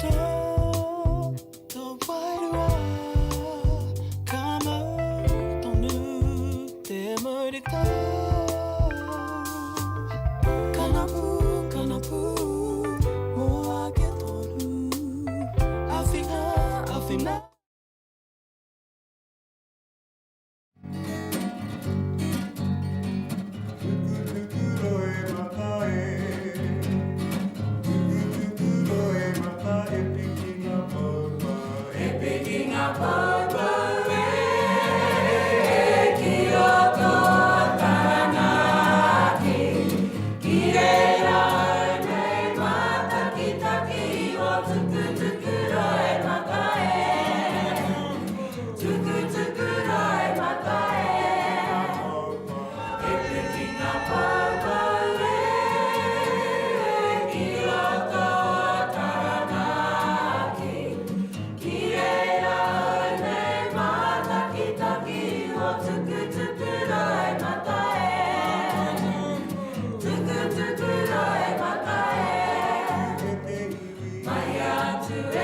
roto tō wairua Ka mau tonu te mauritau Kanapu, kanapu, mō ake tonu Awhina, awhina. Tukutuku rae mata e, E piki nga poupou e, Ki roto o Taranaki, Ki reira au nei mātakitaki o Tukutuku rae mata e, Tukutuku rae mata e, Mahia atu e.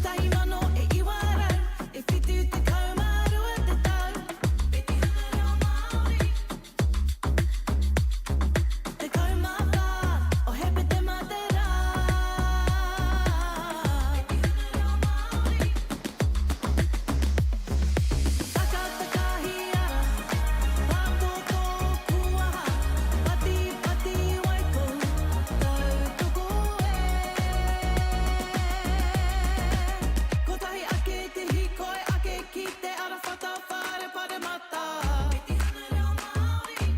Kotahi mano e 900 e 72 te tau. Petihana reo Māori. 14 o Hepetema te rā. Petihana reo Māori. Takatakahi ara, pātōtō kuaha, patipati waikou, tautoko e. Kotahi ake te hīkoi ake ki te arawhata whare paremata. Petihana reo Māori.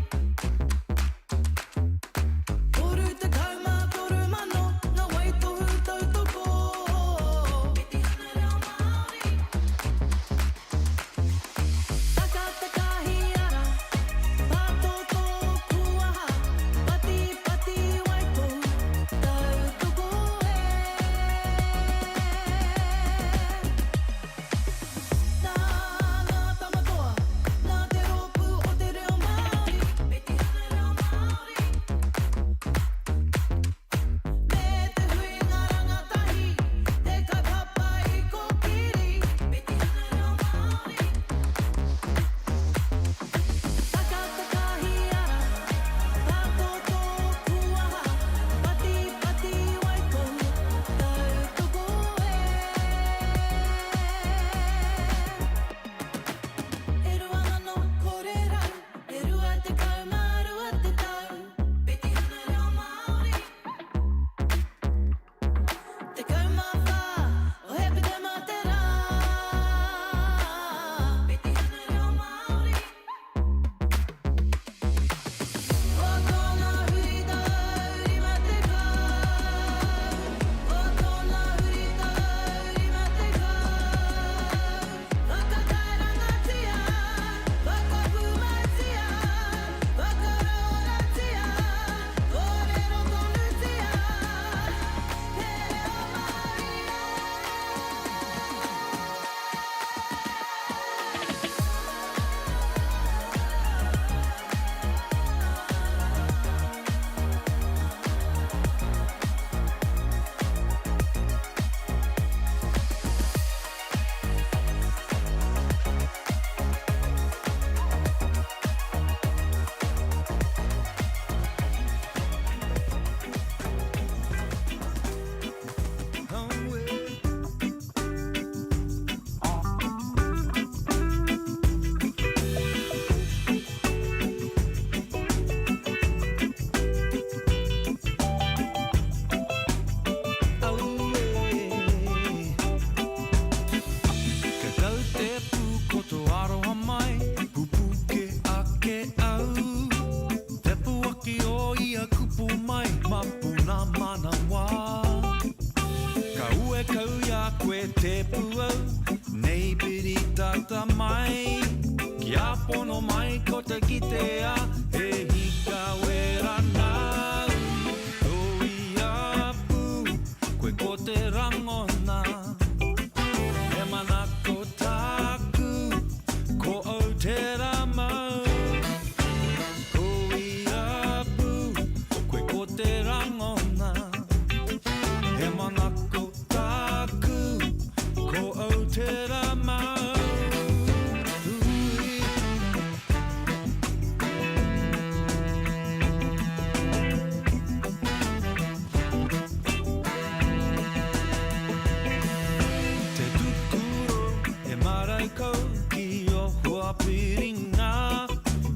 33 mano ngā waitohu tautoko. Petihana reo Māori. Takatakahi ara, pātōtō kuaha, patipati waikou, tautoko e. Nā ngā tamatoa, nā te rōpū o te reo Māori, Petihana reo Māori. Me te huinga rangatahi, te kaupapa i kōkiri, Petihana reo Māori. Takatakahi ara, pātōtō kuaha, patipati waikou, tautoko e. E 2003, e 22 te tau, Petihana reo Māori. 14 o Hepetema te rā. Petihana reo Māori. O tōna huritau 50, o tōna huritau 50. Whakatairangatia, whakapūmautia, whakarauoratia, kōrero tonutia, te reo Māori Ka tau te pū ko tō aroha mai, pupuke ake au. Te puaki o ia kupu mai, mapuna manawa. Ka ue kau i a koe te puau, nei piri tata mai. Kia pono mai ko te kitea, he hika wera nāu. Tō ia pū, koe ko te rangona. He manako tāku, ko au tērā mau. Ko ia pū, koe ko te rangona. He manako tāku, ko au tērā mau. Ui. Te tukuro e marae kau ki o hua piringa.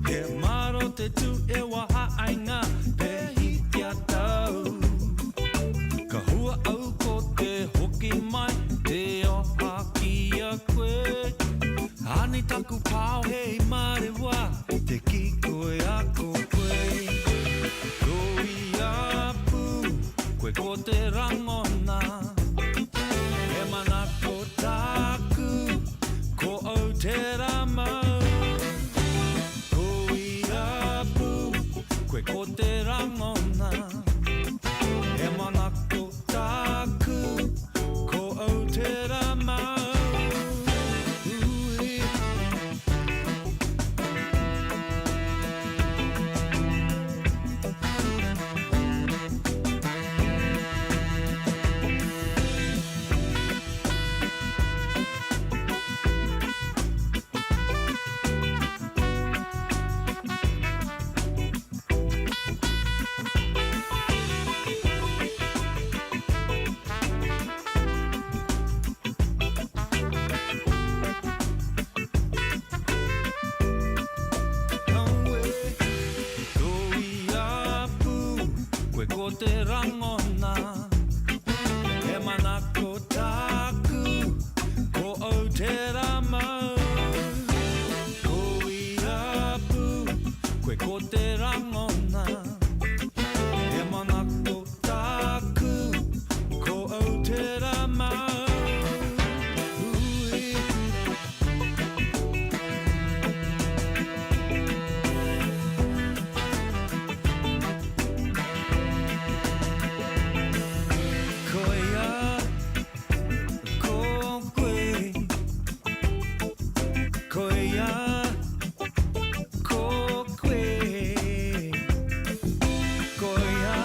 He maro te tu e waha ai nga pehi kia tau. Ka hua au ko te hoki mai te oha ki a koe. Ani taku pao hei marewa te ki koe a ko koe. Ko ia pū, koe ko te rangona. He manako tāku, ko au tērā mau. Ko ia pū, koe ko te rangona. He manako tāku, ko au tērā mau. Ui. ko te rangona. He manako tāku, ko au tērā māu. Ui. Koia ko koe. Koia ko koe. Koia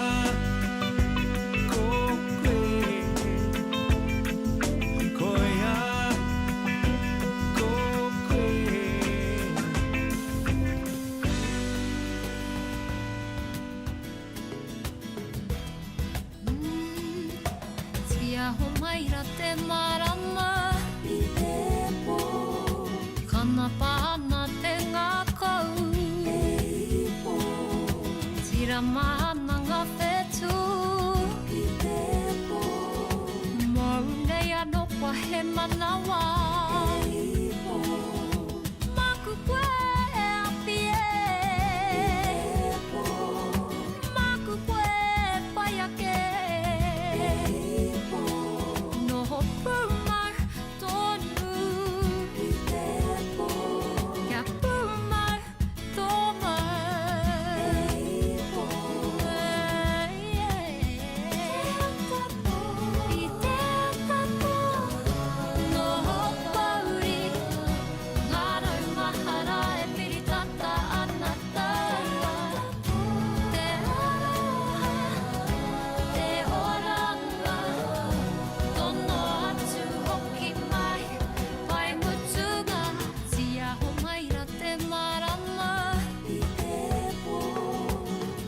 ko koe. Koia ko koe. Tiaho mai ra te marama i te po. Kanapa ana te ngakau e ipo. Tirama ana nga whetū i te po. Mou nei ano kua he manawa e ipo. Maku koe e awhi e i te po. Maku koe e whai ake e ipo. Noho pūmau tonu i te pō. Kia pūmau tō mau e ipo. I te ata pō, noho pouri, ngā rau mahara e piri tata ana taua. Te aroha, te oranga, tono atu hoki mai, pai mutunga, tiaho mai ra te marama i te pō.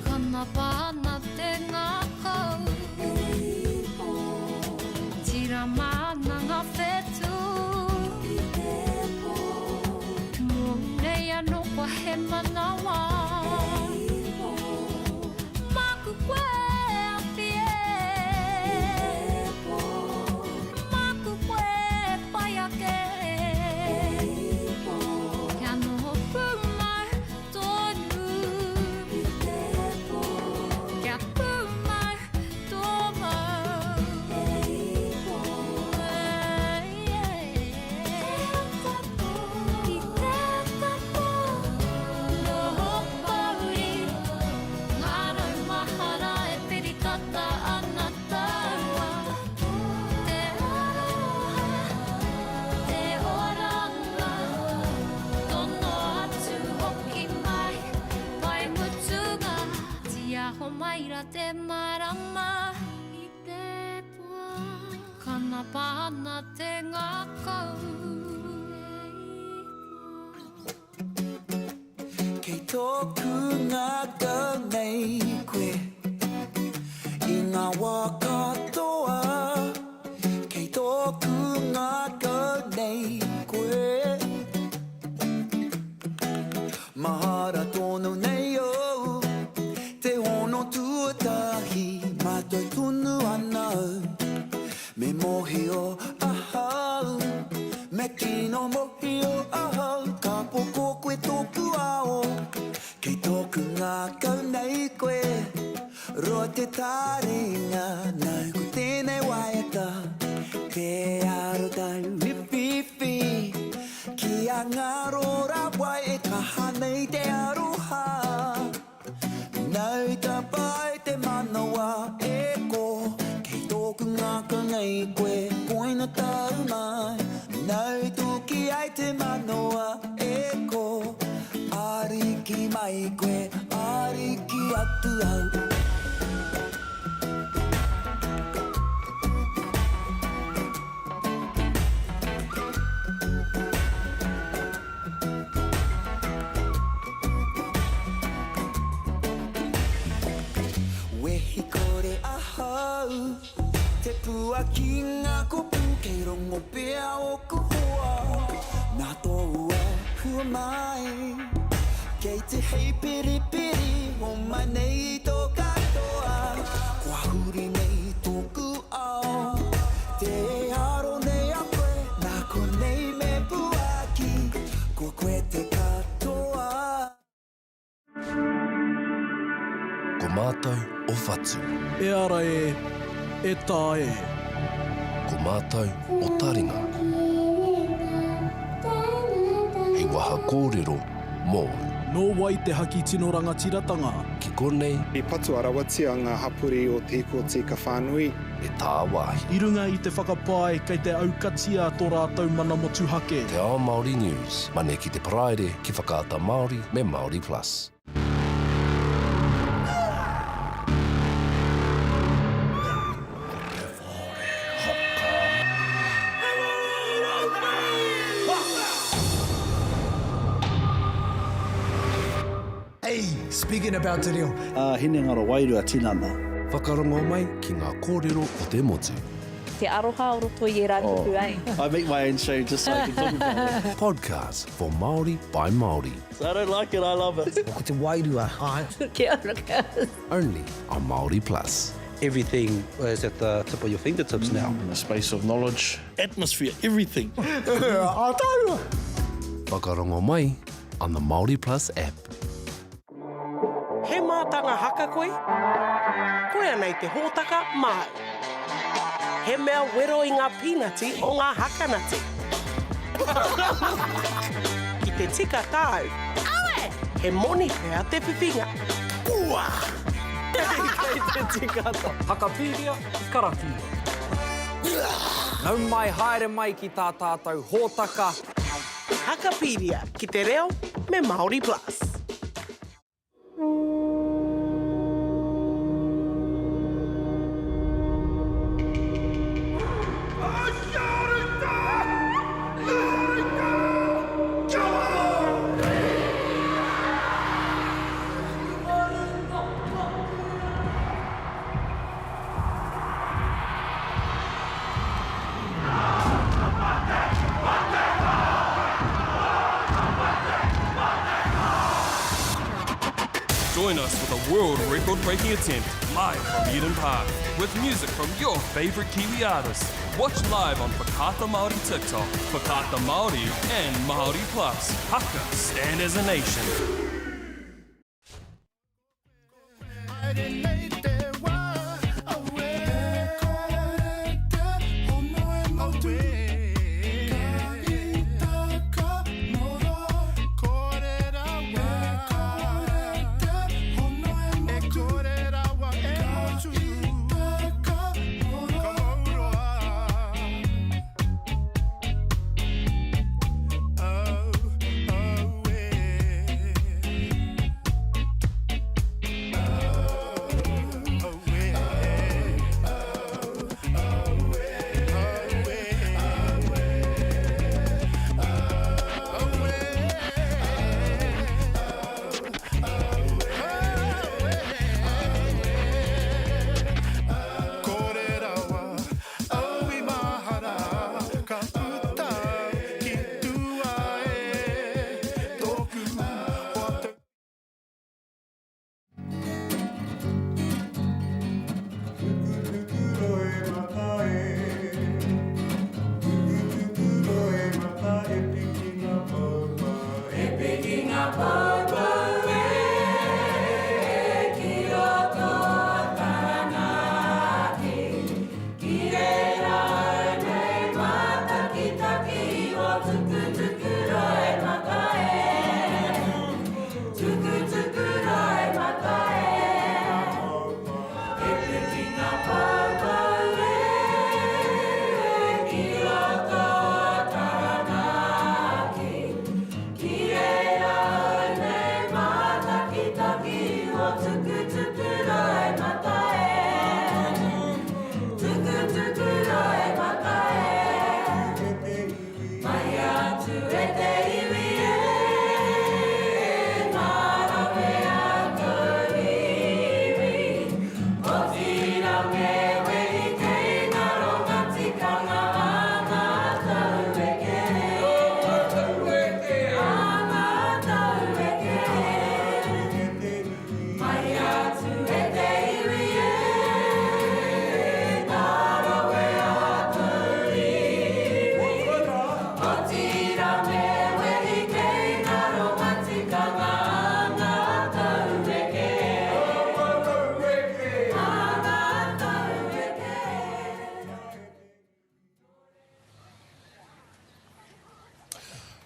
Kanapa ana te ngākau e ipo. Tirama ana ngā whetū i te pō. Mōu nei anō kua he manawa e ipo. Māku koe e awhi e i te pō. Māku koe e whai ake e ipo. Kia noho pūmau tonu i te pō. Kia pūmau tō mau e ipo. I te ata pō, noho pouri, ngā rau mahara e piri tata ana taua. Te aroha, te oranga, tono atu hoki mai, pai mutunga, tiaho mai ra te marama i te pō. Kanapa ana te ngākau e ipo. Kei tōku ngākau nei koe I ngā wā katoa. Kei tōku ngākau nei koe. Mahara tonu nei au Te hono tuatahi Mātau tonu ana au Me mōhio ahau Me tino mōhio ahau Ka poko koe tōku ao Kei tōku ngākau nei koe Roa te taringa Nāu ko tēnei waiata Te arotau whiwhiwhi Kia ngaro rawa e kaha nei te aroha Nāu i tapa ai te manawa e ko Kei tōku ngākau nei koe Koina tau mai Nāu i tuki ai te manawa e ko Ariki mai koe, ariki atu au. Wehi kore ahau Te puaki ngā kupu kei rongo pea ōku hoa Nā tōu āhua mai Kei te heipiripiri homai nei i tō katoa Kua huri nei tōku ao Tē aro nei a koe Nā konei me puaki Ko koe te katoa. whatu. E ara e, e tā e. Ko mātou o taringa. Hei waha kōrero mōu. Nō wai te haki tino rangatiratanga? Ki konei. I patua rawatia ngā hapori o Te Hiku o Tīkawhānui. Me tāwāhi. I runga i te whakapae kei te aukatia tō rātou mana motuhake. Te Ao Māori News, Mane ki te Paraire, ki Whakaata Māori me Māori Plus. Hey, speaking about te reo. Ā, hinengaro wairua tinana. Whakarongo mai ki ngā kōrero o te motu. Te aroha o roto i ērā kupu, eh? I make my own show just so I can talk about it. Podcast for Māori by Māori. I don't like it, I love it. Ko te wairua. Āe. Kia ora, cuz. Only on Māori Plus. Everything is at the tip of your fingertips now. A space of knowledge. Atmosphere, everything. Ātaahua! Whakarongo mai on the Māori Plus app. He mātanga haka koe? Koia nei te hōtaka māu. He mea wero i ngā pīnati o ngā hakanati. Ki te tika tāu, he moni pea te whiwhinga. Ua! Kei te tika tā. Hakapīria, karakia. Nau mai, haere mai ki tā tātou hōtaka. Hakapīria ki te reo me Māori Plus. Join us for the world record breaking attempt live from Eden Park with music from your favourite Kiwi artists. Watch live on Whakaata Māori TikTok, Whakaata Māori and Māori Plus. Haka, stand as a nation.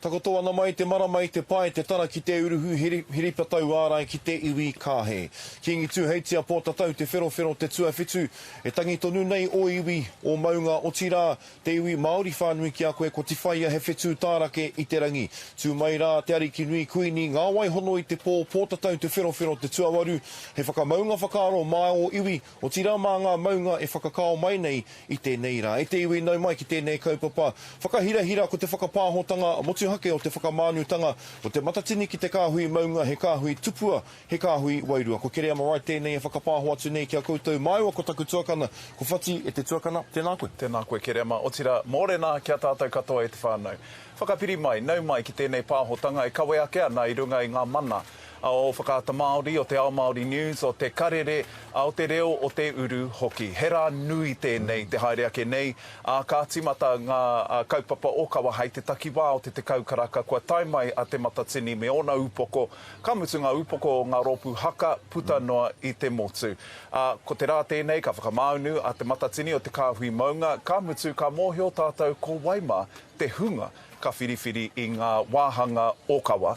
Takoto ana mai te marama i te pae, te tara ki te uruhu, hiripa tauārai ki te iwi kāhe. Kīngi Tūheitia Pōtatau Te Wherowhero te tuawhitu, e tangi tonu nei ō iwi, ō maunga, otirā, te iwi Māori whānui ki a koe ko Tiwhaia he whetū tārake i te rangi. Tū mai rā te Ariki nui Kuini, ngā wai hono i te pō, Pōtatau Te Wherowhero te tuawaru, he whakamaunga whakaaro mā ō iwi, Otirā mā ngā maunga e whakakao mai nei i tēnei rā. E te iwi nau mai ki tēnei kaupapa whakahirahira ko te whakapāhotanga motuhake o te whakamānutanga o Te Matatini ki te kāhui maunga he kāhui tupua, he kāhui wairua. Ko Kereama Wright tēnei e whakapāho atu nei ki a koutou māua ko taku tuakana, ko Whati e te tuakana, tēnā koe. Tēnā koe Kereama, otirā, mōrena ki a tātou katoa e te whānau. Whakapiri mai, nau mai ki tēnei pāhotanga e kawe ake ana i runga i ngā mana o Whakaata Māori, o Te Ao Māori News, o Te Karere, o Te Reo o Te Uru hoki. He rā nui tēnei te haere ake nei, ā, ka tīmata ngā kaupapa ōkawa hei te takiwā o te 10 karaka kua tae mai a Te Matatini me ōna upoko, ka mutu ngā upoko o ngā rōpū haka puta noa i te motu. Ā, ko te rā tēnei ka whakamāunu a Te Matatini o Te Kāhui Maunga, ka mutu ka mōhio tātou ko wai mā te hunga ka whiriwhiri i ngā wāhanga ōkawa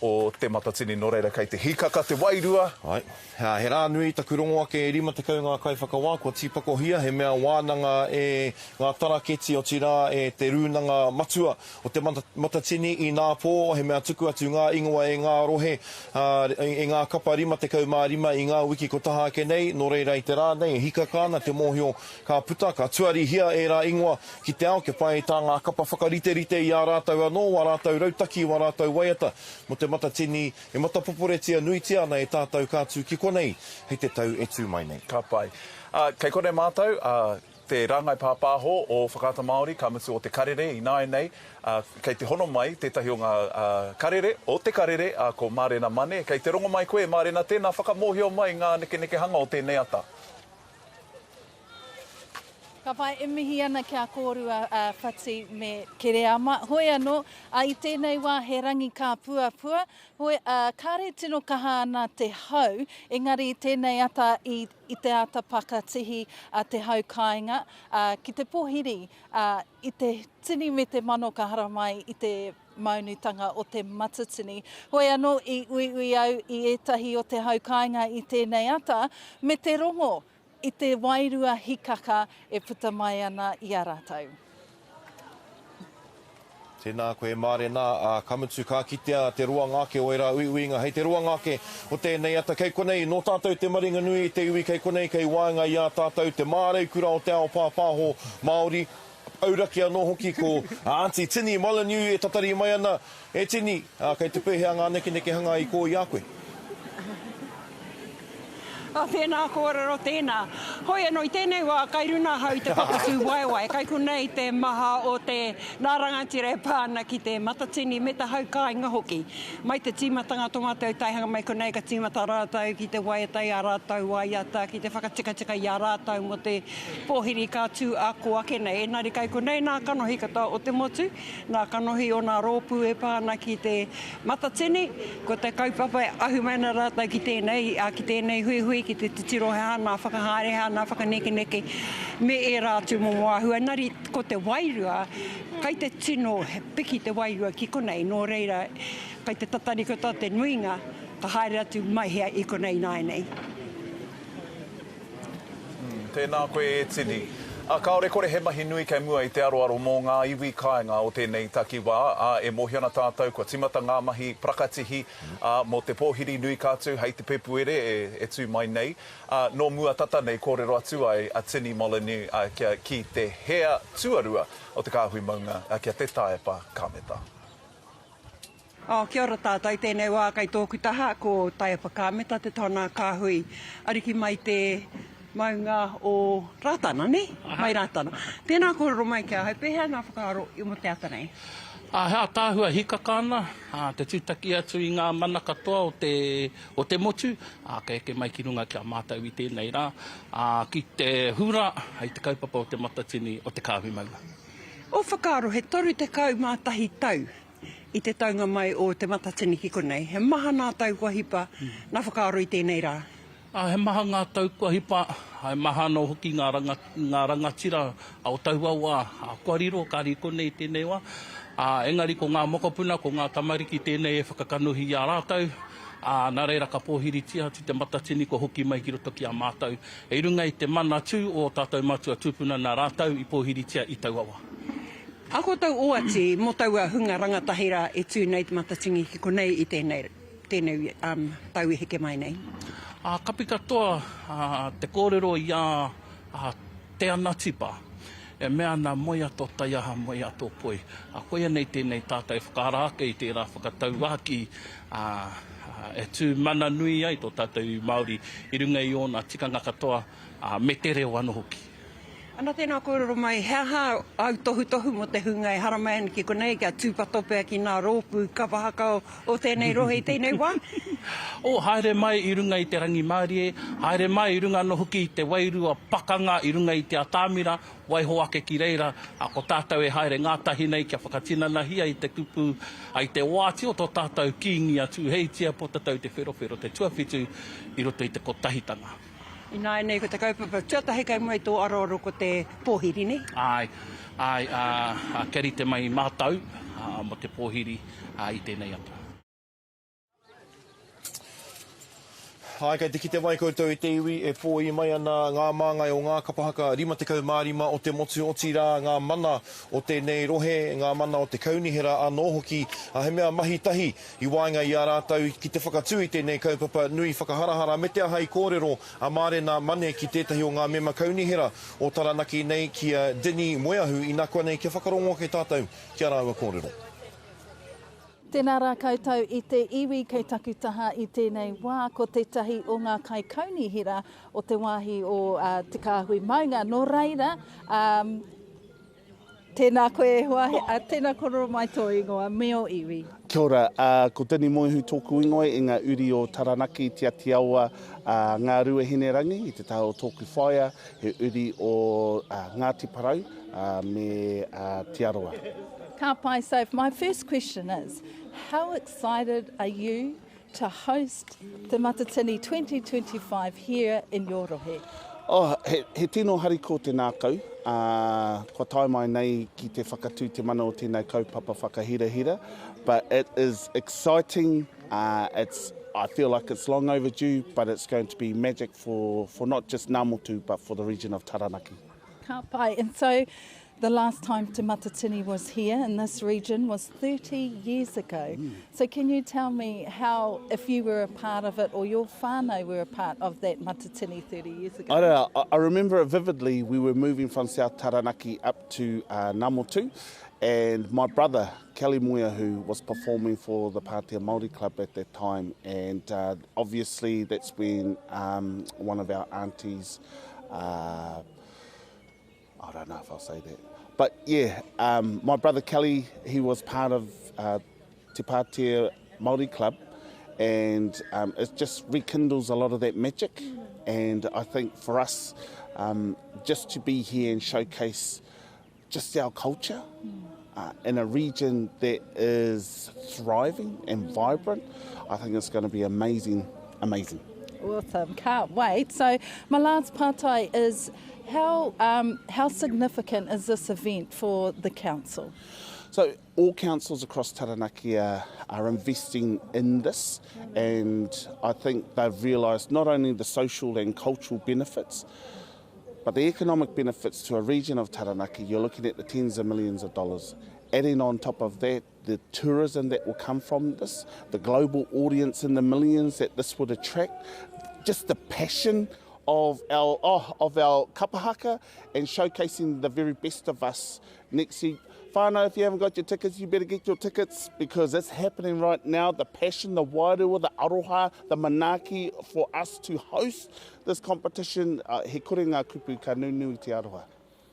o Te Matatini, nō reira kei te hīkaka te wairua. Āe, he rā nui taku rongo ake e 50 ngā kaiwhakawā kua tīpakohia, he mea wānanga e ngā taraketi otirā e te rūnanga matua o Te Matatini inapō, he mea tuku atu ngā ingoa e ngā rohe, e ngā kapa 55 i ngā wiki ko taha ake nei, nō reira i te rā nei e hīkaka ana te mōhio ka puta, ka tuarihia ērā ingoa Ki te ao kia pai tā ngā kapa whakariterite i ā rātou anō, wā rātou rautaki, wā rātou waiata mō Te Matatini e matapoporetia nuitia ana e tātou ka tū ki konei hei te tau e tū mai nei. Ka pai. Ā, kei konei mātou, ā, te rāngai pāpāho o Whakaata Māori, ka mutu o Te Karere ināianei, ā, kei te hono mai tētahi o ngā, ā, karere, o Te Karere, ā, ko Mārena Mane. Kei te rongo mai koe, Mārena, tēnā whakamōhio mai ngā nekenekehanga o tēnei ata. Ka pai, e mihi ana ki a kōrua a Whati me Kereama. Hoi anō, a, i tēnei wā he rangi kāpuapua, hoi, a, kāre tino kaha ana te hau, engari i tēnei ata i, i te ata pakatihi a te hau kāinga, a, ki te pohiri, a, i te tini me te mano ka haramai i te maunutanga o te Matatini. Hoi anō i uiui au i ētahi o te hau kāinga i tēnei ata, me te rongo i te wairua hikaka e puta mai ana i a rātou. Tēnā koe Mārena, ā, ka mutu ka kitea te roanga ake o ērā uiuinga hei te roanga ake o tēnei ata kei konei nō tātou te maringanui i te iwi kei konei kei waenga i a tātou te māreikura o te ao pāpāho Māori, auraki anō hoki ko Aunty Tini Molyneux e tatari mai ana. E Tini, kei te pēhea ngā nekenekehanga i kō i a koe? Oh, tēnā kōrero, tēnā. Hoi anō, i tēnei wā, kai runa ahau i te papa tūwaewae, kai konei te maha o te nā rangatira e pā ana ki te Matatini me te hau kāinga hoki. Mai te tīmatanga tō mātou taihanga mai konei ka tīmata rātou ki te waiata i ā rātou waiata, ki te whakatikatika i a rātou mō te pōhiri ka tū ako ake nei. Engari kai konei nā kanohi katoa o te motu, nā kanohi o nā rōpū e pā ana ki te Matatini, ko te kaupapa e ahu mai ana rātou ki tēnei, ki tēnei huihui, ki te titiro he aha nā whakahaere, he aha nā whakanekeneke me ērā atu momo āhua. Engari ko te wairua, kai te tino piki te wairua ki konei, nō reira kai te tatari katoa te nuinga ka haere atu mai hea i konei ināianei. Tēnā koe e Tini. Ā, kāore kore he mahi nui kei mua i te aroaro mō ngā iwi kāinga o tēnei takiwā, ā, e mōhio ana tātou kua tīmata ngā mahi parakatihi, ā, mō te pōhiri nui ka tū hei te Pepuere e, e tū mai nei. Ā, nō mua tata nei kōrero atu ai a Tini Molyneux, ā, kia, ki te hea tuarua o te kāhui maunga, ā, ki a Te Taepa Kameta. Oh, kia ora tātou, tēnei wā kai tōku taha ko Taiapa Kāmeta te tona kāhui ariki mai te maunga o Rātana, nē? Mai Rātana. Tēnā kōrero mai ki ahau, pēhea ngā whakaaro mō te ata nei? Ā, he ātaahua hikaka ana, ā, te tūtaki atu i ngā mana katoa o te, o te motu, ā, ka eke mai ki runga ki a mātou i tēnei rā, ā, ki te hura i te kaupapa o Te Matatini o Te Kāhui Maunga. Ō whakaaro, he 31 tau I te taunga mai o Te Matatini ki konei, he maha nā tau kua hipa, nā whakaaro i tēnei rā. Ā, he maha ngā tau kua hipa, he maha anō hoki ngā ranga, ngā rangatira o taua wā, ā, kua riro, ka riro konei i tēnei wā. Ā, engari ko ngā mokopuna, ko ngā tamariki tēnei e whakakanohi i a rātou, ā, nā reira ka pōhiritia atu te Matatini kua hoki mai ki roto ki a mātou. I runga i te mana tū o ō tātou matua tūpuna nā rātou i pōhiritia i taua wā. A koutou oati mō taua hunga rangatahi rā e tū nei te Matatini ki konei i tēnei, tēnei tau e heke mai nei? Ā, kapi katoa te kōrero i a Te Anatipa, e mea ana moea tō taiaha, moea tō poi. Ā, koia nei tēnei tātai whakaara ake i tērā whakatauākī, ā, e tū mana nui ai tō tātou iwi Māori i runga i ōna tikanga katoa, ā, me te reo anō hoki. Ana tēnā kōrero mai, he aha āu tohutohu mō te hunga e haramai ana ki konei kia tūpato pea ki ngā rōpū kapa haka o tēnei rohe i tēnei wā? Oh, haere mai i runga i te rangimārie, haere mai i runga anō hoki i te wairua pakanga i runga i te atamira, waiho ake ki reira, ā, ko tātou e haere ngātahi nei kia whakatinanahia i te kupu, ā, i te oati o tō tātou Kīngi a Tūheitia Potatau Te Wherowhero te tuawhitu i roto i te kotahitanga. Ināianei ko te kaupapa tuatahi kei mua i tō aroaro ko te pōhiri, nē? Āe, āe, ā, kia rite mai mātou mō te pōhiri i tēnei ata. Āe, kei te kite mai koutou i te iwi e pōī mai ana ngā māngai o ngā kapa haka 55 o te motu, otirā ngā mana o tēnei rohe, ngā mana o te kaunihera anō hoki, he mea mahi tahi I waenga i a rātou ki te whakatū i tēnei kaupapa nui whakaharahara me te aha i kōrero a Mārena Mane ki tētahi o ngā mema kaunihera o Taranaki nei ki a Dinny Moeahu inakuanei kia whakarongo ake tātou ki a rāua kōrero. Tēnā rā koutou i te iwi kei taku taha i tēnei wā, ko tētahi o ngā kaikaunihera o te wāhi o Te Kāhui Maunga. Nō reira, Tēnā koe e hoa, tēnā korero mai tō ingoa me ō iwi. Kia ora, ko Dinny Moehu tōku ingoa i ngā uri o Taranaki, Te Atiawa, Ngāruahinerangi i te taha o tōku whaea, he uri o Ngāti Porou me Te Arawa. Ka pai, so my first question is, how excited are you to host Te Matatini 2025 here in your rohe? Oh, he, he tino hariko te nākau, ā, kua tae mai nei ki te whakatū te mana o tēnei kaupapa whakahirahira, but it is exciting, uh, it's, I feel like it's long overdue, but it's going to be magic for, for not just Ngāmotu, but for the region of Taranaki. Ka pai. And so the last time Te Matatini was here in this region was 30 years ago. Mm. So can you tell me how, if you were a part of it or your whānau were a part of that Matatini 30 years ago? I, don't know, I remember it vividly. We were moving from South Taranaki up to uh, Namotu and my brother, Kelly Moya, who was performing for the Pātea Māori Club at that time, and uh, obviously that's when um, one of our aunties uh, I don't know if I'll say that. But yeah, um, my brother Kelly, he was part of uh, Te Pātea Māori Club, and um, it just rekindles a lot of that magic. And I think for us, um, just to be here and showcase just our culture uh, in a region that is thriving and vibrant, I think it's going to be amazing, amazing. Awesome, can't wait. So my last pātai is how, um, how significant is this event for the council? So all councils across Taranaki are, are investing in this and I think they've realised not only the social and cultural benefits, but the economic benefits to a region of Taranaki, you're looking at the tens of millions of dollars. Adding on top of that, the tourism that will come from this, the global audience in the millions that this would attract, just the passion of our, oh, of our kapahaka and showcasing the very best of us next year. Whānau, if you haven't got your tickets, you better get your tickets because it's happening right now. The passion, the wairua, the aroha, the manaaki for us to host this competition, uh, he kore ngā kupu ka nunui te aroha.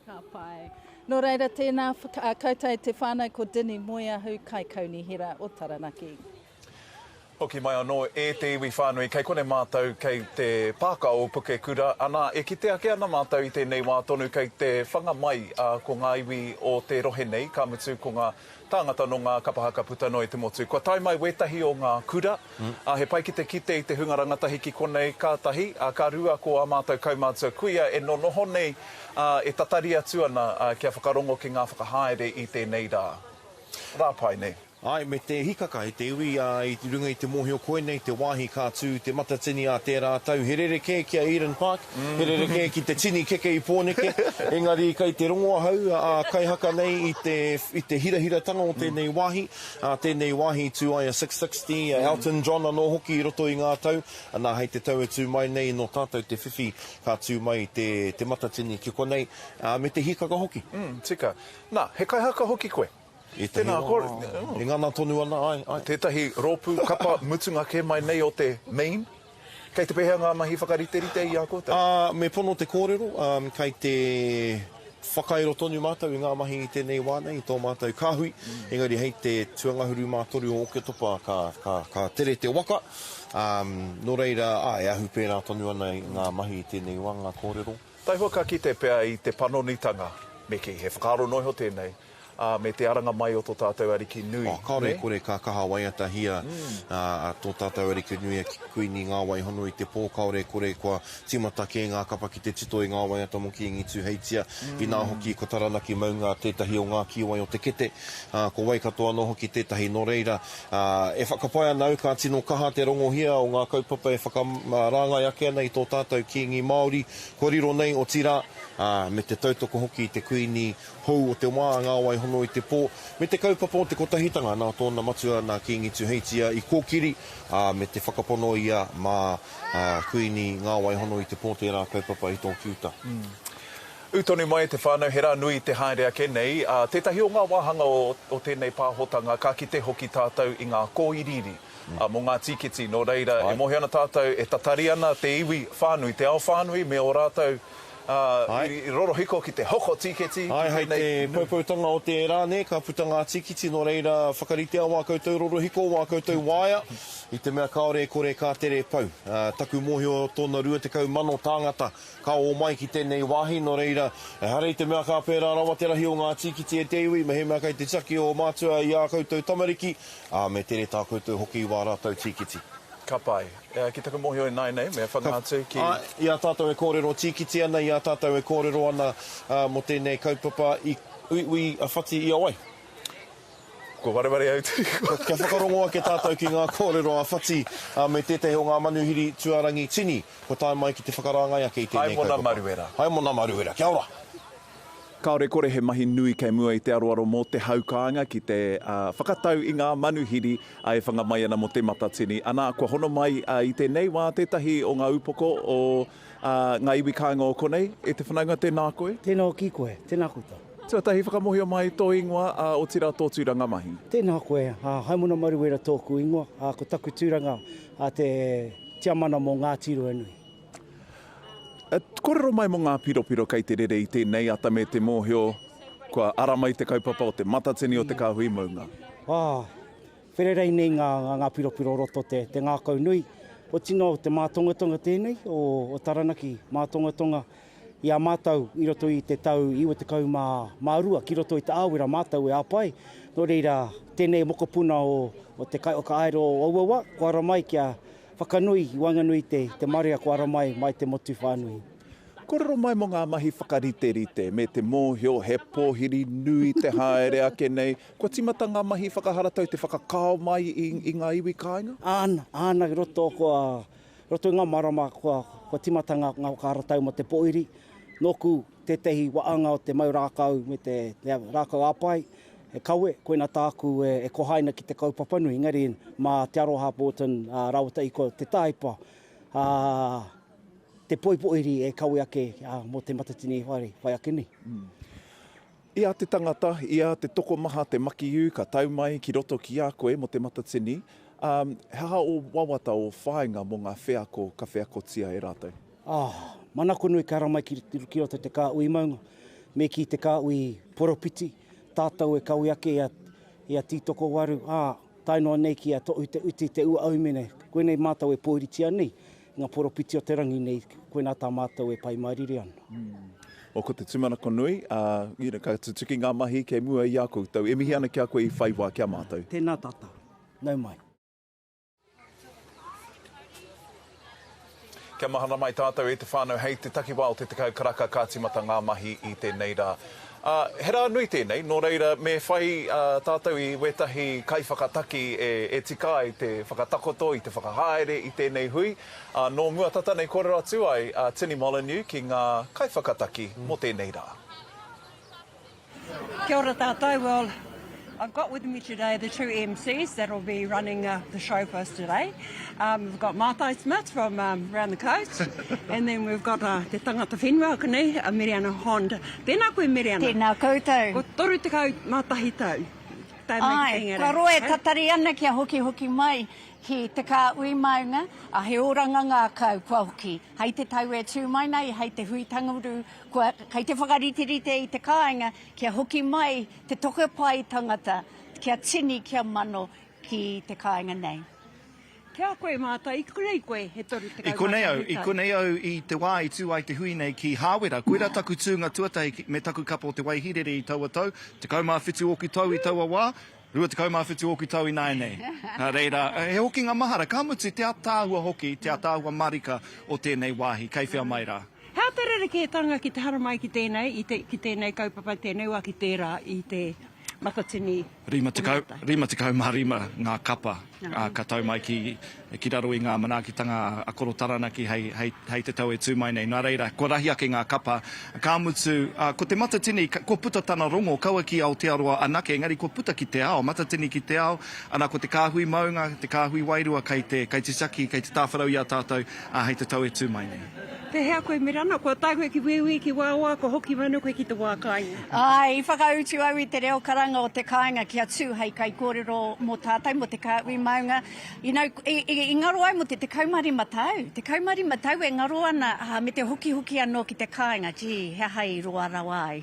Ka pai. Nō reira, tēnā koutou te whānau ko Dinny Moeahu, Kaikaunihera o Taranaki. Hoki mai anō e te iwi whānui, kei konei mātou kei te pāka o Pukekura, anā, e kite ake ana mātou i tēnei wā tonu kei te whanga mai ko ngā iwi o te rohe nei, ka mutu ko ngā tāngata nō ngā kapa haka puta noa i te motu. Kua tae mai wētahi o ngā kura, ā, he pai ki te kite i te hunga rangatahi ki konei, ka tahi, ā, ka rua ko ā mātou kaumātua kuia e nonoho nei, ā, e tatari atu ana, ā, kia whakarongo ki ngā whakahaere i tēnei rā. Rā pai, nē. Āe, me te hikaka e te iwi, ā, i runga i te mōhio koinei te wāhi ka tū te Matatini ā tērā tau. He rerekē ki a Eden Park, he rerekē ki te tini keke i Pōneke, engari kei te rongo ahau, ā, kaihaka nei i te, i te hirahiratanga o tēnei wāhi, ā, tēnei wāhi i tū ai a 660, a Elton John anō hoki i roto i ngā tau, anā, hei te tau e tū mai nei nō tātou te whiwhi ka tū mai te, te Matatini ki konei, ā, me te hikaka hoki. Mm, tika. Nā, he kaihaka hoki koe? Ētahi Tēnā wā, kore, e ngana tonu ana, āe, āe. Tētahi rōpū kapa mutunga kē mai nei o te Main. Kei te pēhea ngā mahi whakariterite i a koutou? Ā, me pono te kōrero, ā, kei te whakairo tonu mātou i ngā mahi i tēnei wā nei, i tō mātou kāhui, engari hei te tuangahuru mā toru o Oketopa ka, ka, ka tere te waka, ā, nō reira, ā, e ahu pērā tonu ana i ngā mahi i tēnei wā, ngā kōrero. Taihoa ka kite pea i te panonitanga, me kī, he whakaaro noa iho tēnei, ā, me te aranga mai o tō tātou Ariki nui, Oh, kāore nē? e kore ka kaha waiatahia ā tō tātou Ariki nui a Kuini Ngā Wai Hono i te Pō, kāore e kore kua tīmata kē ngā kapa ki te tito i ngā waiata mō Kīngi Tūheitia, inā hoki ko Taranaki maunga tētahi o ngā kīwai o te kete, ā, ko Waikato anō hoki tētahi, nō reira, Ā, e whakapae ana au ka tino kaha te rongohia o ngā kaupapa e whakarāngai ake ana i tō tātou Kīngi Māori kua riro nei, otirā, ā, me te tautoko hoki i te Kuini hou o te wā, a Ngā Wai Hono i te Pō, me te kaupapa o te Kotahitanga nā tōna matua, nā Kīngi Tuheitia i kōkiri, ā, me te whakapono ia mā Kuini Ngā Wai Hono i te Pō tērā kaupapa i tō ki uta. Ū tonu mai te whānau, he rā nui te haere ake nei, ā, tētahi o ngā wāhanga o, o tēnei pāhotanga ka kite hoki tātou i ngā kōiriiri mō ngā tīkiti, nō reira, e mōhio ana tātou e tatari ana te iwi whānui, te ao whānui me ō rātou, ā, i rorohiko ki te hoko tīketi ki Āe, hei tēnei te nui. poupoutanga o te rā nē, ka puta ngā tīkiti, nō reira, whakaritea wā koutou rorohiko, wā koutou waea, i te mea kāore e kore ka tere pau. Ā, taku mōhio tōna 20,000 tāngata Ka ō mai ki tēnei wāhi, nō reira, ehara i te mea ka pērā rawa te rahi o ngā tīkiti e te iwi, mehemea kei te tiaki ō mātua i ā koutou tamariki, ā, me tere tā koutou hoki i wā rātou tīkiti. Ka pai. Ki taku mōhio ināianei, me whanga atu ki. Āe, i a tātou e kōrero tīkiti ana, i a tātou e kōrero ana mō tēnei kaupapa i uiui a Whati i a wai? Kua wareware au te. Kia whakarongo ake tātou ki ngā kōrero a Whati me tētahi o ngā manuhiri tuarangi tini kua tae mai ki te whakarāngai ake i tēnei Haimona kaupapa. Maruera. Haimona Maruera, kia ora! Kāore kore he mahi nui kei mua i te aroaro mō te hau kāinga ki te whakatau i ngā manuhiri e whanga mai ana mō Te Matatini. Anā, kua hono mai i tēnei wā tētahi o ngā upoko o ngā iwi kāinga o konei. E te whanaunga, tēnā koe. Tēnā hoki koe, tēnā koutou. Tuatahi, whakamōhio mai tō ingoa, ā, otirā tō tūranga mahi. Tēnā koe, ā, Haimona Maruera tōku ingoa, ā, ko taku tūranga, ā, te Tiamana mō Ngāti Ruanui. Kōrero mai mō ngā piropiro kei te rere i tēnei ata me te mōhio kua ara mai te kaupapa o Te Matatini o Te Kāhui Maunga. Ā, whererei nei ngā, ngā piropiro o roto te, te ngākau nui. Otinā o te mātongatonga tēnei o, o Taranaki, mātongatonga i a mātou i roto i te tau 92 ki roto i te āwera mātou e āpai. Nō reira, tēnei mokopuna o, o te kaiwhakahaere o aua wā, kua ara mai kia whakanui i waenganui i te, te marea kua ara mai mai te motu whānui. Kōrero mai mō ngā mahi whakariterite me te mōhio he pōhiri nui te haere ake nei. Kua tīmata ngā mahi whakaharatau te whakakao mai i, i ngā iwi kāinga? Āna, āna i roto kua, Roto i ngā marama kua, kua timata ngā, ngā whakaharatau mō te pōiri, nōku tētehi waanga o te mau rākau me te, te rākau āpai e kawe, koina tāku e, e kohaina ki te kaupapa nui, engari mā Te Aroha Borton ā, rāua tahi ko Te Tāipa, ā, te poipoiri e kawe ake ā, mō Te Matatini whai, whai ake nei. I a te tangata, i a te tokomaha te makiū ka tau mai ki roto ki a koe mō Te Matatini, ā, he aha ō wawata, ō whāinga mō ngā wheako ka wheakotia e rātou? Ā, manako nui ka ara mai ki, ki roto te kāhui maunga, me kī te kāhui poropiti, tātou e kawe ake i a, i a Tītokowaru, ā, tae noa nei ki a Tohu Te Uti, Te Ua Aumene, koinei mātou e pōhiritia nei. Nga poropiti o te rangi nei, koina ta matou e pai marire ana. O ko te tumanako nui, a, you know, ka tutuki nga mahi kei mua i a koutou. E mihi ana ki a koe i whai wa ki a matou. Tena tata. Nau mai. Kia mahana mai tātou e te whānau hei te takiwā o te 10 karaka ka tīmata ngā mahi i tēnei rā. Ā, he rā nui tēnei, nō reira me whai tātou i wētahi kaiwhakataki e tika ai te whakatakoto i te whakahaere i tēnei hui. Ā, nō mua tata nei kōrero atu ai a Tini Molyneux ki ngā kaiwhakataki mō tēnei rā. Kia ora tātou, well, I've got with me today the two MCs that'll be running uh, the show for us today. Um, we've got Mātai Smith from um, round the coast, and then we've got uh, te tangata whenua konei, a Miriana Hond. Tēnā koe, Miriana. Tēnā koutou. Ko 31 tau. Tae mai ki Ai, kua roa e tatari ana kia hokihoki mai ki Te Kāhui Maunga, a he oranga ngākau kua hoki. Hei te tau e tū mai nei, hei te hui tanguru, kua, kei te whakariterite i te kāinga kia hoki mai te toka pai tangata, kia tini, kia mano ki te kāinga nei. Ki a koe Mātai, i konei koe he 30 I konei au, i konei au i te wā i tū ai te hui nei ki Hāwera. Koirā taku tūnga tuatahi me taku kapa o Te Waihīrere i taua tau, 17 ōku tau i taua wā, 27 ōku tau ināianei. Nā reira, he hokinga mahara, ka mutu te ataahua hoki, te ataahua marika o tēnei wāhi, kei whea mai rā. He aha te rerekētanga ki te haramai ki tēnei, i te, ki tēnei kaupapa, tēnei wā ki tērā i te Matatini 50, 55 ngā kapa ka tau mai ki, ki raro i ngā manaakitanga a Koro Taranaki hei, hei, hei te tau e tū mai nei. Nā reira, kua rahi ake ngā kapa. Ka mutu, ko te Matatini, kua puta tana rongo, kaua ki Aotearoa anake, engari kua puta ki te ao, Matatini ki te ao, ana ko te kāhui maunga, te kāhui wairua kei te, kei te tiaki, kei te tāwharau i a tātou, ā, hei te tau e tū mai nei. Pēhea koe Mirana, kua tae koe ki Wīwī, ki Wāwā, kua hoki mai anō koe ki te wā kāinga? Āe, i whakautu au i te reo karanga o te kāinga kia tū hei kaikōrero mō tātou, mō te kāhui maunga. You know, i, i, i ngaro ai mō te 15 tau, 15 tau e ngaro ana, ā, me te hokihoki anō ki te kāinga, gee, he aha i roa rawa ai.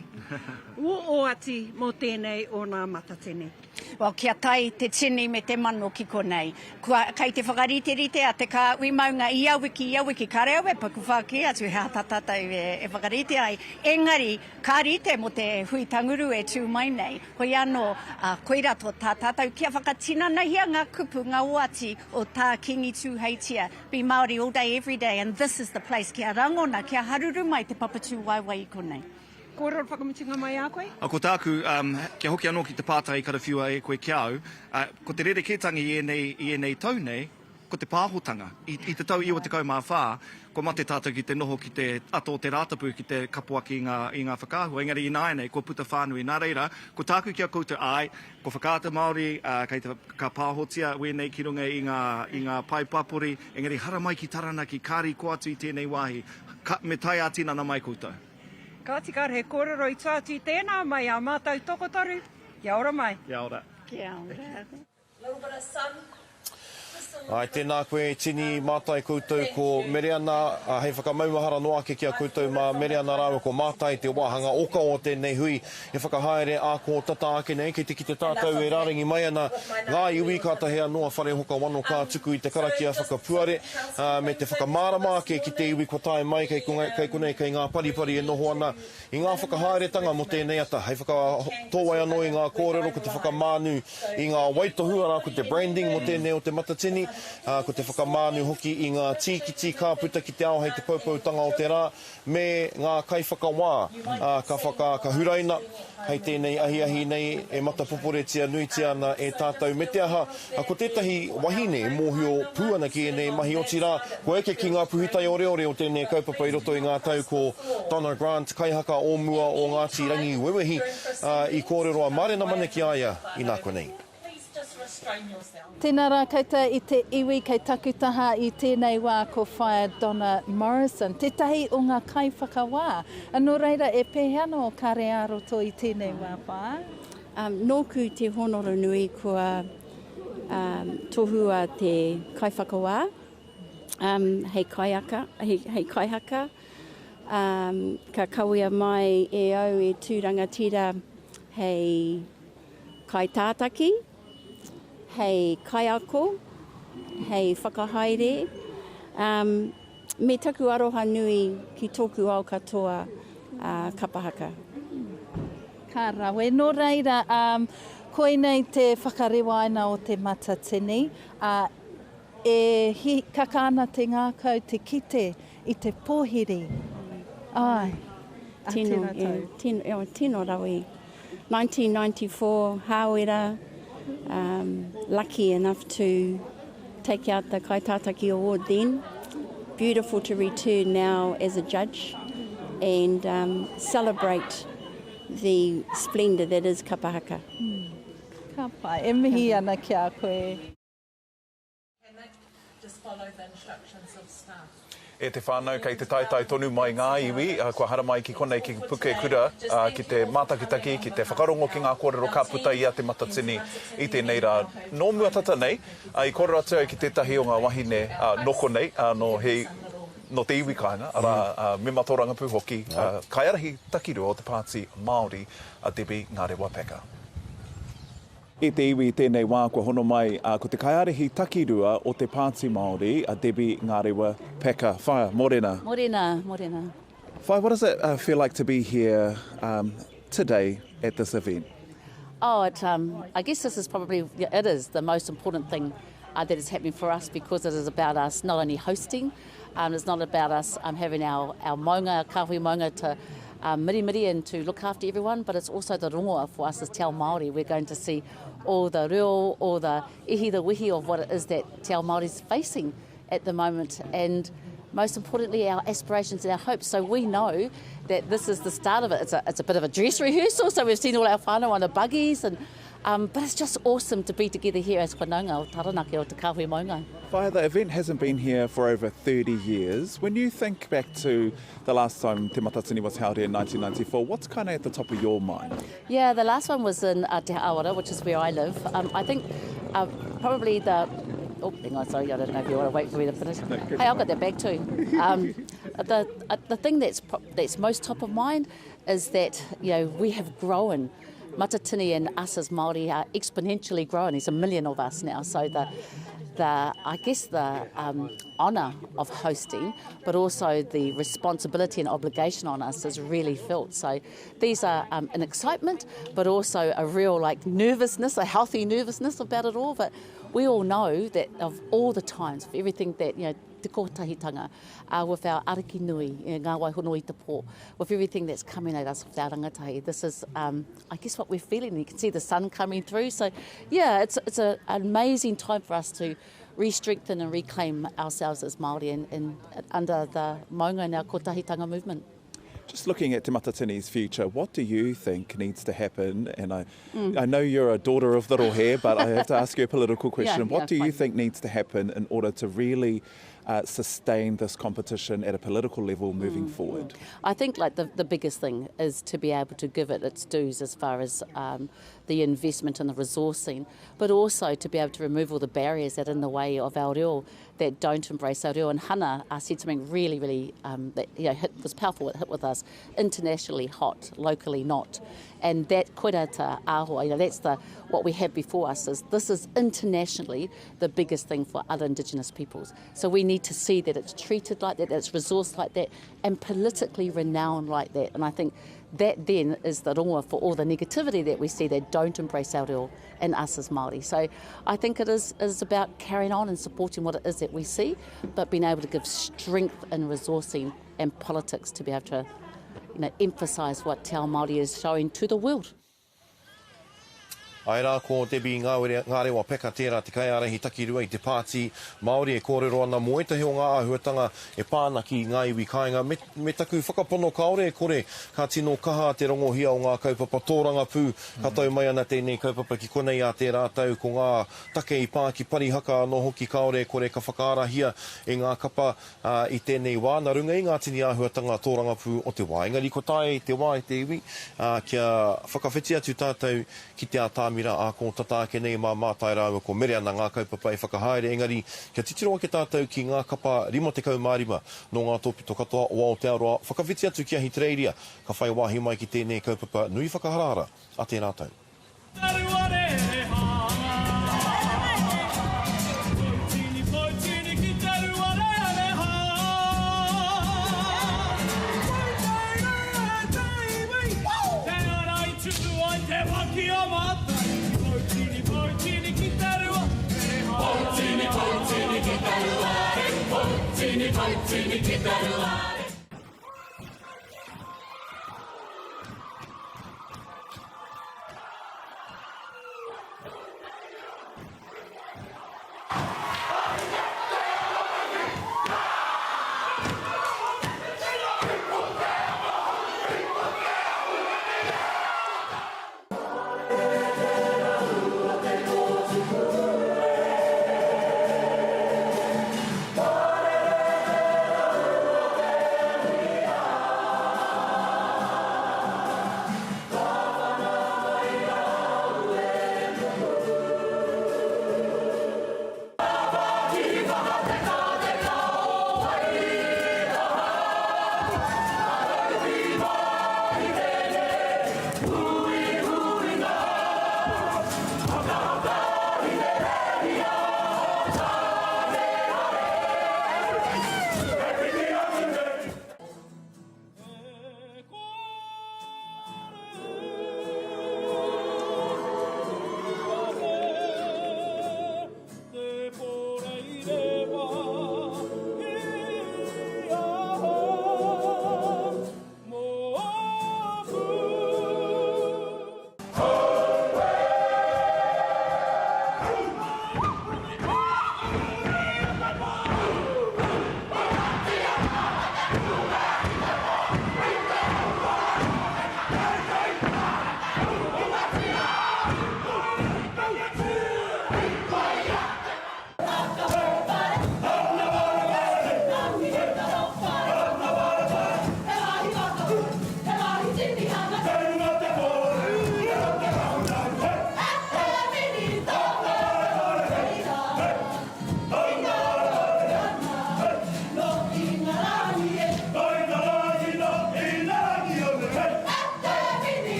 Wō oati mō tēnei o nā Matatini. Well, kia tae te tini me te mano ki konei. Kua, kei te whakariterite a Te Kāhui Maunga ia wiki, ia wiki, kāre au e paku whākī atu he aha tā tātou e, e whakarite ai. Engari, ka rite mō te hui tanguru e tū mai nei. Hoi anō, ā, koirā tō tā tātou kia whakatinanahia ngā kupu, ngā oati o tā Kīngi Tūheitia, Be Māori all day, every day, and this is the place kia rangona, kia haruru mai te papatūwaewae i konei. Kōrero whakamutunga mai a koe? Ko tāku, kia hoki anō ki te pātai i karawhiua e koe ki a au, ko te rerekētanga i ēnei, i ēnei tau nei, ko te pāhotanga. I, i te tau 94, kua mate tātou ki te noho ki te ata o te Rātapu ki te kapo ake i ngā, i ngā whakaahua, engari ināianei, kua puta whānui. Nā reira, ko tāku ki a koutou, āe, ko Whakaata Māori, kei te, ka pāhotia wēnei ki runga i ngā, i ngā pae papori, engari haramai ki Taranaki, kāri koa atu i tēnei wāhi, ka, me tae ā-tinana mai koutou. Ka tika, he kōrero i tua atu i tēnā mai a mātou tokotoru. Kia ora mai. Kia ora. Kia ora. Āe, tēnā koe Tini, mātai koutou ko Mereana, hei whakamaumahara noa ake ki a koutou mā Mereana rāua ko Mātai te wāhanga okawa o tēnei hui e whakahaere ā kō tata ake nei, kei te kite tātou e rārangi mai ana ngā iwi kātahi anō a Wharehoka Wano ka tuku i te karakia whakapuare, ā, me te whakamārama ake ki te iwi kua tae mai kei kei konei kei ngā paripari e noho ana i ngā whakahaeretanga mō tēnei ata. Hei whakatōwai anō i ngā kōrero ko te whakamānu i ngā waitohu, arā, ko te branding mō tēnei o Te Matatini, ā, ko te whakamānu hoki i ngā tīkiti ka puta ki te ao hei te poupoutanga o te rā, me ngā kaiwhakawā, ā, ka whaka, ka huraina hei tēnei ahiahi nei e matapoporetia nuitia ana e tātou. Me te aha, ko tētahi wahine e mōhio pū ana ki ēnei mahi, otirā, kua eke ki ngā puhitaioreore o tēnei kaupapa i roto i ngā tau ko Donna Grant, kaihaka o mua o Ngāti Rangiwewehi, ā, i kōrero a Mārena Mane ki a ia inākuanei. Tēnā rā koutou i te iwi kei taku taha i tēnei wā ko Whaea Donna Morrison, tētahi o ngā kaiwhakawā. Nō reira, e pēhea ana ō kare ā-roto i tēnei wā, Whaea? Nōku te hōnore nui kua tohua te kaiwhakawā hei kaiaka, hei kaihaka. Ka kawea mai e au e tū rangatira hei kaitātaki, hei kaiako, hei whakahaere, um, me taku aroha nui ki tōku ao katoa, uh, kapa haka. Ka rawe. Nō reira, um, koinei te whakarewaina o te Matatini, ā, e hīkaka ana te ngākau te kite i te pōhiri. Āe. Tino, tēnā yeah, tau. tino, oh, tino rawe. 1994, Hāwera, um, lucky enough to take out the Kaitātaki Award then. Beautiful to return now as a judge and um, celebrate the splendour that is kapahaka. Ka pai, e mihi ana ki a koe. E te whānau, kei te taetae tonu mai ngā iwi kua haramai ki konei ki Pukekura ki te mātakitaki, ki te whakarongo ki ngā kōrero ka puta i a Te Matatini i tēnei rā. Nō mua tata nei, i kōrero atu au ki tētahi o ngā wahine nō konei, nō he, nō te iwi kāinga, arā, mema tōrangapū hoki, kaiārahi takirua o te Pāti Māori, a Debbie Ngarewa Packer. I te iwi i tēnei wā kua hono mai ko te kaiārahi takirua o te Pāti Māori, a Debbie Ngarewa Packer. Whaea, morena. Morena, morena. Whaea, what does it feel like to be here today at this event? Oh, it, um, I guess this is probably, it is the most important thing uh, that is happening for us because it is about us not only hosting, um, it's not about us um, having our, our maunga, our kāhui maunga to um, mirimiri and to look after everyone, but it's also the rongoa for us as Te Ao Māori. We're going to see all the reo, all the ihi, the wehi of what it is that Te Ao Māori is facing at the moment. And most importantly, our aspirations and our hopes. So we know that this is the start of it. It's a, it's a bit of a dress rehearsal, so we've seen all our whānau on the buggies and Um, but it's just awesome to be together here as whanaunga o Taranaki o Te Kāhui Maunga. Whaea, the event hasn't been here for over 30 years. When you think back to the last time Te Matatini was held here in 1994, what's kind of at the top of your mind? Yeah, the last one was in uh, Te Hawara, which is where I live. Um, I think uh, probably the... Oh, hang on, sorry, I don't know if you want to wait for me to finish. No, hey, I've got that bag too. Um, the, uh, the thing that's, that's most top of mind is that, you know, we have grown Matatini and us as Māori are exponentially growing. There's a million of us now. So the, the I guess the um, honour of hosting, but also the responsibility and obligation on us is really felt. So these are um, an excitement, but also a real like nervousness, a healthy nervousness about it all. But we all know that of all the times, of everything that, you know, te kotahitanga, uh, with our ariki nui, eh, ngā waihono i te pō, with everything that's coming at us with our rangatahi. This is, um, I guess, what we're feeling. You can see the sun coming through. So, yeah, it's, it's a, an amazing time for us to re-strengthen and reclaim ourselves as Māori and, and under the maunga and our kotahitanga movement. Just looking at Te Matatini's future, what do you think needs to happen? And I, mm. I know you're a daughter of the rohe, but I have to ask you a political question. Yeah, what yeah, do fine. you think needs to happen in order to really uh, sustain this competition at a political level moving mm. forward? I think like the, the biggest thing is to be able to give it its dues as far as um, the investment and the resourcing, but also to be able to remove all the barriers that are in the way of our reo that don't embrace our reo. And Hana uh, said something really, really um, that you know, hit, was powerful, it hit with us, internationally hot, locally not. And that koira te āhua, you know, that's the, what we have before us is this is internationally the biggest thing for other Indigenous peoples. So we need to see that it's treated like that, that it's resourced like that, and politically renowned like that. And I think that then is the rongoa for all the negativity that we see that don't embrace our reo and us as Māori. So I think it is, is about carrying on and supporting what it is that we see, but being able to give strength and resourcing and politics to be able to you know, emphasise what Te Ao Māori is showing to the world. Ae rā, ko Debbie Ngarewa Peka tērā te kaiārahi takirua i te Pāti Māori e kōrero ana mō ētahi o ngā āhuatanga e pā ana ki ngā iwi kāinga me, me taku whakapono kāore e kore ka tino kaha te rongohia o ngā kaupapa tōrangapū ka tau mai ana tēnei kaupapa ki konei ā tērā tau ko ngā take i pā ki Parihaka anō hoki kāore e kore ka whakaarahia e ngā kapa ā, i tēnei wā, nā runga i ngā tini āhuatanga tōrangapū o te wā. Engari ko tae te wā e te iwi, ā, kia whakawhiti atu tātou ki te atamira ā kō tata ake nei mā Mātai rāua ko Mereana ngā kaupapa e whakahaere, engari kia titiro ake tātou ki ngā kapa 55 nō ngā tōpito katoa o Aotearoa, whakawhiti atu ki Ahitereiria, ka whai wāhi mai ki tēnei kaupapa nui whakaharahara a tērā tau.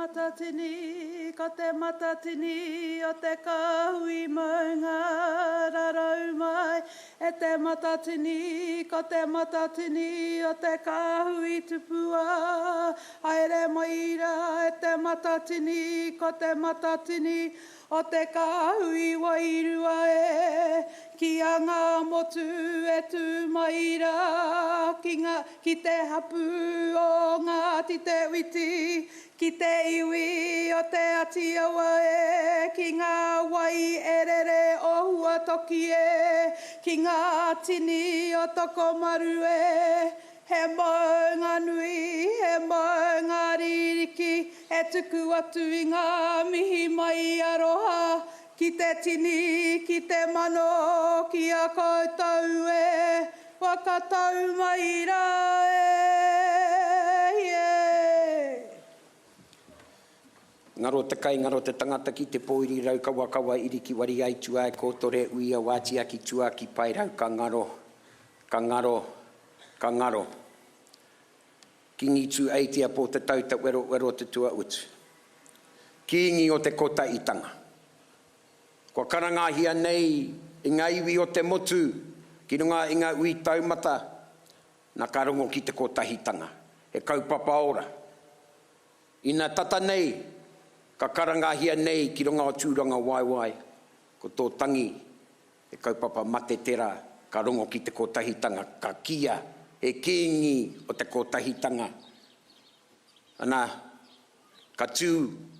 Matatini, ko te matatini o te kāhui maunga rarau mai. E te matatini, ko te matatini o te kāhui tupua. Haere mai rā e te matatini, ko te matatini o te kāhui wairua e. Ki a Ngāmotu e tū mai rā, ki ngā, ki te hapū o Ngāti Te Witi, ki te iwi o Te Ati Awa e, ki ngā wai e rere o Huatoki e, ki ngā tini o Tokomaru e. He maunga nui, he maunga ririki, e tuku atu i ngā mihi mai aroha Ki te tini, ki te mano, ki a koutou e, whakatau mai rā e, yeah. Ngaro te kai, ngaro te tangata ki te pōiri raukawakawa iri ki wari ai tua e kōtore uia wātia ki tua ki paerau ka ngaro, ka ngaro, ka ngaro. Kingi tu eitia po te tau te wero wero te tua utu. Kingi o te kotaitanga. Kua karangahia nei i nga iwi o te motu ki runga i nga ui taumata na ka rongo ki te kotahitanga. He kaupapa ora. Ina tata nei ka karangahia nei ki runga o Tūrangawaewae ko tō tangi He kaupapa mate tera ka rongo ki te kotahitanga ka kiia he kingi o te kotahitanga. Ana, ka tū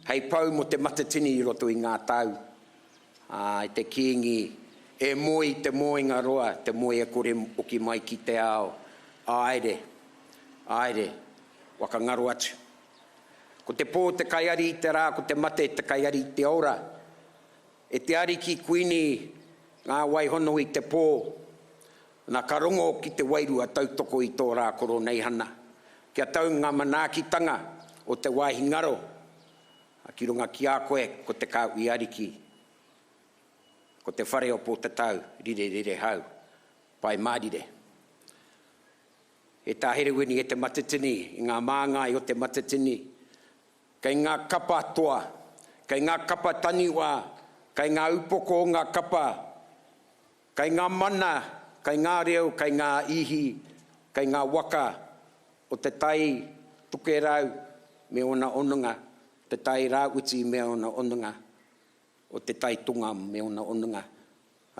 hei pou mō Te Matatini i roto i ngā tau, ā, i te Kīngi e moe i te moenga roa, te moe e kore oki mai ki te ao, āere, āere, waka ngaro atu. Ko te pō te kaiari i te rā, ko te mate te kaiari i te ora. E te Ariki Kuini ngā wai hono i te pō, na ka rongo ki te wairua tautoko i tō rā Koroneihana, kia tau ngā manaakitanga o te wāhi ngaro ki runga ki a koe ko te Kāhui Ariki, ko te whare o Pōtatau, rire rire hau, Pai Mārire. E tā Herewini e Te Matatini i ngā māngai o Te Matatini, Kei ngā kapa toa, kei ngā kapa taniwha, kei ngā upoko o ngā kapa, kei ngā mana, kei ngā reo, kei ngā ihi, kei ngā waka o te tai tokerau me ōna hononga, te tai rāwhiti me ōna hononga, o te tai tonga me ōna hononga.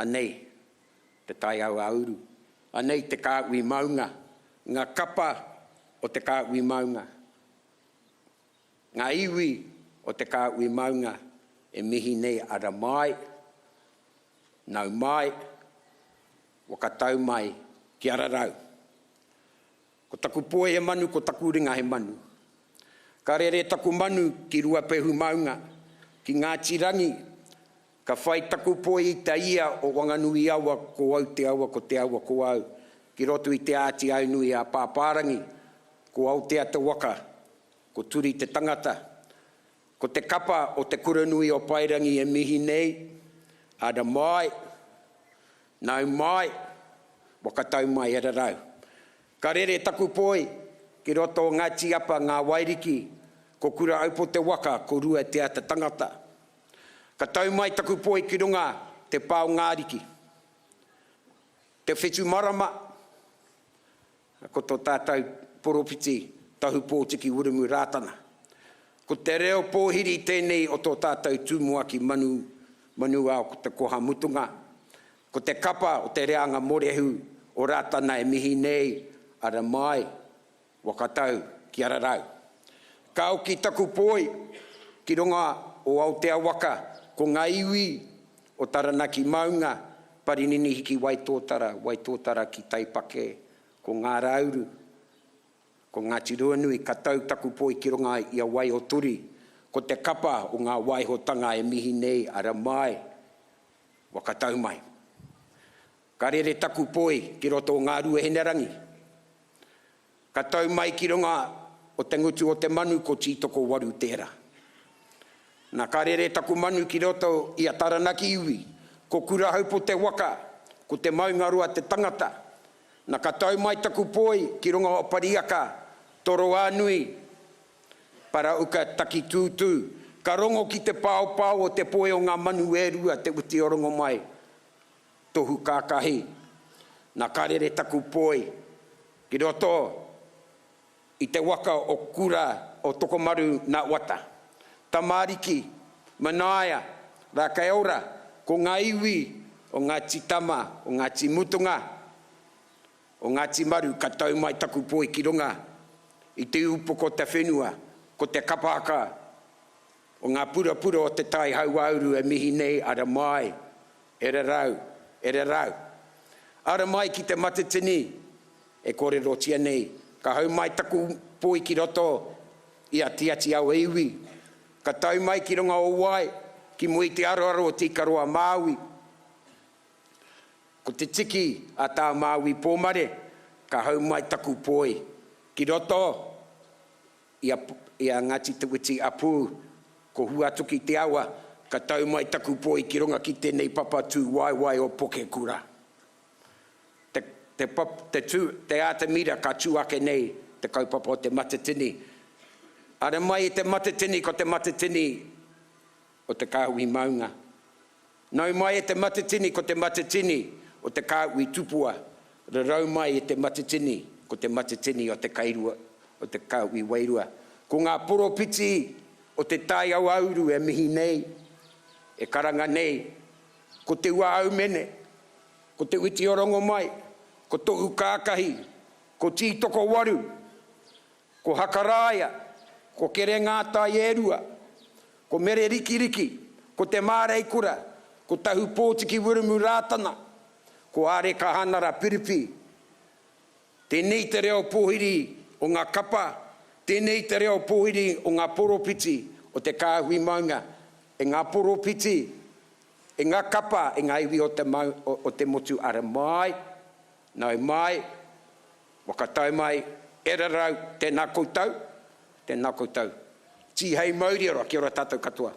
Anei te tai hauāuru, anei te kāhui maunga, ngā kapa o te kāhui maunga. Ngā iwi o te kāhui maunga e mihi nei ara mai, nau mai, whakatau mai ki Ararau. Ko taku poi he manu, ko taku ringa he manu. Ka rere taku manu ki Ruapehu maunga, ki Ngāti Rangi, ka whai taku poi i te ia o Wanganui awa, ko au te awa, ko te awa ko au, ki roto i Te Āti Aunui a Pāpārangi, ko Aotea te waka, Ko Turi te tangata. Ko te kapa o Te Kuranui o Paerangi e mihi nei, ara mai, nau mai, whakatau mai e rarau. Ka rere taku poi ki roto o Ngāti Apa, Ngā Wairiki, ko Kuraaupo te waka, ko Ruatea te tangata. Ka tau mai taku poi ki runga te pā o Ngāriki. Te whetu marama, Ko tō tātou poropiti Tahu Pōtiki Wiremu Rātana. Ko te reo pōhiri tēnei o tō tātou tumuaki manu, manuao ko te koha mutunga. Ko te kapa o te reanga morehu o Rātana e mihi nei, ara mai, wakatau ki Ararau. Ka oki taku poi ki runga o Aotea waka, ko ngā iwi o Taranaki maunga, Parininihi ki Waitōtara, Waitōtara ki Taipakē, ko Ngārauru, ko Ngāti Ruanui, ka tau taku poi ki runga i a Waioturi, ko te kapa o ngā waihotanga e mihi nei, ara mai, whakatau mai. Ka rere taku poi ki roto o Ngāruahinerangi, Ka tau mai ki runga o te ngutu o te manu ko Tītokowaru tērā. Na ka rere taku manu ki roto i a Taranaki iwi, ko Kurahaupo te waka, ko Te Maungaroa te tangata. Na ka tau mai taku poi ki runga o Pariaka, Toroānui, Parauka Takitūtū. Ka rongo ki te paopao o te poi o ngā manu e rua te uti o Rongomai, Tohu kākahi, na ka rere taku poi ki roto i te waka o Kura o Tokomaru na Wata. Tamariki, Manaia, Rakaeora, ko nga iwi o Ngati Tama, o Ngati Mutunga, o Ngati Maru ka tau mai taku poi ki runga i te upoko te whenua, ko te kapahaka o nga purapura o te tai hauauru e mihi nei ara mai E rarau, e rarau. Ara mai ki te matatini e kōrerotia nei. Ka hau mai taku poi ki roto i a Te Ati Awa iwi. Ka tau mai ki runga o Wai, ki mua i te aroaro o Te Ikaroa Māui. Ko te tiki a tā Māui Pōmare, ka hau mai taku poi ki roto i a, i a Ngāti Te Witi Apū, ko Huatoki te awa, ka tau mai taku poi ki runga ki tēnei papa tū waewae o Pokekura. Te, te pap, te tū, te ātamira ka tū ake nei te kaupapa o Te Matatini. Ara mai i Te Matatini ko Te Matatini o te kāhui maunga. Nau mai e Te Matatini ko Te Matatini o te kāhui tupua, rarau mai e Te Matatini ko Te Matatini o te kairua, o te kāhui wairua. Ko ngā poropiti o te tai auauru e mihi nei, e karanga nei, ko Te Ua Haumene, ko Te Witi o Rongomai, ko Tohu Kākahi, ko Tītokowaru, ko Hakaraia. Ko Kere ngā tai e rua, ko Mere Rikiriki, ko Te Māreikura, ko Tahu Pōtiki Wiremu Rātana, ko Are Kahanara Piripi. Tēnei te reo pōhiri o ngā kapa, tēnei te reo pōhiri o ngā poropiti o te kāhui maunga, e ngā poropiti, e ngā kapa, e ngā iwi o te, o te motu ara mai, nau mai, whakatau mai, e rarau, tēnā koutou, tēnā koutou. Tīhei mauri ora, kia ora tātou katoa.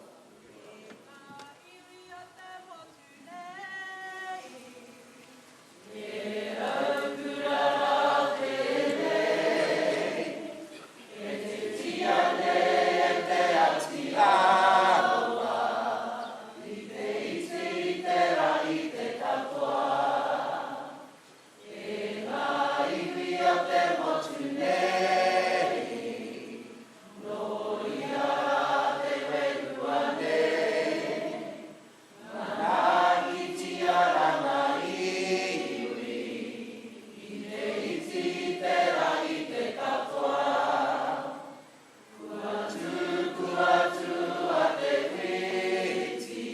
Manaakitia rā ngā iwi, i te iti, i te rahi, te katoa. Kua tū, kua tū a Te Whiti,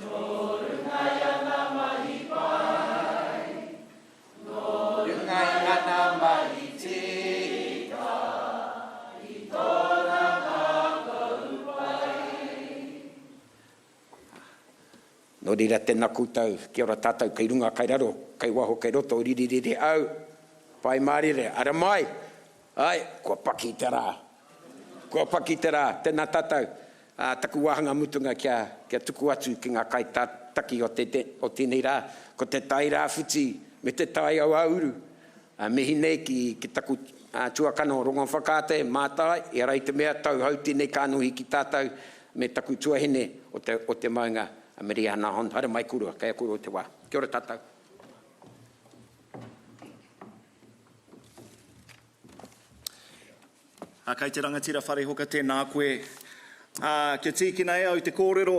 nō runga i ana mahi pai, nō runga i ana mahi tika, i tōna ngākau pai. Nō reira tēnā koutou, kia ora tātou kei runga, kei raro, kei waho, kei roto, riririri au, pai mārire, ara mai! Āe, kua paki te rā. Kua paki te rā, tēnā tātou. Ā, taku wāhanga mutunga kia, kia tuku atu ki ngā kaitātaki o te, o tēnei rā, ko te Tai Rāwhiti me te Tai Auauru. Ā, mihi nei ki, ki taku tuakana o Rongowhakaata e Mātai, ehara i te mea tauhou tēnei kānohi ki tātou me taku tuahine o te, o te maunga, a Miriana Hond. Haere mai kōrua, kei a kōrua te wā. Kia ora tātou. Ā, kei te rangatira whare hoka tēnā koe. Ā, kia tīkina e au te kōrero,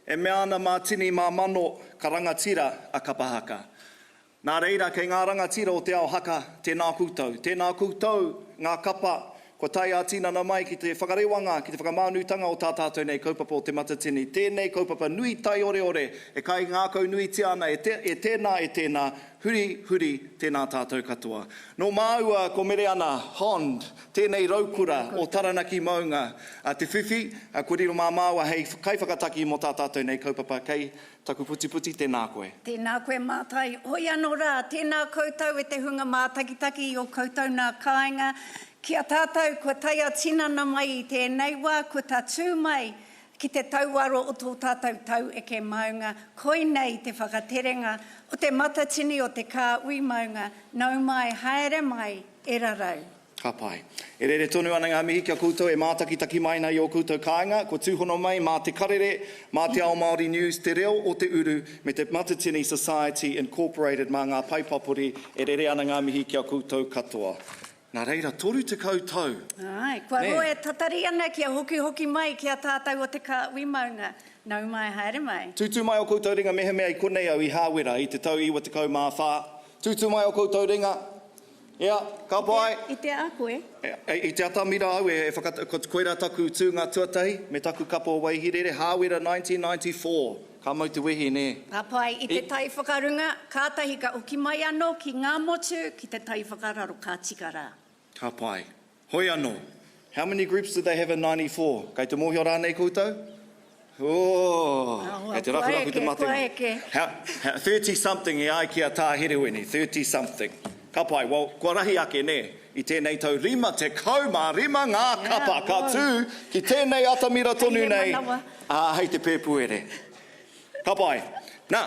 e mea ana mā tini, mā mano, ka rangatira a kapa haka. Nā reira, kei ngā rangatira o te ao haka, tēnā koutou. Tēnā koutou, ngā kapa, kua tae ā-tinana mai ki te whakarewanga, ki te whakamānutanga o tā tātou nei kaupapa o Te Matatini. Tēnei kaupapa nui taioreore e kaingākaunuitia ana e te, e tēnā, e tēnā, huri, huri, tēnā tātou katoa. Nō māua ko Mereana Hond, tēnei raukura o Taranaki maunga, a Te Whiwhi, kua riro mā māua hei kaiwhakataki mō tā tātou nei kaupapa kei Taku putiputi, tēnā koe. Tēnā koe Mātai. Hoi anō rā, tēnā koutou e te hunga mātakitaki i ō koutou nā kāinga. Ki a tātou kua tae a tinana mai i tēnei wā, kua tatū mai ki te tauaro o tō tātou tau eke maunga, koinei te whakaterenga o te matatini o te kāhui maunga, nau mai, haere mai, e rarau. Ka pai. E rere tonu ana ngā mihi ki a koutou e mātakitaki mai ana i ō koutou kāinga, kua tūhono mai mā Te Karere, mā Te Ao Māori News, Te Reo o Te Uru, me te Matatini Society Incorporated mā ngā pae papori, e rere ana ngā mihi ki a koutou katoa. Nā reira, 30 tau! Āe, kua Nē? roa e tatari ana kia hokihoki mai ki a tātou o Te Kāhui Maunga. Nau mai, haere mai. Tūtū mai ō koutou ringa mehemea i konei au i Hāwera i te tau 94. Tūtū mai ō koutou ringa. Ia, ka pai. I te a koe? I te atamira au e whakata, ko, koirā taku tūnga tuatahi, me taku kapa o Waihirere, Hāwera 1994. Ka mau te wehi, nē. Ka pai, i te tai whakarunga, kātahi ka hoki mai anō ki Ngāmotu, ki te tai whakararo, ka tika rā. Ka pai. Hoi anō. How many groups did they have in 94? Kei te mōhio rānei koutou? Ooh, kei te rakuraku te matenga. How, how, 30 something e ai ki a Tā Herewini, 30 something. Ka pai, well, kua rahi ake, nē, i tēnei tau 55 ngā kapa ka tū ki tēnei atamira tonu nei, ā, hei te Pēpuere. Ka pai. Nā,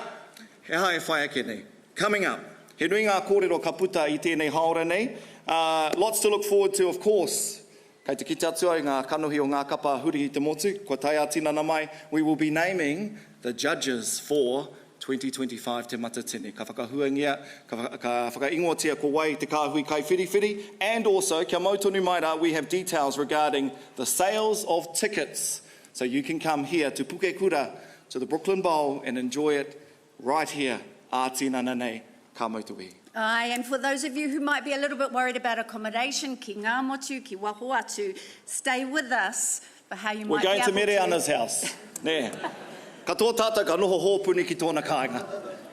he aha e whai ake nei? Coming up. He nui ngā kōrero ka puta i tēnei hāora nei. Uh, lots to look forward to, of course. Kei te kite atu au i ngā kanohi o ngā kapa huri i te motu, kua tae ā-tinana mai, we will be naming the judges for 2025 Te Matatini. Ka whakahuangia, ka, ka whakaingoatia ko wai te kāhui kaiwhiriwhiri, and also, kia mau tonu mai rā, we have details regarding the sales of tickets, so you can come here to Pukekura, to the Brooklyn Bowl and enjoy it right here, ā-tinana nei. Ka mau te wehi. Aye, and for those of you who might be a little bit worried about accommodation, ki Ngāmotu, ki waho atu, stay with us for how you We're might going be to able to... Mereana's house. Nē. Katoa tātou ka noho hōpuni ki tōna kāinga.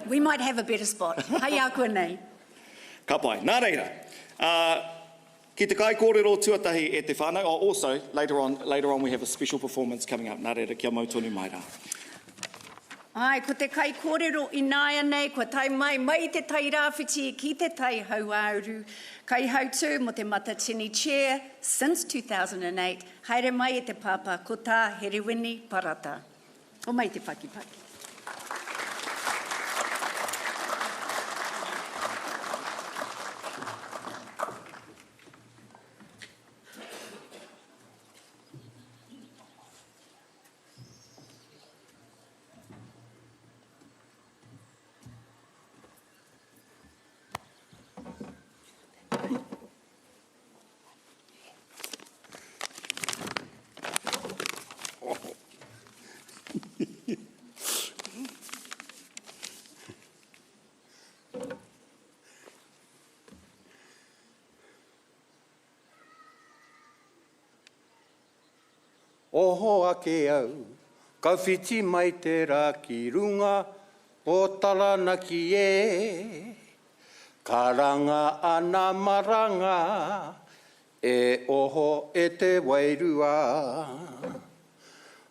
We might have a better spot. Hei a koe nei. Ka pai. Nā reira, uh, ki te kaikōrero tuatahi e te whānau, oh, also, later on, later on we have a special performance coming up, nā reira, kia mau tonu mai rā. Āe, ko te kaikōrero ināianei kua tae mai, mai i te Tai Rāwhiti ki te Tai Hauāuru, Kaihautū mō Te Matatini Chair since 2008, haere mai e te pāpā, ko tā Herewini Parata. Homai te pakipaki. Oho ake au, ka whiti mai te rā ki runga o Taranaki e. Karanga ana maranga, e oho e te wairua.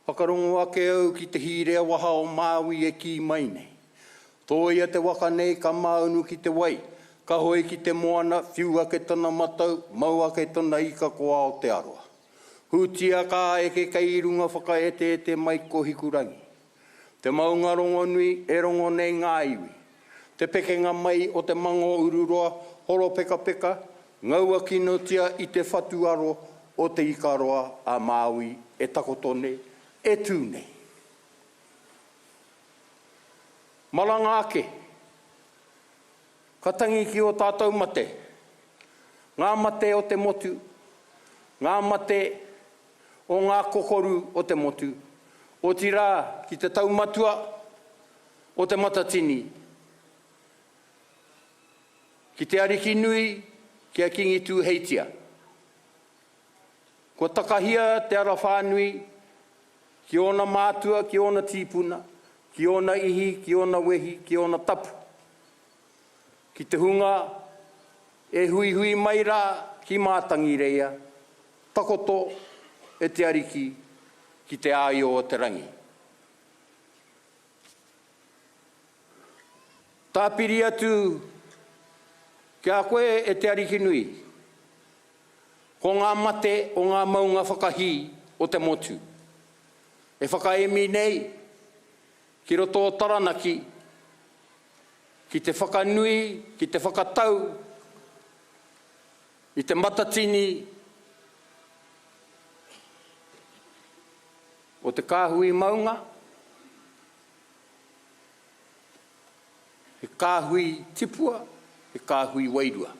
Whakarongo ake au ki te hīrea waha o Māui e kī mai nei. Tōia te waka nei ka māunu ki te wai, ka hoe ki te moana, whiu ake tana matau, mau ake tana ika ko Aotearoa. Hutia ka eke kei runga whakaeteete mai ko Hikurangi. Te maunga rongonui e rongo nei ngā iwi. Te pekenga mai o te mango ururoa horopekapeka, ngaua kinotia i te whatuaro o Te Ikaroa a Māui e takoto nei, e tū nei. Maranga ake, ka tangi ki ō tātou mate, ngā mate o te motu, ngā mate o ngā kokoru o te motu, otirā ki te taumatua o Te Matatini, ki te Ariki nui, ki a Kingi Tūheitia. Kua takahia te ara whānui ki ōna mātua, ki ōna tīpuna, ki ōna ihi, ki ōna wehi, ki ōna tapu. Ki te hunga e huihui mai rā ki Mātangireia, takoto e te Ariki ki te āio o te rangi. Tāpiri atu ki a koe e te Ariki nui, ko ngā mate o ngā maunga whakahī o te motu, e whakaemi nei ki roto o Taranaki ki te whakanui, ki te whakatau i te matatini o te kāhui maunga, he kāhui tipua, he kāhui wairua.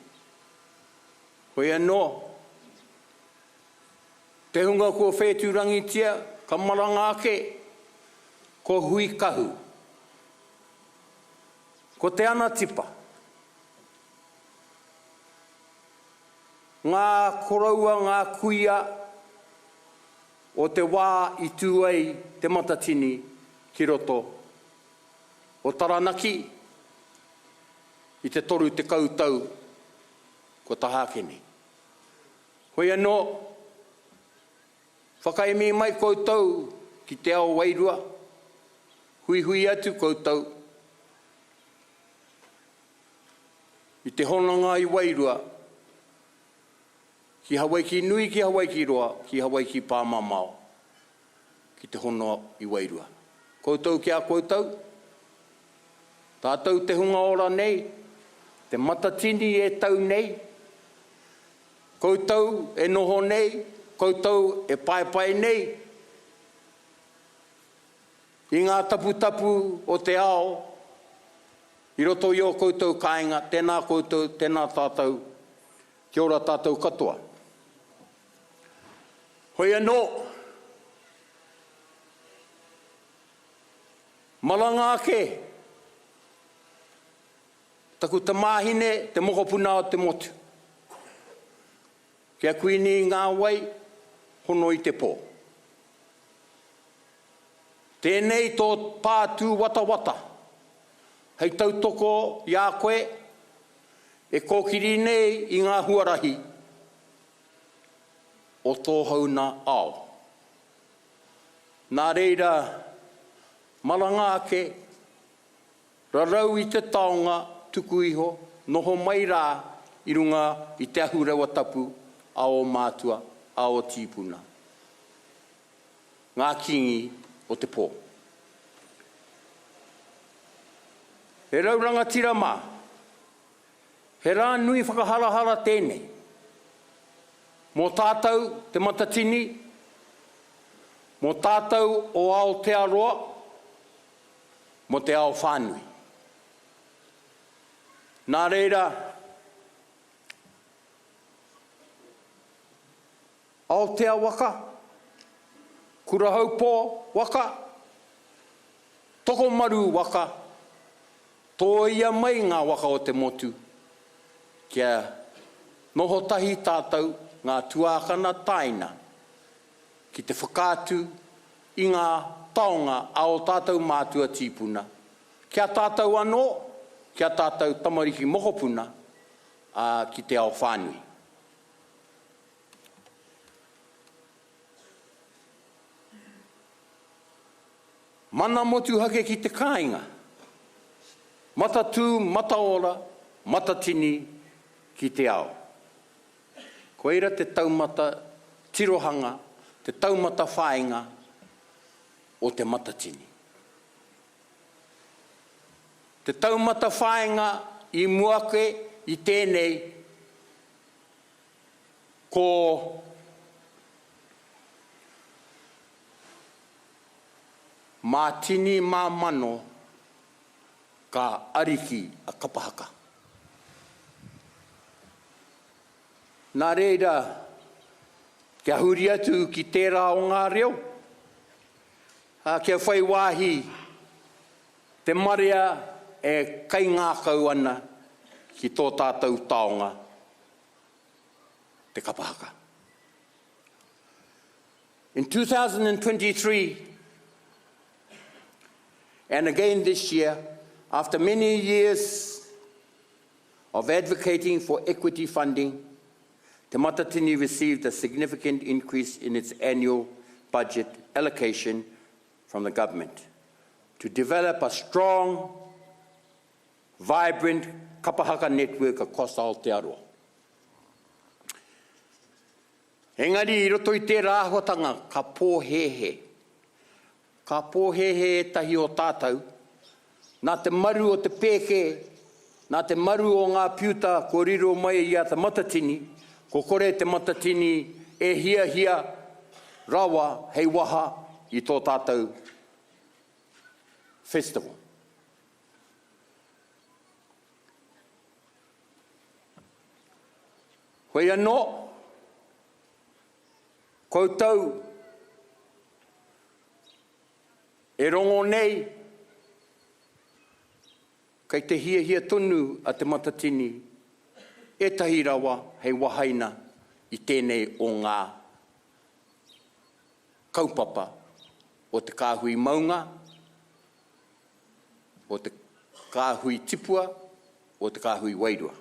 Hoi anō, te hunga kua whētūrangitia, ka maranga ake, ko Huikahu, ko Te Anatipa, ngā koroua, ngā kuia o te wā i tū ai Te Matatini ki roto o Taranaki i te 30 tau kua taha ake nei. Hoi anō, whakaemi mai koutou ki te ao wairua, huihui atu koutou i te hononga i wairua ki Hawaiki nui, ki Hawaiki roa, ki Hawaiki pāmamao, ki te hono i wairua. Koutou ki a koutou, tātou te hunga ora nei, te matatini e tau nei, koutou e noho nei, koutou e paepae nei i ngā taputapu o te ao i roto i ō koutou kāinga, tēnā koutou, tēnā tātou, kia ora tātou katoa. Hoi anō, maranga ake. Taku tamāhine, te mokopuna o te motu. Kia kuini i ngā wai, hono i te pō. Tēnei tō pā tūwatawata hei tautoko i a koe e kōkiri nei i ngā huarahi o tōhou nā ao. Nā reira, maranga ake, rarau i te taonga tuku iho, noho mai rā i runga i te ahurewa tapu a ō mātua, a ō tīpuna. Ngā kīngi o te pō. He rau rangatira mā. He rā nui whakaharahara tēnei. Mō tātou Te Matatini, mō tātou o Aotearoa, mō te ao whānui. Nā reira, Aotea waka, Kurahaupō waka, Tokomaru waka, tōia mai ngā waka o te motu kia noho tahi tātou ngā tuākana tāina ki te whakaatu i ngā taonga a ō tātou mātua tīpuna, ki a tātou anō, ki a tātou tamariki mokopuna, ā, ki te ao whānui. Mana motuhake ki te kāinga. Matatū, mataora, matatini ki te ao. Koira te taumata tirohanga, te taumata whāinga o te matatini. Te taumata whāinga i mua ake i tēnei Ko Mā tini mā mano ka ariki a kapa haka. Nā reira, kia huri atu ki tērā o ngā reo, ā, kia whai wāhi te marea e kaingākau ana ki tō tātou taonga te kapa haka. In 2023, and again this year, after many years of advocating for equity funding, Te Matatini received a significant increase in its annual budget allocation from the government to develop a strong, vibrant kapahaka network across Aotearoa. Engari i roto i tērā āhuatanga ka pōhēhē. Ka pōhēhē ētahi o tātou, nā te maru o te pēke, nā te maru o ngā piuta kua riro mai i a Te Matatini, ko kore Te Matatini e hiahia rawa hei waha i tō tātou festival. Hoi anō, koutou e rongo nei, kei te hiahia tonu a Te Matatini ētahi rawa hei wahaina i tēnei o ngā kaupapa o te kāhui maunga, o te kāhui tipua, o te kāhui wairua.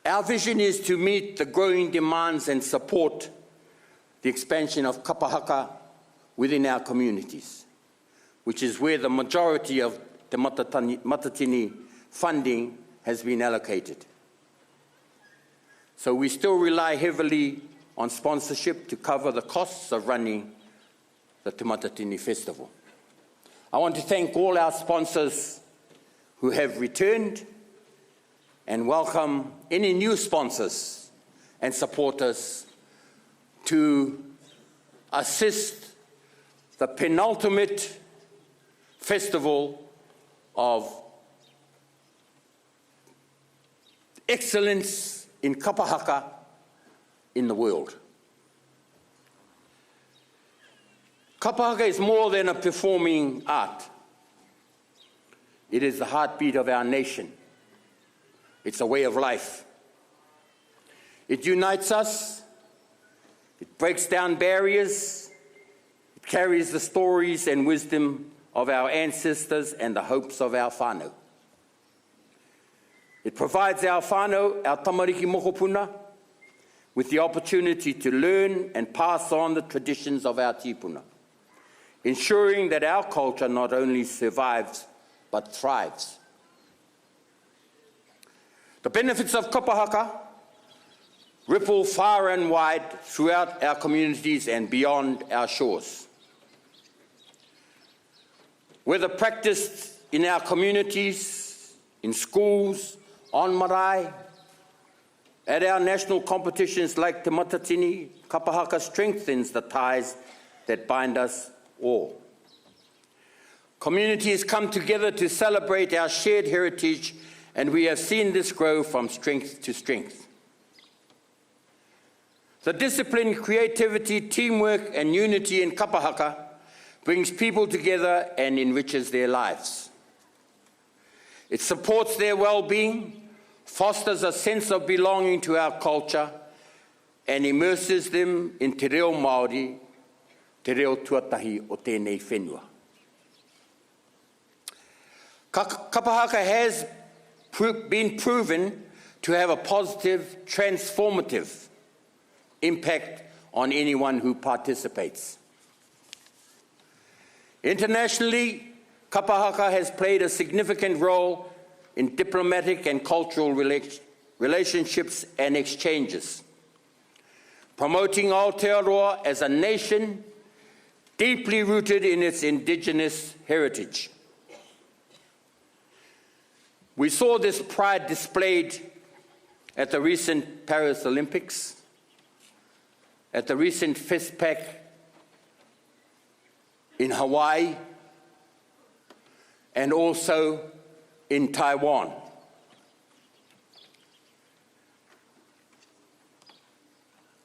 Our vision is to meet the growing demands and support the expansion of kapahaka within our communities, which is where the majority of the Matatini funding has been allocated. So we still rely heavily on sponsorship to cover the costs of running the Te Matatini Festival. I want to thank all our sponsors who have returned and welcome any new sponsors and supporters to assist the penultimate festival of excellence in kapahaka in the world. Kapahaka is more than a performing art. It is the heartbeat of our nation. It's a way of life. It unites us. It breaks down barriers. It carries the stories and wisdom of our ancestors and the hopes of our whānau. It provides our whānau, our tamariki mokopuna, with the opportunity to learn and pass on the traditions of our tipuna, ensuring that our culture not only survives but thrives. The benefits of kapahaka ripple far and wide throughout our communities and beyond our shores. Whether practiced in our communities, in schools, on marae, at our national competitions like Te Matatini, Kapahaka strengthens the ties that bind us all. Communities come together to celebrate our shared heritage, and we have seen this grow from strength to strength. The discipline, creativity, teamwork, and unity in Kapahaka brings people together and enriches their lives. It supports their well-being, fosters a sense of belonging to our culture, and immerses them in te reo Māori, te reo tuatahi o tēnei whenua. Kapahaka has been proven to have a positive, transformative impact on anyone who participates. Internationally, Kapahaka has played a significant role in diplomatic and cultural relationships and exchanges, promoting Aotearoa as a nation deeply rooted in its indigenous heritage. We saw this pride displayed at the recent Paris Olympics, at the recent FestPac in Hawaii, and also in Taiwan.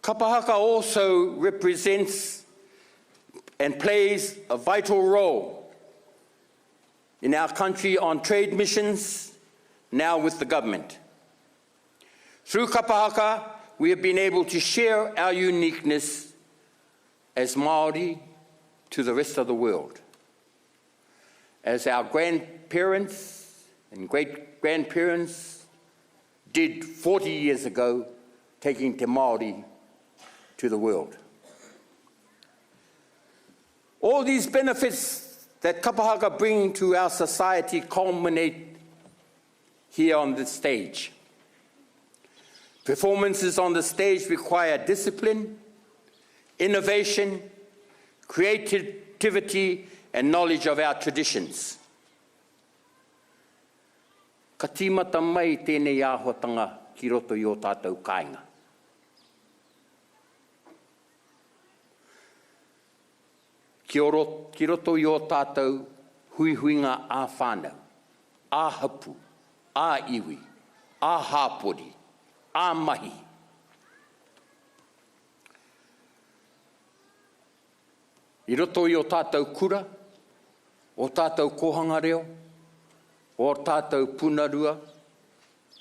Kapahaka also represents and plays a vital role in our country on trade missions, now with the government. Through Kapahaka, we have been able to share our uniqueness as Māori to the rest of the world. As our grandparents and great-grandparents did 40 years ago, taking Te Māori to the world. All these benefits that Kapahaka bring to our society culminate here on the stage. Performances on the stage require discipline, innovation, creativity, and knowledge of our traditions. Ka tīmata mai tēnei āhuatanga ki roto i ō tātou kāinga. Ki, oro, ki roto i ō tātou huihuinga ā-whānau, ā-hapu, ā-iwi, ā-hāpori, ā-mahi. I roto i ō tātou kura, ō tātou kōhanga reo, ō tātou punarua,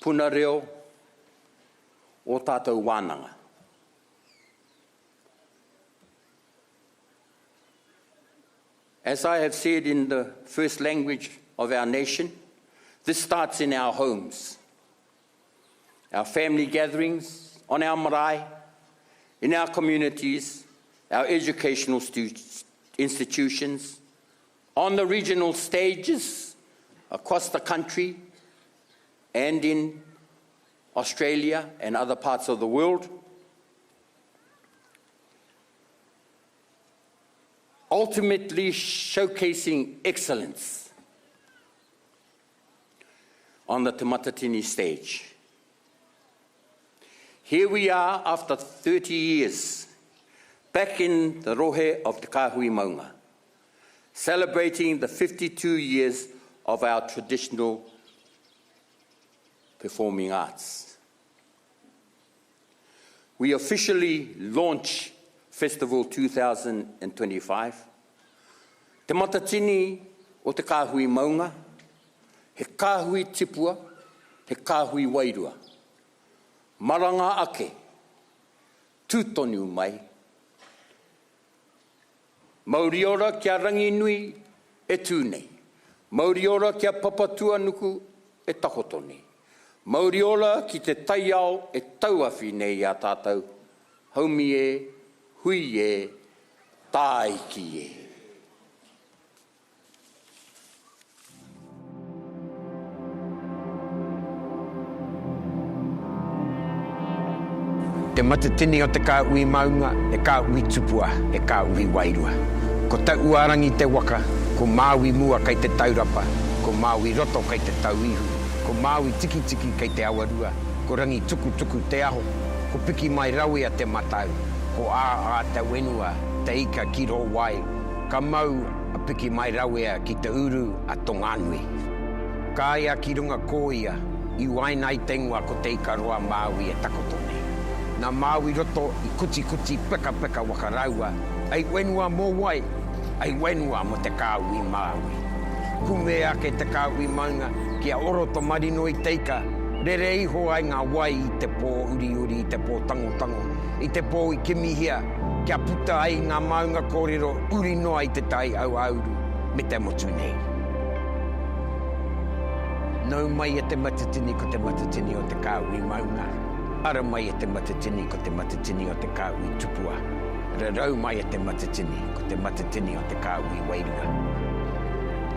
puna reo, ō tātou wānanga. As I have said in the first language of our nation, this starts in our homes, our family gatherings, on our marae, in our communities, our educational institutions, on the regional stages across the country and in Australia and other parts of the world. Ultimately showcasing excellence on the Te Matatini stage. Here we are after 30 years, back in the rohe of Te Kāhui Maunga, celebrating the 52 years of our traditional performing arts. We officially launch Festival 2025. Te Matatini o Te Kāhui Maunga, He kāhui tipua, he kāhui wairua. Maranga ake, tū tonu mai. Mauri ora ki a Ranginui e tū nei. Mauri ora ki a Papatuanuku e takoto nei. Mauri ora ki te taiao e tauawhi nei i a tātou, haumi e, hui e, tāiki e. Te matatini o te kāhui maunga, he kāhui tupua, he kāhui wairua. Ko Tauarangi te waka, ko Māui mua kei te taurapa, ko Māui roto kei te tauihu, ko Māui tikitiki kei te awarua, ko Rangitukutuku te aho, ko Pikimairawea te matau, ko Ā-ā-te-wenua te ika ki rō wai, Ka mau a Pikimairawea ki te uru a Tonganui. Ka ia ki runga kōia, i waina i te ingoa ko Te Ikaroa Māui e takoto nei. Nā Māui roto i kutikuti pekapeka waka raua, ei whenua mō wai, ei whenua mō te kāhui Māui. Kume ake te kāhui maunga kia oro to marino i te ika, rere iho ai ngā wai i te pō uriuri, i te pō tangotango, i te pō i kimihia, kia puta ai ngā maunga kōrero uri noa i te tai auauru me te motu nei. Nau mai e Te Matatini ko Te Matatini o te kāhui maunga, ara mai e Te Matatini ko Te Matatini o te kāhui tupua, rarau mai e Te Matatini ko Te Matatini o te kāhui wairua.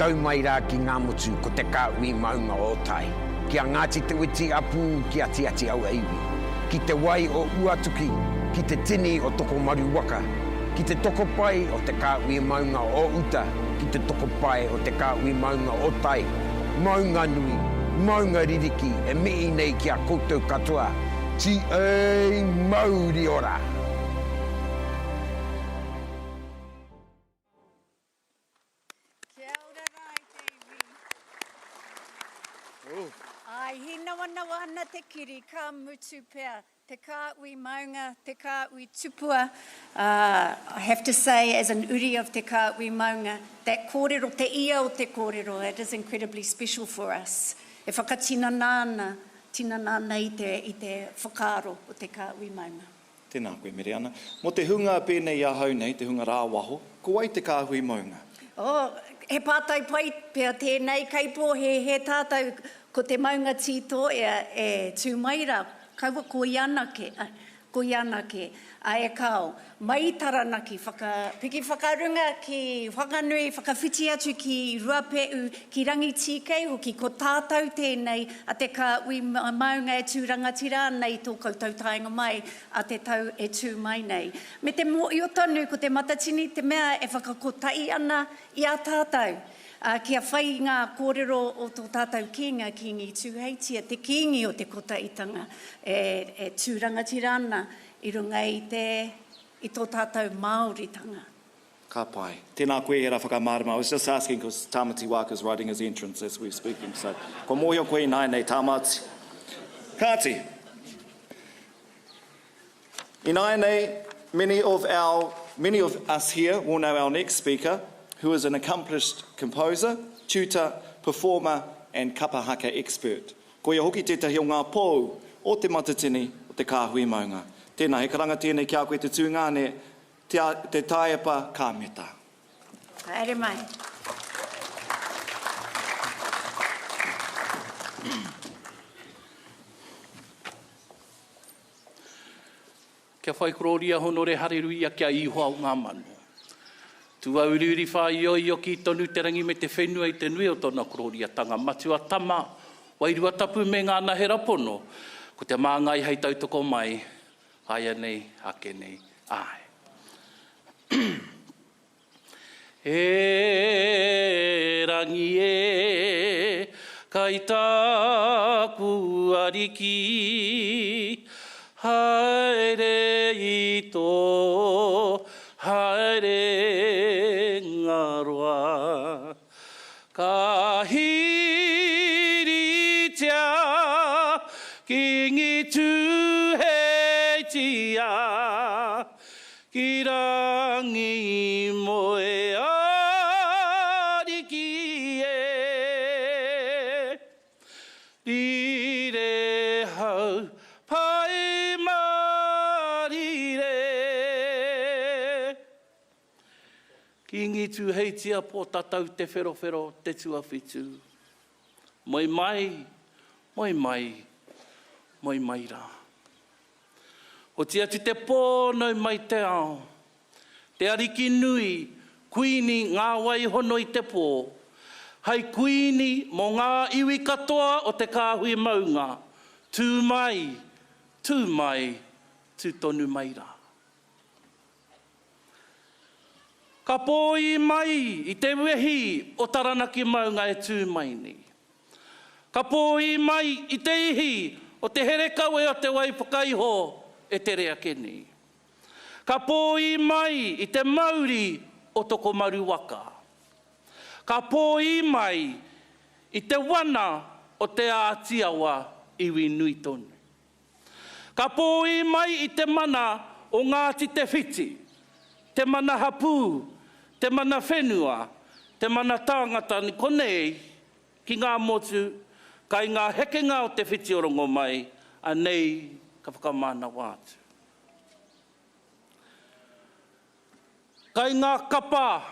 Tau mai rā ki Ngāmotu ko te kāhui maunga o Tai, ki a Ngāti Te Witi apū ki a Tiati Awa iwi. Ki te wai o Uatuki, ki te tini o Tokomaru waka, ki te tokopae o te kāhui maunga o uta, ki te tokopae o te kāhui maunga o tai, maunga nui, maunga ririki e mihi nei ki a koutou katoa, TA Mauri ora! Kia ora rā i te iwi. Āe, hīnawanawa ana te kiri, ka mutu pea. Te kāhui maunga, te kāhui tupua, I have to say as an uri of te kāhui maunga, that kōrero, te ia o te kōrero, it is incredibly special for us. E whakatinana ana, tinana ana i te, i te whakaaro o te kāhui maunga. Tēnā koe, Mereana. Mō te hunga pēnei i ahau nei, te hunga rāwaho, ko wai te kāhui maunga? Oh, he pātai pai pea tēnei, kei pōhēhē tātou ko te maunga tītōea e tū mai rā, kaua ko ia anake, ko ia anake, a e kāo. Mai i Taranaki, whaka, piki whakarunga ki Whanganui, whakawhiti atu ki Ruape'u, ki Rangitīkei hoki, ko tātou tēnei a te kāhui maunga e tū rangatira ana i tō koutou taenga mai a te tau e tū mai nei. Me te mōhio tonu ko Te Matatini te mea e whakakotahi ana i a tātou, ā, kia whai i ngā kōrero o tō tātou Kīnga, Kīngi Tūheitia, te Kīngi o te kotahitanga e tū rangatira ana i runga i te, i tō tātou Māoritanga. Ka pai. Tēnā koe e ra whakamārama. I was just asking because Tāmati Waaka is writing his entrance as we're speaking, so kua mōhio koe ināianei, Tāmati. Kāti. Ināianei, many of our, many of us here will know our next speaker, who is an accomplished composer, tutor, performer and kapa haka expert. Koia hoki tētahi o ngā pou o Te Matatini o Te Kāhui Maunga. Tēnā, he karanga tēnei ki a koe te tūngane, Te, te taepa ka meta. Haere mai. Kia whai kororia honore hareruia ki a Ihoa o ngā mano. Tuauriuri whāioio kī tonu te rangi me te whenua i te nui o tōna kororiatanga matua tama, wairua tapu me ngā anahera pono, ko te māngai hei tautoko mai, Āianei, ake nei, āe. E Rangi e, kai tāku Ariki, haere i tō haerenga roa. Ka hīritia Kīngi Tūheitia ki rangi moe ariki e. Kīngi Tūheitia Pōtatau Te Wherowhero Te Tuawhitu. Moe mai, moe mai, moe mai rā. Oti atu te pō, nau mai te ao. Te Ariki nui, Kuini ngā wai hono i te pō. Hai Kuini mō ngā iwi katoa o te kāhui maunga, tū mai, tū mai, tū tonu mai rā. Ka pōī mai i te wehi o Taranaki maunga e tū mai nei. Ka pōī mai i te ihi o te herekawe o te wai whakaiho e tere ake nei. Ka pōī mai i te mauri o Tokomaru waka. Ka pōī mai i te wana o Te Ātiawa iwi nui tonu. Ka pōī mai i te mana o Ngāti Te Whiti, te mana hapū, te mana whenua, te mana tāngata ni konei ki ngā motu kai ngā hekenga o Te Whiti o Rongomai, anei ka whakamānawa atu. Kai ngā kapa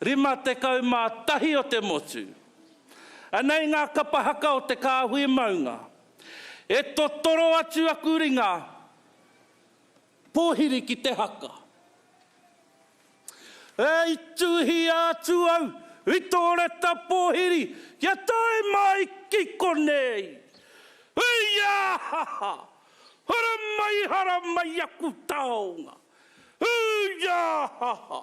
51 o te motu. Anei ngā kapa haka o te kāhui maunga. E totoro atu aku ringa pōhiri ki te haka. E i tuhia atu au i tō reta pōhiri kia tae mai ki konei. Uiahaha! Haramai, haramai aku taonga! Uiahaha!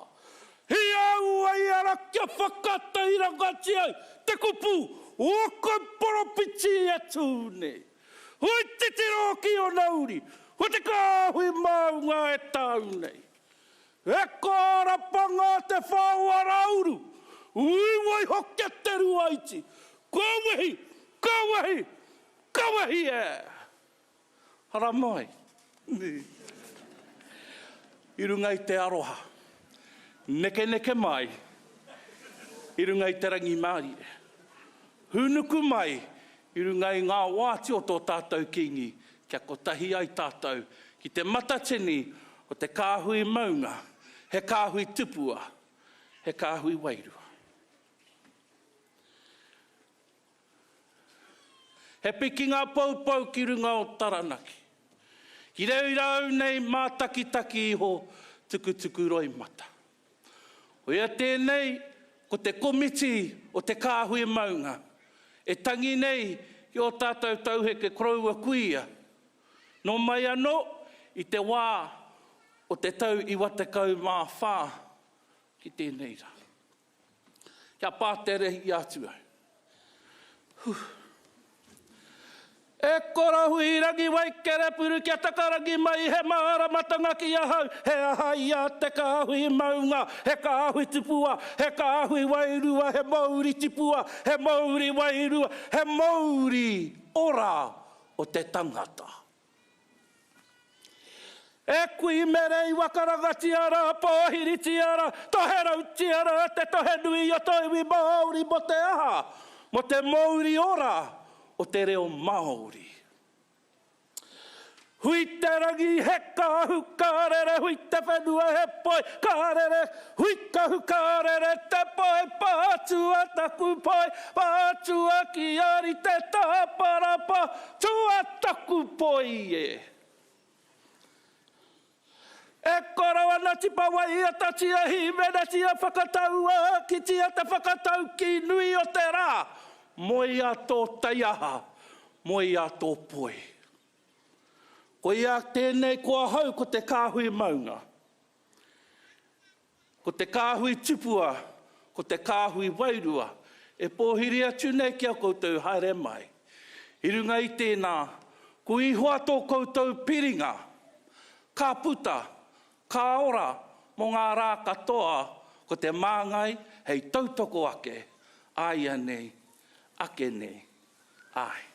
I au ai ara kia whakatairangatia ai te kupu o aku poropiti e tū nei. Hui titiro ki ona uri, ko te kāhui maunga e tau nei. E ka rapanga te whao a Rauru, ui waiho kia te ruaiti, ka wehi, ka wehi, ka wehi e! Haramai. I runga i te aroha. Nekeneke mai i runga i te rangimārie. Hūnuku mai i runga i ngā oati o tō tātou Kīngi kia kotahi ai tātou ki te matatini o te kāhui maunga, he kāhui tupua, he kāhui wairua. He pikinga poupou ki runga o Taranaki. Ki reira au nei mātakitaki iho tukutuku roimata. Koia tēnei ko te komiti o te kāhui maunga e tangi nei ki ō tātou tauheke koroua kuia nō mai anō i te wā o te tau 94 ki tēnei rā. Kia pāterehia atu au. Huh. E kora huirangi wai kerepuru kia takarangi mai he māramatanga ki ahau he aha ia te kāhui maunga he kāhui tupua he kāhui wairua he mouri tipua he mouri wairua he mouri ora o te tangata. E kui Mereiwa karangatia rā, pōhiritia rā, toherautia rā te tohe nui o tō iwi Māori mō te aha? Mō te mouri ora o te reo Māori. Hui te rangi he kāhu ka rere, hui te whenua he poi ka rere, hui kahu ka rere te poi, pātua taku poi, pātua kia rite tāparapa, tua taku poi e. E koro ana tipa waiatatia hīmenetia whakatauākitia te whakataukī nui o te rā, moea tō taiaha, moea tō poi. Koia tēnei ko ahau ko te kāhui maunga. Ko te kāhui tupua, ko te kāhui wairua, e pōhiri atu nei ki a koutou haere mai. I runga i tēnā, ko Ihoa tō koutou piringa, ka puta, ka ora mō ngā rā katoa ko te māngai hei tautoko ake, āianei, ake nei, āe.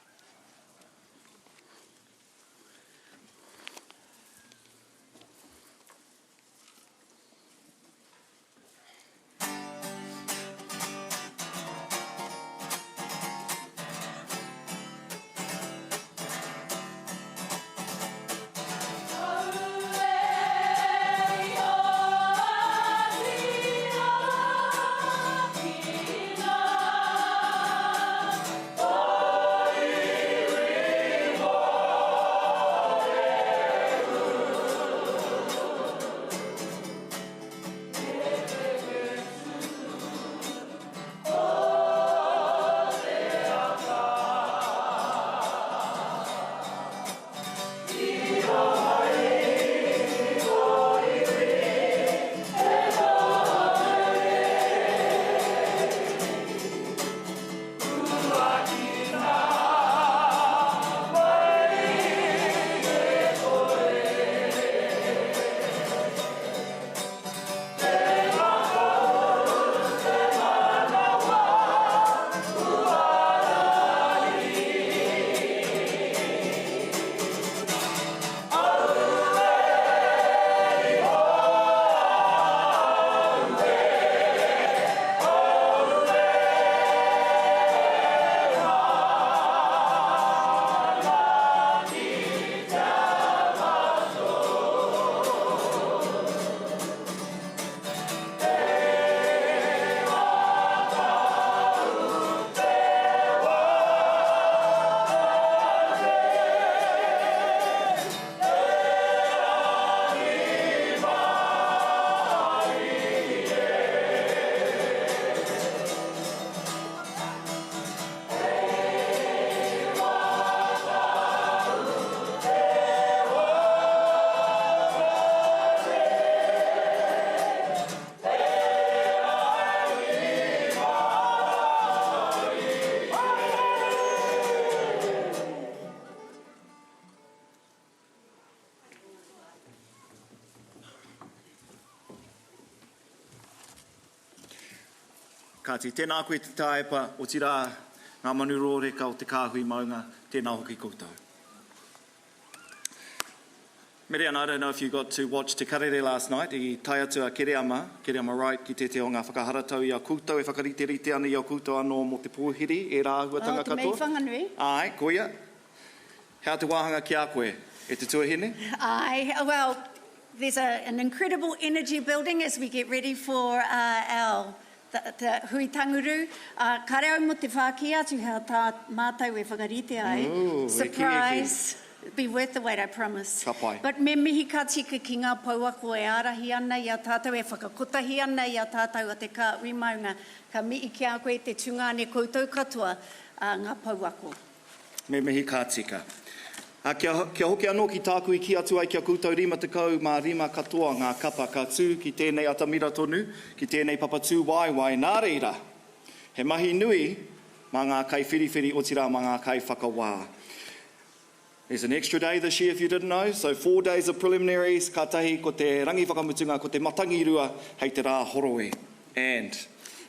Kāti, tēnā koe te taepa, otirā, ngā manu rōreka o te kāhui maunga, tēnā hoki koutou. Mereana, I don't know if you got to watch Te Karere last night, i tae atu a Kereama, Kereama Wright, ki tētehi o ngā whakaharatau i a koutou e whakariterite ana i a koutou anō mō te pōhiri, ērā āhuatanga Oh, te katoa. Mei Whanganui. Āe, koia. He aha te wāhanga ki a koe, e te tuahine? Āe, well, there's a, an incredible energy building as we get ready for uh, our the, the hui tanguru. Uh, kare au mo te whāki atu he aha tā mātou e whakarite ai. Ooh, e kī, e kī. Surprise! It'll be worth the wait, I promise. Ka pai. But me mihi ka tika ki ngā pouako e ārahi ana i a tātou, e whakakotahi ana i a tātou a Te Kāhui Maunga. Ka mihi ki a koe te tungāne koutou katoa, uh, ngā pouako. Me mihi ka tika. Ā, kia, kia hoki anō ki tāku i kī atu ai ki a koutou 55 katoa ngā kapa ka tū ki tēnei atamira tonu, ki tēnei papa tūwaewae, nā reira, he mahi nui mā ngā kaiwhiriwhiri otirā mā ngā kaiwhakawā. There's an extra day this year if you didn't know, so four days of preliminaries, kātahi ko te rangi whakamutunga ko te matangirua hei te rā horoi. And.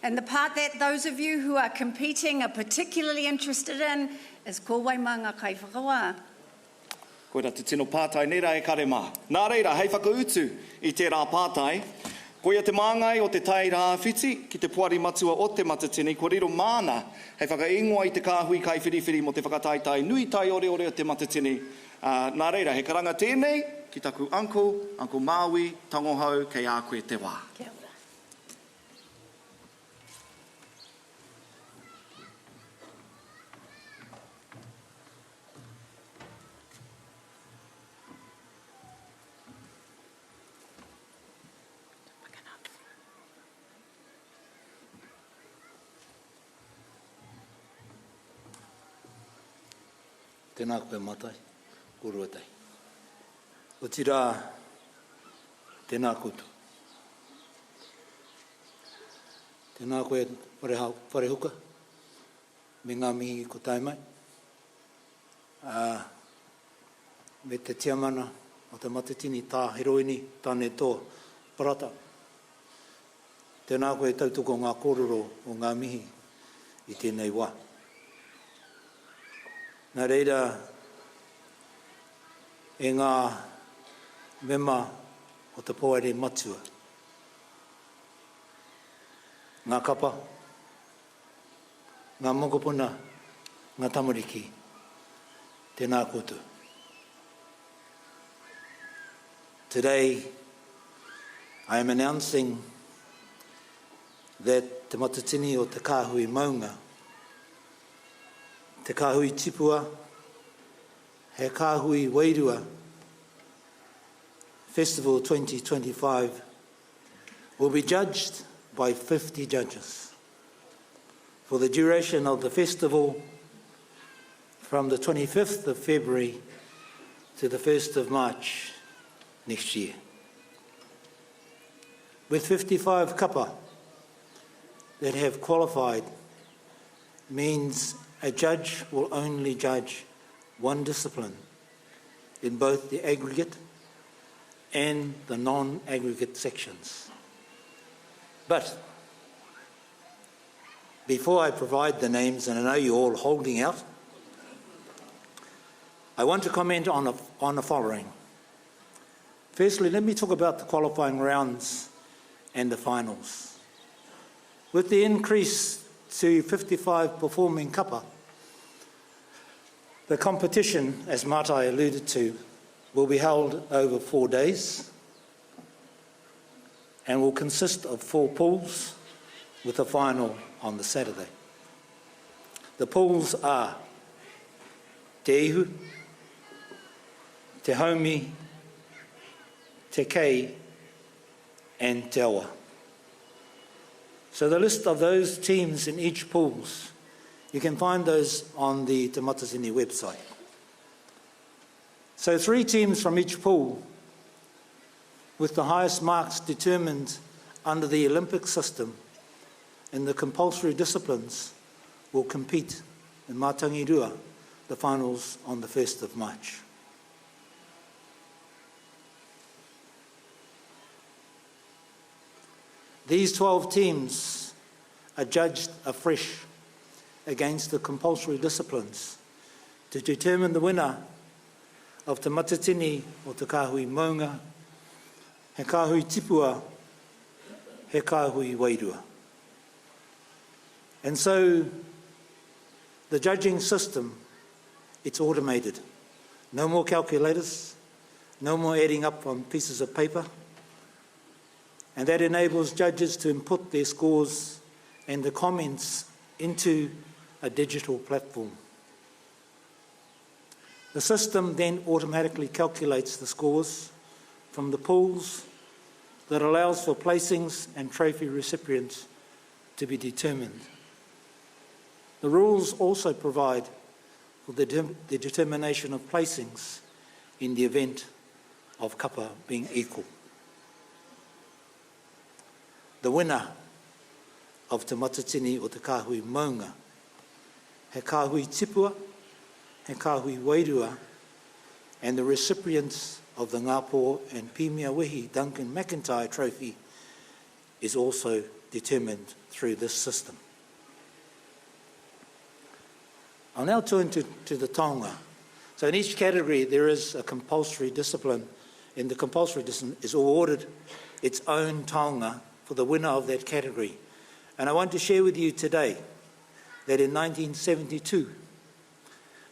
And the part that those of you who are competing are particularly interested in is ko wai mā ngā kaiwhakawā. Koira te tino pātai nei rā e kare mā. Nā reira, hei whakautu i tērā pātai, koia te māngai o Te Tai Rāwhiti ki te Poari Matua o Te Matatini kua riro māna hei whakaingoa i te kāhui kaiwhiriwhiri mō te whakataetae nui taioreore o Te Matatini, ā, nā reira, he karanga tēnei ki taku uncle, Uncle Māui Tangohau, kei a koe te wā. Kia ora. Tēnā koe Matai, kōrua tahi. Otirā, tēnā koutou. Tēnā koe Wharehuka, me ngā mihi ko tae mai, ā, me te tiamana o Te Matatini Tā Heroini Tane Toa Parata. Tēnā koe tautoko ngā kōrero o ngā mihi i tēnei wā. Nā reira, e ngā mema o te Poari Matua, ngā kapa, ngā mokopuna, ngā tamariki, tēnā koutou. Today, I am announcing that Te Matatini o Te Kāhui Maunga, Te Kāhui Tipua, He Kāhui Wairua Festival 2025 will be judged by 50 judges for the duration of the festival from the 25th of February to the 1st of March next year. With 55 kapa that have qualified means a judge will only judge one discipline in both the aggregate and the non-aggregate sections. But before I provide the names, and I know you're all holding out, I want to comment on, a, on the following. Firstly, let me talk about the qualifying rounds and the finals. With the increase to 55 performing kapa, the competition, as Matai alluded to, will be held over four days and will consist of four pools with a final on the Saturday. The pools are Te Ihu, Te Haumi, Te Kei and Te Awa. So the list of those teams in each pools, you can find those on the Te Matatini website. So three teams from each pool with the highest marks determined under the Olympic system in the compulsory disciplines will compete in Matangi the finals on the 1st of March. These 12 teams are judged afresh against the compulsory disciplines to determine the winner of Te Matatini o Te Kāhui Maunga, He Kāhui Tipua, He Kāhui Wairua. And so the judging system, it's automated. No more calculators, no more adding up on pieces of paper. And that enables judges to input their scores and the comments into a digital platform. The system then automatically calculates the scores from the pools that allows for placings and trophy recipients to be determined. The rules also provide for the, de the determination of placings in the event of kapa being equal. The winner of Te Matatini o Te Kāhui Maunga, he kāhui tipua, he kāhui wairua, and the recipients of the Ngāpō and Pimia Wehi Duncan McIntyre Trophy is also determined through this system. I'll now turn to, to the taonga. So in each category there is a compulsory discipline, and the compulsory discipline is awarded its own taonga for the winner of that category. And I want to share with you today that in 1972,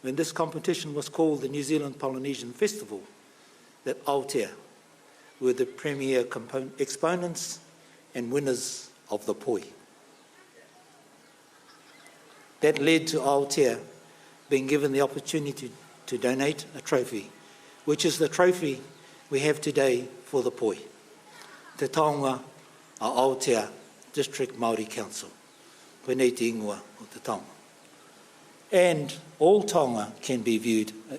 when this competition was called the New Zealand Polynesian Festival, that Aotea were the premier exponents and winners of the poi. That led to Aotea being given the opportunity to donate a trophy, which is the trophy we have today for the poi. Te taonga a Aotea District Māori Council. Koinei te ingoa o te taonga. And all taonga can be viewed uh,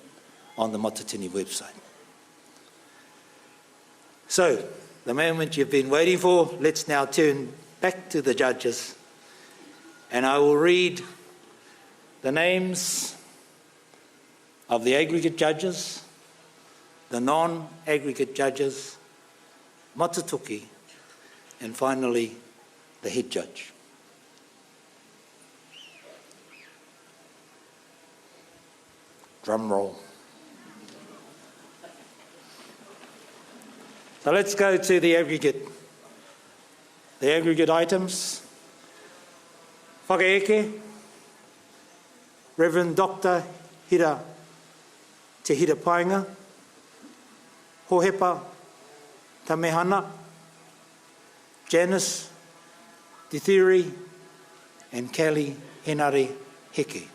on the Matatini website. So, the moment you've been waiting for, let's now turn back to the judges and I will read the names of the aggregate judges, the non-aggregate judges, Matatoki, and finally the head judge. Drum roll. So let's go to the aggregate. The aggregate items. Whakaeke, Reverend Dr. Hira Te Hira Paenga, Hohepa Tamehana, Janice Te and Kelly Henare Heke.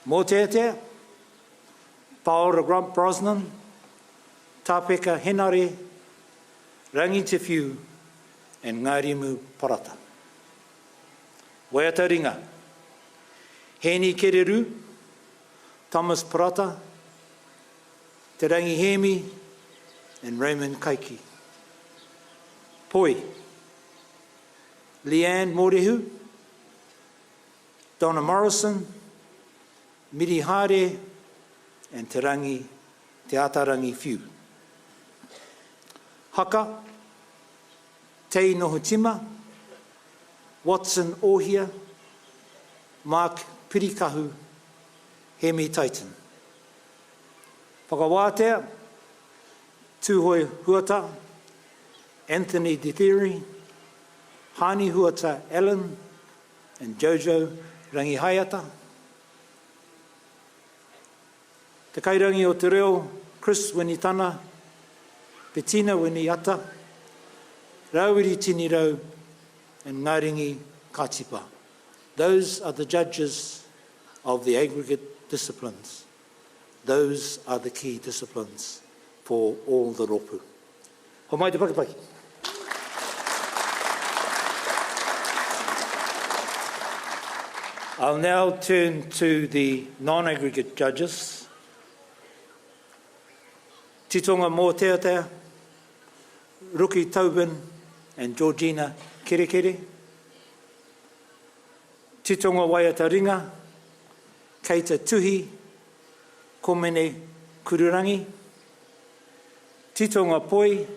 Mōteatea, Paora Grump Brosnan, Tāpeka Henare, Rangi Te Whiu, and Ngārimu Parata. Waiata Ringa, Heni Kereru, Thomas Parata, Te Rangi Hemi, and Raymond Kaiki. Poi, Leanne Morehu, Donna Morrison, Miri Haere, and Te Rangi, Te Atarangi Whiu. Haka, Te Nohotima, Watson Ohia, Mark Pirikahu, Hemi Titan. Whakawātea, Tūhoe Huata, Anthony Ditheri, Hani Huata Allen, and Jojo Rangihaiata. Te Kairangi o Te Reo, Chris Winitana, Bettina Winiata, Rawiri Tinirau, and Ngaringi Katipa. Those are the judges of the aggregate disciplines. Those are the key disciplines for all the ropu. Ho mai te pakipaki. I'll now turn to the non-aggregate judges. Titonga Mōteatea, Ruki Tobin and Georgina Kerekere. Titonga Waiata Ringa, Keita Tuhi, Komene Kururangi. Titonga Poi,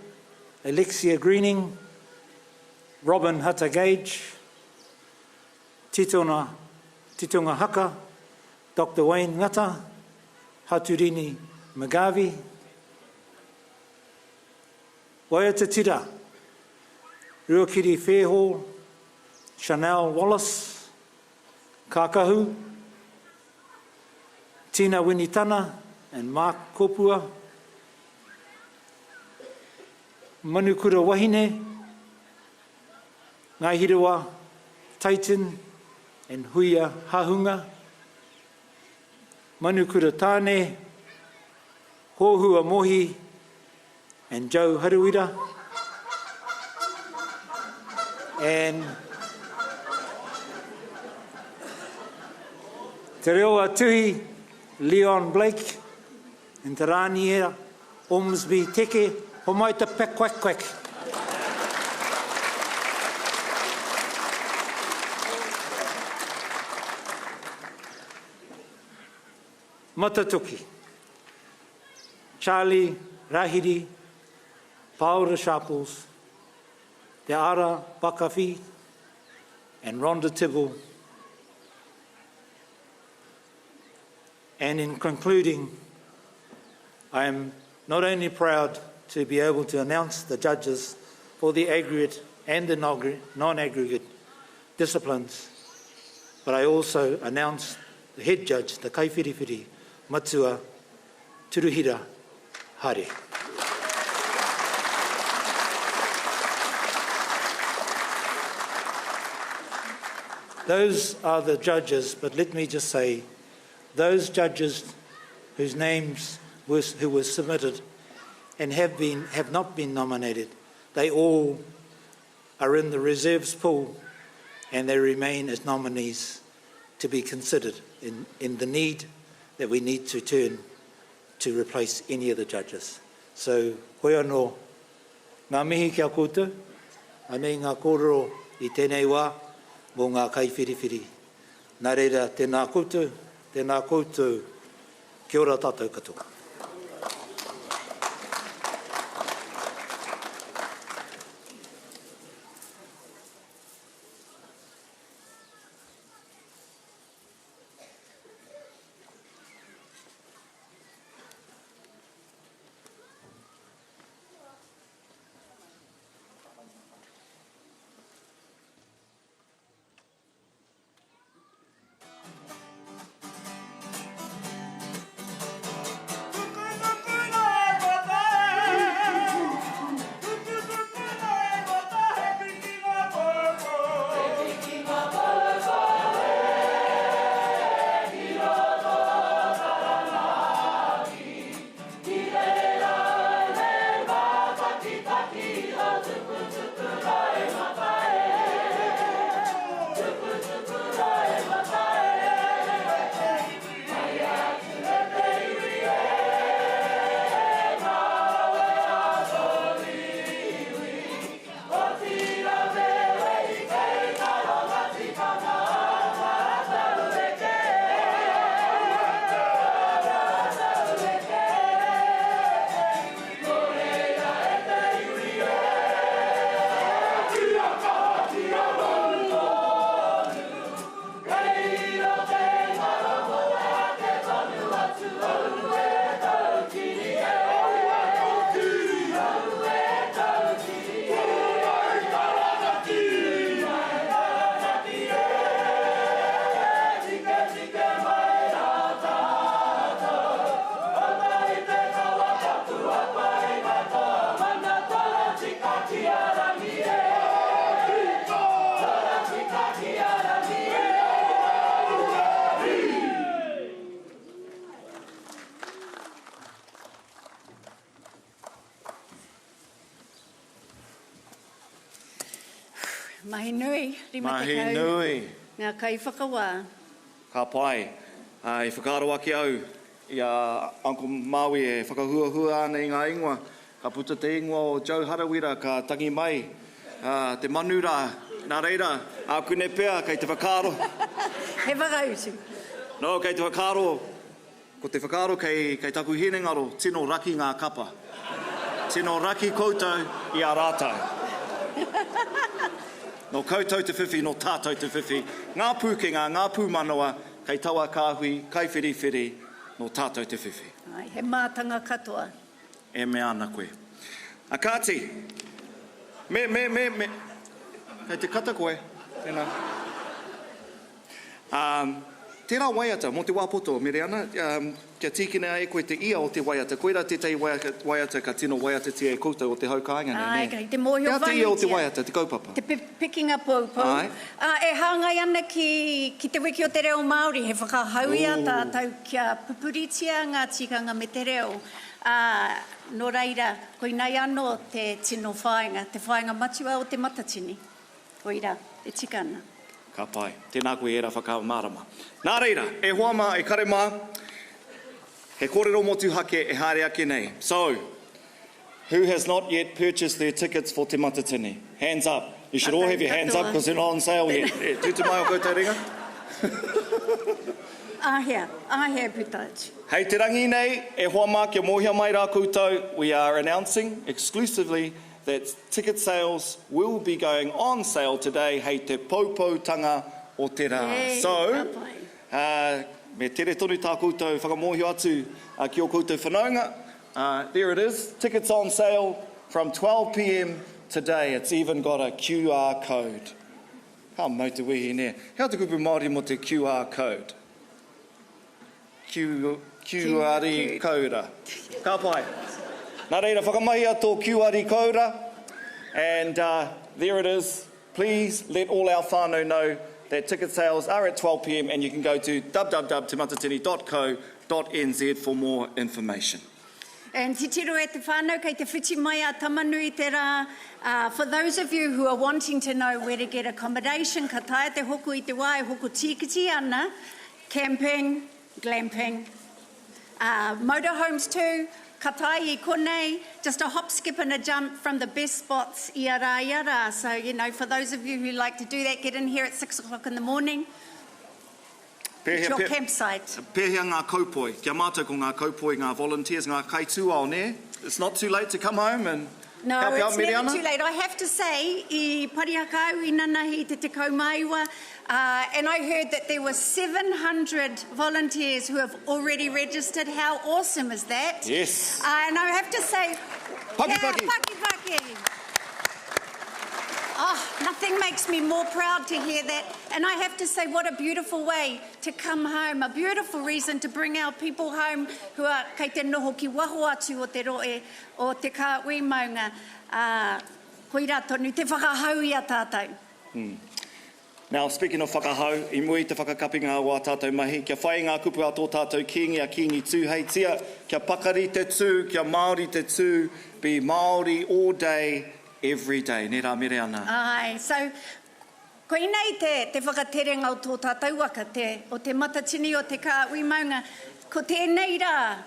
Alexia Greening, Robin Hata Gage, Titona, Titonga Haka, Doctor Wayne Ngata, Haturini McGarvey, Waiata Tira, Ruakiri Fairhall, Chanel Wallace, Kākahu, Tina Winitana and Mark Kopua, Manukura Wahine, Ngāi Titan and Huia Hahunga, Manukura Tāne, Hohua Mohi and Joe Haruira, and Te Reo a Tuhi, Leon Blake, and Te Rāniera Ormsby Teke, homai te pek quack quack. Matatoki, Charlie Rahiri, Paora Sharples, Te Ara Bakawhi, and Rhonda Tibble. And in concluding, I am not only proud to be able to announce the judges for the aggregate and the non-aggregate disciplines, but I also announce the head judge, the Kaiwhiriwhiri, Matua Turuhira Hare. Those are the judges, but let me just say, those judges whose names were, who were submitted and have, been, have not been nominated, they all are in the reserves pool and they remain as nominees to be considered in, in the need that we need to turn to replace any of the judges. So, hoi anō, ngā mihi ki a koutou, anei ngā kōrero i tēnei wā mō ngā kaiwhiriwhiri. Nā reira, tēnā koutou, tēnā koutou, kia ora tātou katoa. Mahi nui, 50. Mahi nui. Ngā kaiwhakawā. Ka pai. I whakaaro ake au i a Uncle Maui e whakahuahua ana i ngā ingoa. Ka puta te ingoa o Joe Harawira ka tangi mai te manu rā. Nā reira, ākune pea kei te whakaaro. He whakautu. No, kei te whakaaro Ko te whakaaro kei, kei taku hinengaro, tino raki ngā kapa. Tino raki koutou i a rātou. Nō koutou te whiwhi, nō tātou te whiwhi, ngā pūkenga, ngā pūmanawa, kei taua kāhui, kaiwhiriwhiri, nō tātou te whiwhi. Āe, he mātanga katoa. E mea ana koe. A kāti, me, me, me, me, kei te kata koe, tēnā. Ā, tērā waiata mō te wā poto, Mereana, ā, kia tīkina e koe te ia o te waiata, koirā tētahi waiata ka tino waiatatia e koutou o te hau kāinga nei, nē? Āe, kei te mōhio He aha te ia o te whānuitia. waiata, te kaupapa? Te pikinga poupou. Āe. Ā, e hāngai ana ki, ki Te Wiki o te Reo Māori, he whakahau i a tātou kia pupuritia ngā tikanga me te reo. Ā, nō reira, koinei anō te tino whāinga, te whāinga matua o Te Matatini. Koirā, e tika ana. Ka pai. Tēnā koe i ērā whakamārama. Nā reira, e hoa mā, e kare mā, he kōrero motuhake e haere ake nei. So, who has not yet purchased their tickets for Te Matatini? Hands up. You should all have your hands up because they're not on sale yet. E, tūtū mai o koutou ringa. Āhea, āhea e puta atu. Hei te rangi nei, e hoa mā, kia mōhio mai rā koutou, we are announcing exclusively that ticket sales will be going on sale today hei te poupoutanga o te rā. Yay, So, ka pai. me tere tonu tā koutou whakamōhio atu ki ō koutou whanaunga. There it is, tickets on sale from 12pm today. It's even got a QR code. Ka mau te wehi, nē? He aha te kupu Māori mō te QR code? Q, QR koura. Ka pai. Nā reira, whakamahia tō QR koura and there it is. Please let all our whānau know that ticket sales are at 12pm and you can go to www.tematatini.co.nz for more information. And titiro e te whānau, kei te whiti mai a Tamanui te rā. For those of you who are wanting to know where to get accommodation, ka taea te hoko i te wā e hoko tīkiti ana, Camping, glamping, motorhomes too, ka tae i konei, just a hop, skip and a jump from the best spots ia rā, ia rā. So, you know, for those of you who like to do that, get in here at 6 o'clock in the morning, get your campsite. Pēhea ngā kaupoi? Kia mātau ko ngā kaupoi, ngā volunteers, ngā kaitūao, nē? It's not too late to come home and No, help out, it's never Mereana? too late. I have to say, i Parihaka au i nanahi te 19, and I heard that there were 700 volunteers who have already registered. How awesome is that? Yes. And I have to say... Paki yeah, paki. Paki paki. Oh, nothing makes me more proud to hear that. And I have to say, what a beautiful way to come home, a beautiful reason to bring our people home who are kei te noho ki waho atu o te rohe o Te Kāhui Maunga, ā, koirā tonu te whakahau i a tātou. Now, speaking of whakahau, i mua i te whakakapinga o ā tātou mahi, kia whai i ngā kupu a tō tātou Kīngi, a Kīngi Tūheitia, kia pakari te tū, kia Māori te tū, be Māori all day, every day. Nē rā, Mereana? Āe, so, koinei te, te whakaterenga o tō tātou waka, te, o Te Matatini o Te Kāhui Maunga. Ko tēnei rā,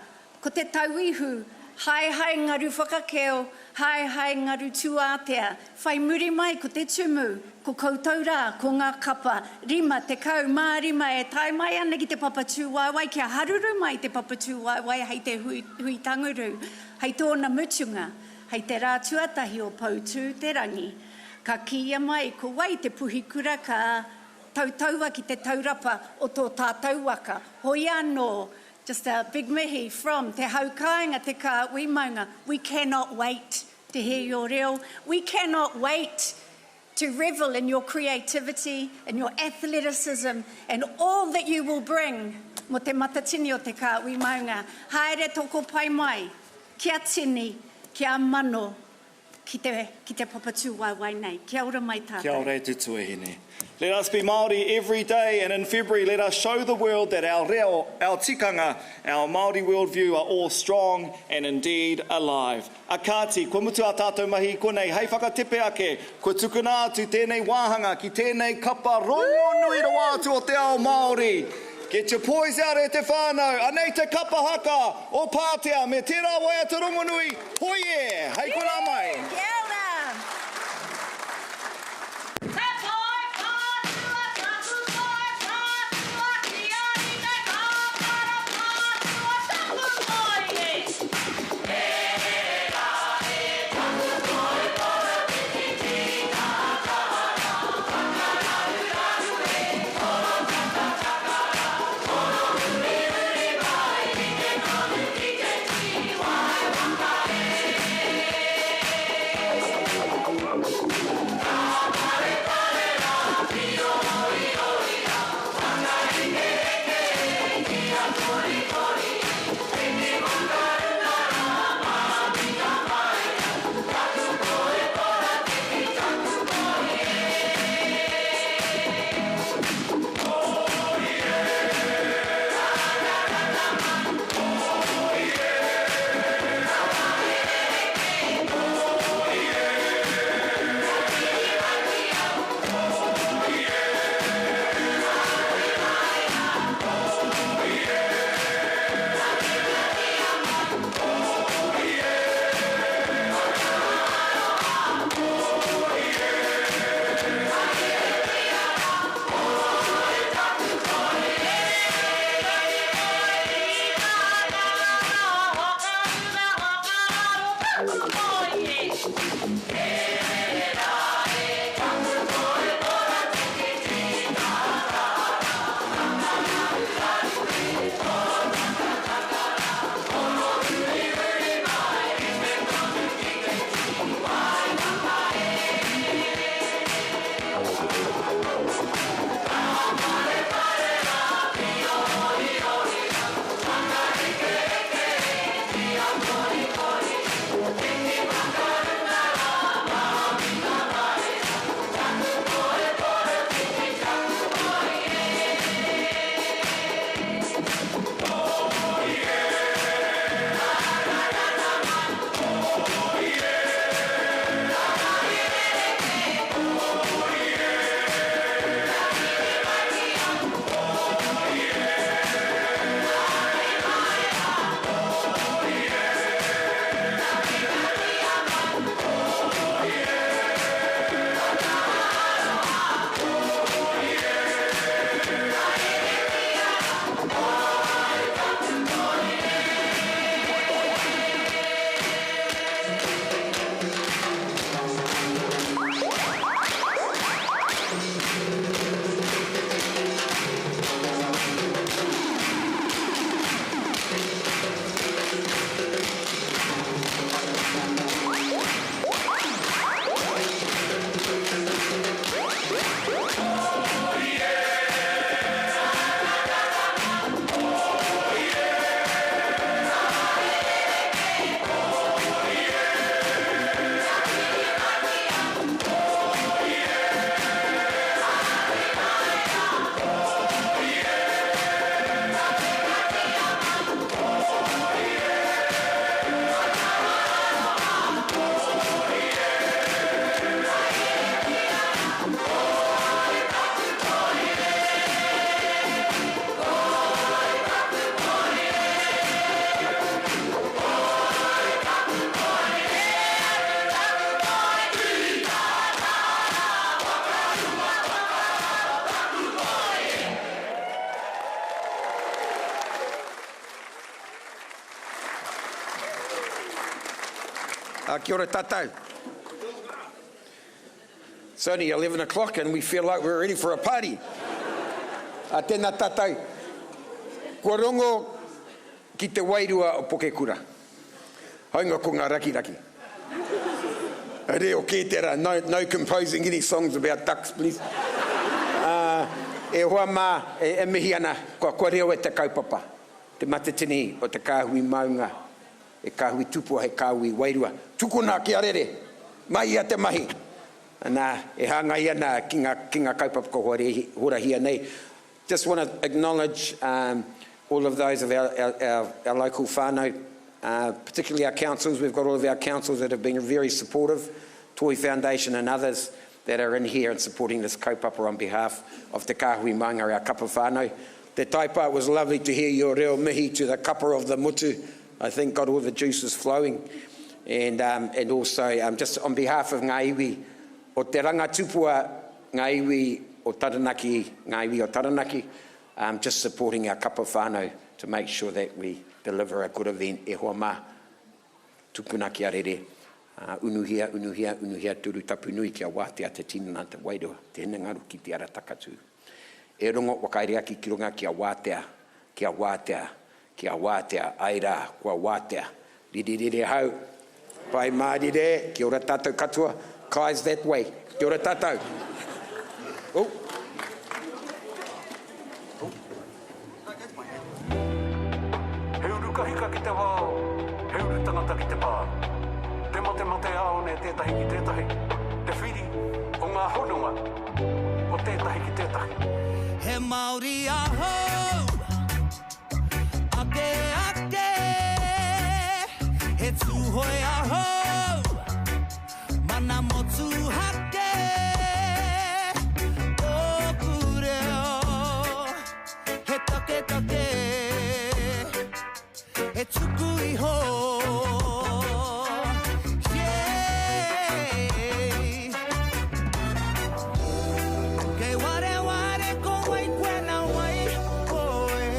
ko te tauihu, haehae ngaru whakakeo, haehae ngaru tūātea. Whai muri mai ko te tumu, ko koutou rā, ko ngā kapa 55 e tae mai ana ki te papa tūwaewae kia haruru mai te papa tūwaewae hei te hui, hui tanguru, hei tōna mutunga, hei te rā tuatahi o Poutū te rangi. Ka kīia mai ko wai te puhikura ka tautaua ki te taurapa o tō tātou waka, hoi anō, just a big mihi from te hau kāinga, te kāhui maunga, we cannot wait to hear your reo, we cannot wait to revel in your creativity, in your athleticism, and all that you will bring mō te matatini o te kāhui maunga. Haere toko pai mai, kia tini, kia mano, ki te, ki te papatūwaewae nei. Kia ora mai tātou. Kia ora e te tuahine. Let us be Māori every day and in February let us show the world that our reo, our tikanga, our Māori worldview are all strong and indeed alive. A kāti, kua mutu ā tātou mahi i konei, hei whakatepe ake, kua tukuna atu tēnei wāhanga ki tēnei kapa rongonui rawa atu o te ao Māori. Get your poise out e te whānau, anei te kapa haka o Pātea me tērā waiata rongonui, Hoi e! Hei konā mai! Kia ora! Te pae pātua taku pae pātua ki a rite kāpara pātua taku pae e. E rā e taku pae porowhiti tīna kaha rā. Uh, kia ora tātou. It's only 11 o'clock and we feel like we're ready for a party. Uh, tēnā tātou. Kua rongo ki te wairua o Pokekura. Haunga ko ngā rakiraki. Reo kē tērā, no, no composing any songs about ducks, please. Uh, e hoa mā, e, e mihi ana, kua, kua reo e te kaupapa. Te matatini o te kāhui maunga, e kāhui tupua he kāhui wairua. Tukuna kia rere, mahia te mahi. Nā, e hāngai ana ki ngā, ki ngā kaupapa kua horahia nei. Just want to acknowledge um, all of those of our, our, our, our local whānau, uh, particularly our councils. We've got all of our councils that have been very supportive, Toi Foundation and others that are in here and supporting this kaupapa on behalf of Te Kāhui Maunga, our kapa whānau. Te Taipa, it was lovely to hear your reo mihi to the kapa of the mutu. I think got all the juices flowing. And, um, and also, um, just on behalf of Ngā Iwi o Te Rangatupua, Ngā Iwi o Taranaki, Ngā Iwi o Taranaki, um, just supporting our kapa whānau to make sure that we deliver a good event. E hoa mā, tukuna kia rere. Uh, unuhia, unuhia, unuhia turu tapu nui kia wātea te tinana, te wairua, te hinengaro ki te ara takatū. E rongo whakaereaki ki runga kia wātea, kia wātea, kia wātea, ai rā, kua wātea. Riri hau, pai mārire, kia ora tātou katoa, Kai's that way, kia ora tātou. Oh. He uru kahika ki te wao, he uru tangata ki te pā. Te matemate āone tētahi ki tētahi, te whiri o ngā hononga o tētahi ki tētahi. He Māori ahau, ake ake, he Tūhoe ahau, mana motuhake, tōku reo, he taketake, he tuku iho. Yeah. Kei wareware ko wai koe na wai koe.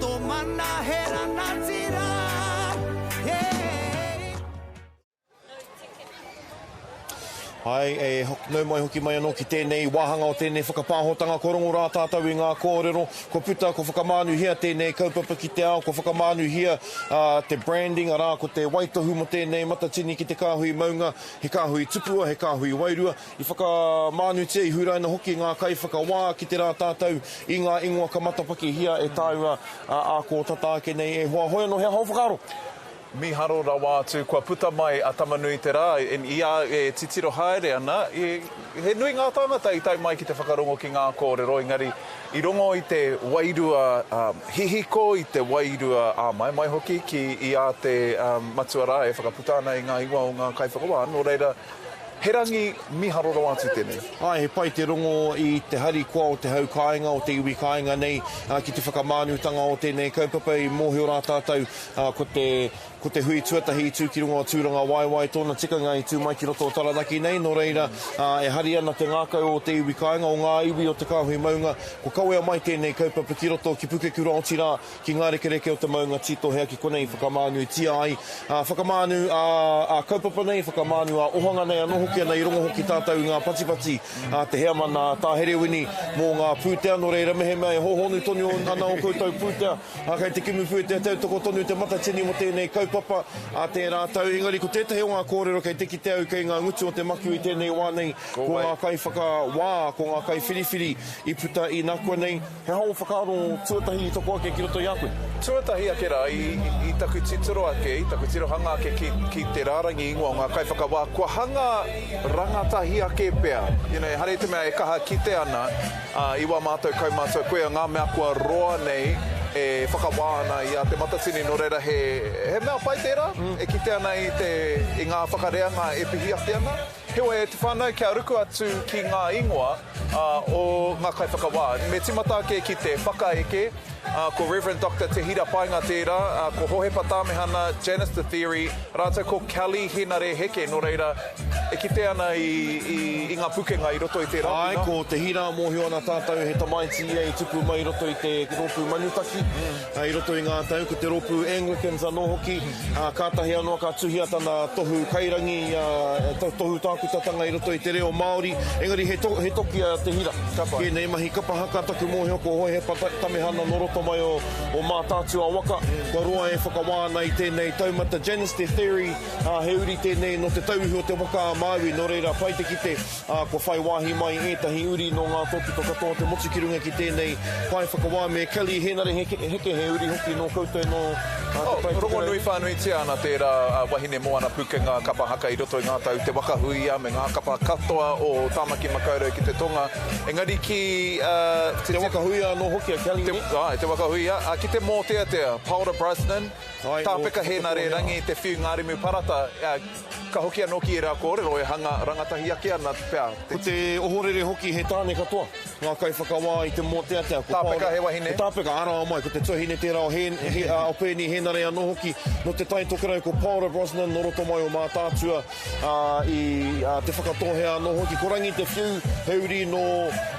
Tō mana he rangatira. Hai, e nau mai hoki mai anō ki tēnei wāhanga o tēnei whakapāhotanga. Kua rongo rā tātou i ngā kōrero, kua puta, kua whakamānuhia tēnei kaupapa ki te ao, kua whakamānuhia te branding, arā, ko te waitohu mō tēnei matatini ki te kāhui maunga, he kāhui tupua, he kāhui wairua. I whakamānutia, i huraina hoki ngā kaiwhakawā ki te rā tātou i ngā ingoa ka matapakihia e tāua ā kō tata ake nei e hoa. Hoi anō, he aha ō whakaaro? Mīharo rawa atu, kua puta mai a Tama-nui-te-rā, i a e titiro haere ana, he nui ngā tāngata i tae mai ki te whakarongo ki ngā kōrero, engari i rongo i te wairua hihiko, i te wairua āmaimai hoki ki i a te matua rā e whakaputa ana i ngā ingoa o ngā kaiwhakawā, nō reira, he rangi mīharo rawa atu tēnei. Āe, he pai te rongo i te harikoa o te hau kāinga, o te iwi kāinga nei ki te whakamānutanga o tēnei kaupapa. I mōhio rā tātou ko te, ko te hui tuatahi i tū ki runga o Tūrangawaewae, tōna tikanga i tū mai ki roto o Taranaki nei, nō reira, e hari ana te ngākau o te iwi kāinga, o ngā iwi o Te Kāhui Maunga, kua kawea mai tēnei kaupapa ki roto, ki Pukekura, otirā, ki ngā rekereke o te maunga tītohea ki konei i whakamānuitia ai, ā, whakamānu ā, ā kaupapa nei, whakamānu ā ohanga nei anō hoki ana i rongo hoki tātou i ngā patipati a te heamana a Tā Herewini mō ngā pūtea, nō reira mehemea e hōhonu tonu ana ō koutou pūtea, ā, kei te kimi pūtea tautoko tonu te Matatini mō tēnei kaupapa ā tērā tau. Engari ko tētahi o ngā kōrero kei te kite au kei ngā ngutu o te maku i tēnei wā nei, ko ngā kaiwhakawā, ko ngā kaiwhiriwhiri i puta inakuanei. He aha ō whakaaro tuatahi i toko ake ki roto i a koe? Tuatahi ake rā, i, i taku titiro ake, i taku tirohanga ake ki, ki te rārangi ingoa o ngā kaiwhakawā, kua hanga rangatahi ake pea. You know, ehara i te mea e kaha kite ana i wā mātou kaumātua koe ngā mea kua roa nei e whakawā ana i a Te Matatini, nō reira he, he mea pai tērā, e kite ana i te, i ngā whakareanga e pihi ake ana. Heoi, e te whānau, kia ruku atu ki ngā ingoa o ngā kaiwhakawā. Me tīmata ake ki te whakaeke, ko Reverend Doctor Te Hira Paenga tērā, ko Hohepa Tāmehana, Janice De Theory, rātou ko Kelly Henare Heke, nō reira, e kite ana i ngā pukenga i roto i tērā puna. Āe, ko Te Hira, mōhio ana tātou he tamaiti ia i tupu mai i roto i te rōpū manutaki. I roto i ngā tau, ko te rōpū Anglicans anō hoki, ā, kātahi anō ka tuhia tana tohu kairangi, ā, tohu tākutatanga i roto i te reo Māori, engari he to, he toki a Te Hira. Ka pai. Tēnei mahi kapa haka, taku mōhio ko Hohepa Tamehana nō roto mai o, o Mātaatua waka, kua roa e whakawā ana i tēnei taumata. Janice Te Theory, ā, he uri tēnei nō Te Tauihu o te Waka a Māui, nō reira, pai te kite, ā, kua whai wāhi mai ētahi uri nō ngā tōpito katoa o te motu ki runga ki tēnei pae whakawā me Kelly Hēnare Heke, he uri hoki nō koutou nō Te Tai Tokerau. Rongonui whānuitia ana tērā wahine mō ana pukenga kapa haka i roto i ngā tau, Te Waka Huia me ngā kapa katoa o Tāmaki Makaurau ki te tonga. Engari ki te. Te Waka Huia anō hoki a Kelly, nē? Āe, Te Waka Huia. Ki te mōteatea, Paora Brosnan, Tāpeka Hēnare Rangi, Te Whiu Ngārimu Parata, Ka hoki anō ki ērā kōrero e hanga rangatahi ake ana pea te. Ko te ohorere hoki he tāne katoa ngā kaiwhakawā i te mōteatea. Ko Tāpeka he wahine. Ko Tāpeka, arā mai, ko te tuahine tērā o Hēn, he, a, o Peeni Hēnare anō hoki. Nō Te Tai Tokerau ko Paora Brosnan nō roto mai o Mātaatua, ā, i, ā, Te Whakatōhea anō hoki. Ko Rangi Te Whiu, he uri nō,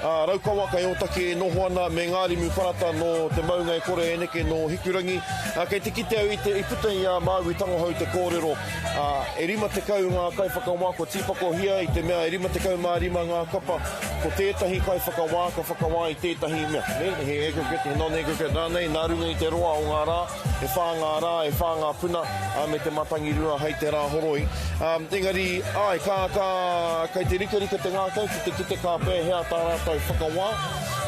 ā, Raukawa kei Ōtaki e noho ana, me Ngārimu Parata nō te maunga e kore e neke nō Hikurangi. Ā, kei te kite au i te, i puta i a Māui Tangohau te kōrero, Ā, e 50 ngā kaiwhakawā kua tīpakohia i te mea e 55 ngā kapa, ko tētahi kaiwhakawā ka whakawā i tētahi mea, nē, he aggregate, he non-aggregate rānei, nā runga i te roa o ngā rā, e whā ngā rā, e whā ngā puna, ā, me te matangirua hei te rā horoi. Ā, engari, āe, ka, ka, kei te rikarika te ngākau ki te kite ka pēhea tā rātou whakawā,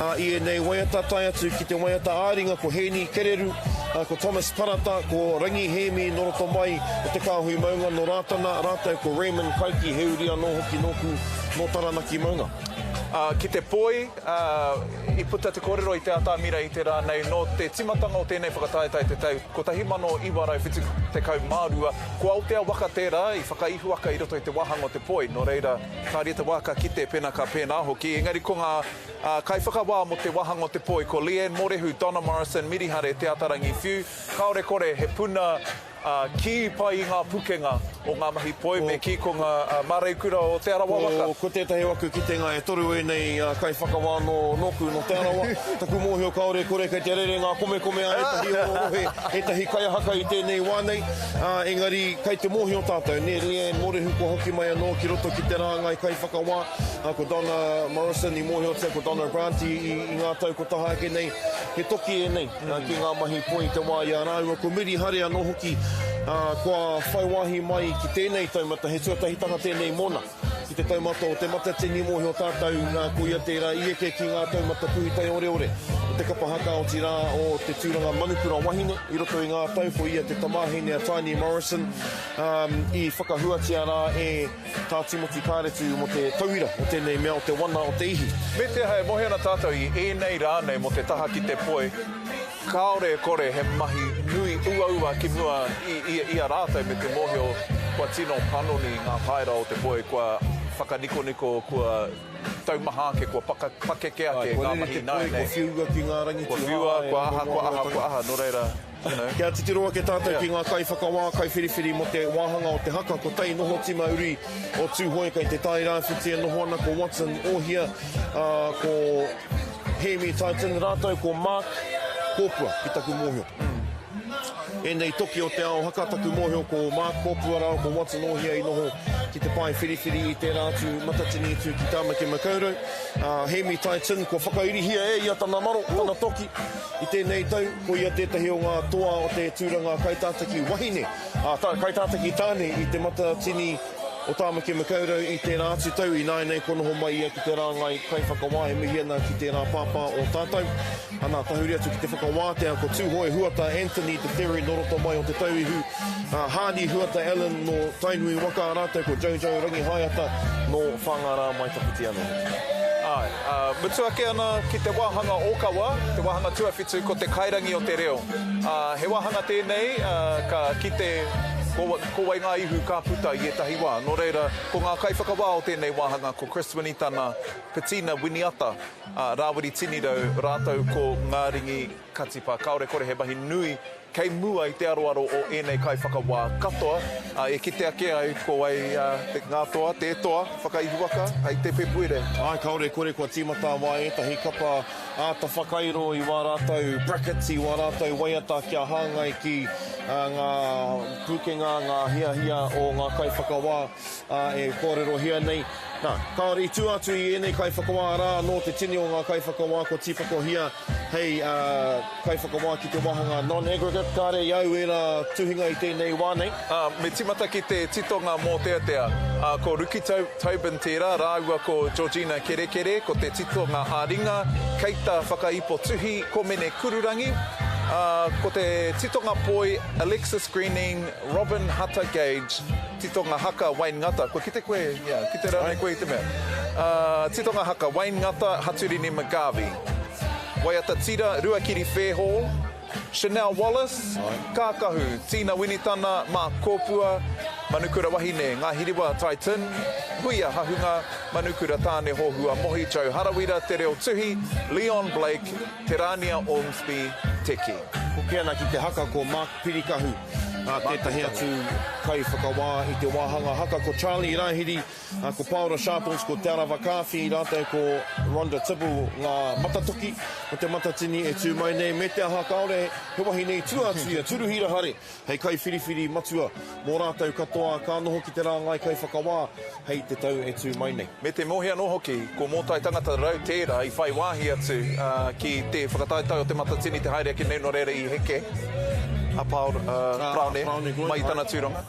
ā, i ēnei waiata, tae atu ki te waiata ā-ringa ko Hēni Kereru, Ko Thomas Parata, ko Rangi Hēmi nō roto mai o Te Kāhui Maunga nō Rātana, rātou ko Raymond Kaiki, he uri anō hoki nōku nō Taranaki Maunga. Ki te poi, i puta te kōrero i te atamira i te rā nei, nō te tīmatanga o tēnei whakataetae te tau 1972, ko Aotea waka tērā i whakaihuwaka i roto i te wāhanga o te poi, nō reira, kāre te wā ka kite pēnā ka pēnā hoki, engari ko ngā Ā, kaiwhakawā mō te wāhanga o te poi ko Leanne Morehu, Donna Morrison, Mirihare, Te Atarangi Whiu, kāore kore he puna Kī pai i ngā pukenga o ngā mahi poi me kī ko ngā māreikura o Te Arawa waka. Ko tētahi o aku kitenga e toru ēnei kaiwhakawā nō, nōku, nō Te Arawa. Taku mōhio kāore e kore kei te rere ngā komekome a ētahi o rohe, ētahi kaiahaka i tēnei wā nei. Engari kei te mōhio tātou, nē, Leanne Morehu kua hoki mai anō ki roto ki te rāngai kaiwhakawā. Ko Donna Morrison i mōhiotia, ko Donna Grant i, i ngā tau kua taha ake nei. He toki ēnei. Ki ngā mahi poi i te wā i a rāua ko Miri Hare anō hoki, ā, kua whai wāhi mai ki tēnei taumata, he tuatahitanga tēnei mōna ki te taumata o Te Matatini, mōhio tātou, nā, ko ia tērā i eke ki ngā taumata puhitaioreore o te kapa haka, otirā o te tūranga manukura wahine i roto i ngā tau, ko ia te tamāhine a Taini Morrison, ā, i whakahuatia rā e. Tā Tīmoti Kāretu mō te tauira o tēnei mea o te wana o te ihi. Me te aha, e mohi ana tātou i ēnei rā nei mō te taha ki te poi, kāore e kore he mahi nui uaua ki mua i a rātou me te mōhio kua tino panoni ngā taera o te poi, kua whakanikoniko, kua taumaha ake, kua pakeke ake ngā mahi ināianei. Kua rere te poi, kua whiua ki ngā rangi tūhāhā. Kua whiua, kua aha, kua aha, kua aha, nō reira. Kia titiro ake tātou ki ngā kaiwhakawā, kaiwhiriwhiri mō te wāhanga o te haka, ko Tei Nohotima uri o Tūhoe kei Te Tai Rāwhiti e noho ana, ko Watson Ohia, ā, ko Hēmi Titan rātou ko Mark Kōpua ki taku mōhio. Ēnei toki o te ao haka taku mōhio ko Mark Kōpua rāua ko Watson Ohia i noho ki te pae whiriwhiri i tērā atu Matatini i tū ki Tāmaki Makaurau. Ā, Hēmi Titan kua whakairihia e ia tana maro, tana toki. I tēnei tau, ko ia tētahi o ngā toa o te tūranga kaitātaki wahine, ā, kaitātaki tāne i Te Matatini o Tāmaki Makaurau i tērā atu tau. Ināianei kua noho mai ia ki te rāngai kaiwhakawā e mihi ana ki tērā pāpā o tātou. Ana, tahuri atu ki te whakawātea, ko Tūhoe Huata Anthony Te Theory nō roto mai o Te Tauihu, ā, Hāni Huata Allen nō Tainui waka, rātou ko Jojo Rangihaeata nō Whāngārā Mai Tawhiti anō hoki. Āe, ā, mutu ake ana ki te wāhanga ōkawa, te wāhanga tuawhitu, ko te kairangi o te reo. Ā, he wāhanga tēnei, ā, ka kite ko, ko wai ngā ihu ka puta i ētahi wā. Nō reira, ko ngā kaiwhakawā o tēnei wāhanga ko Chris Winitana, Petina Winiata, ā, Rāwiri Tinirau rātou ko Ngāringi Katipa. Kāore kore he mahi nui Kei mua i te aroaro o ēnei kaiwhakawā katoa, ā, e kite ake ai ko wai ngā toa, tē toa, whakaihuwaka hei te Pepuere. Āe, kāore e kore kua tīmata wā ētahi kapa āta whakairo i wā rātou brackets, i wā rātou waiata kia hāngai ki ngā pūkenga, ngā hiahia o ngā kaiwhakawā e kōrerohia nei. Nā, kāore i tua atu i ēnei kaiwhakawā arā anō te tini o ngā kaiwhakawā kua tīpakohia hei kaiwhakawā ki te wāhanga non-aggregate, kāre i au ērā tuhinga i tēnei wā nei. Ā, me tīmata ki te titonga mōteatea. Ā, ko Ruki Tobin tērā, rāua ko Georgina Kerekere, ko te titonga ā-ringa, Keita Whakaipo Tuhi, ko Mene Kururangi. Ā, ko te titonga poi, Alexis Greening, Robin Hata Gage, Titonga haka, Wayne Ngata. Kua kite koe, yeah, kite rānei koe i te mea. Uh, titonga haka, Wayne Ngata, Haturini McGarvey. Waiata tira, Ruakiri Fairhall, Chanel Wallace, Kākahu, Tina Winitana, Mark Kōpua, Manukura Wahine, Ngāhiriwa Tai Tin, Huia Hahunga, Manukura Tāne Hohua Mohi, Joe Harawira, Te Reo Tuhi, Leon Blake, Te Rānia Ormsby, Teki. Hoki ana ki te haka ko Mark Pirikahu, ā, tētahi atu kaiwhakawā i te wāhanga haka ko Charlie Rāhiri, ā, ko Paora Sharples, ko Te Arawa Kāwhi rātou ko Rhonda Tibble ngā matatoki o Te Matatini e tū mai nei, me te aha kāore he wahine i tua atu i a Turuhi Rahare hei kaiwhiriwhiri matua mō rātou katoa ka noho ki te rāngai kaiwhakawā hei te tau e tū mai nei. Me te mōhio anō hoki, ko Mōtai Tangata Rau tērā i whai wāhi atu ki te whakataetae o Te Matatini te haere ake nei nō reira i heke a Paraone mai i tana tūranga.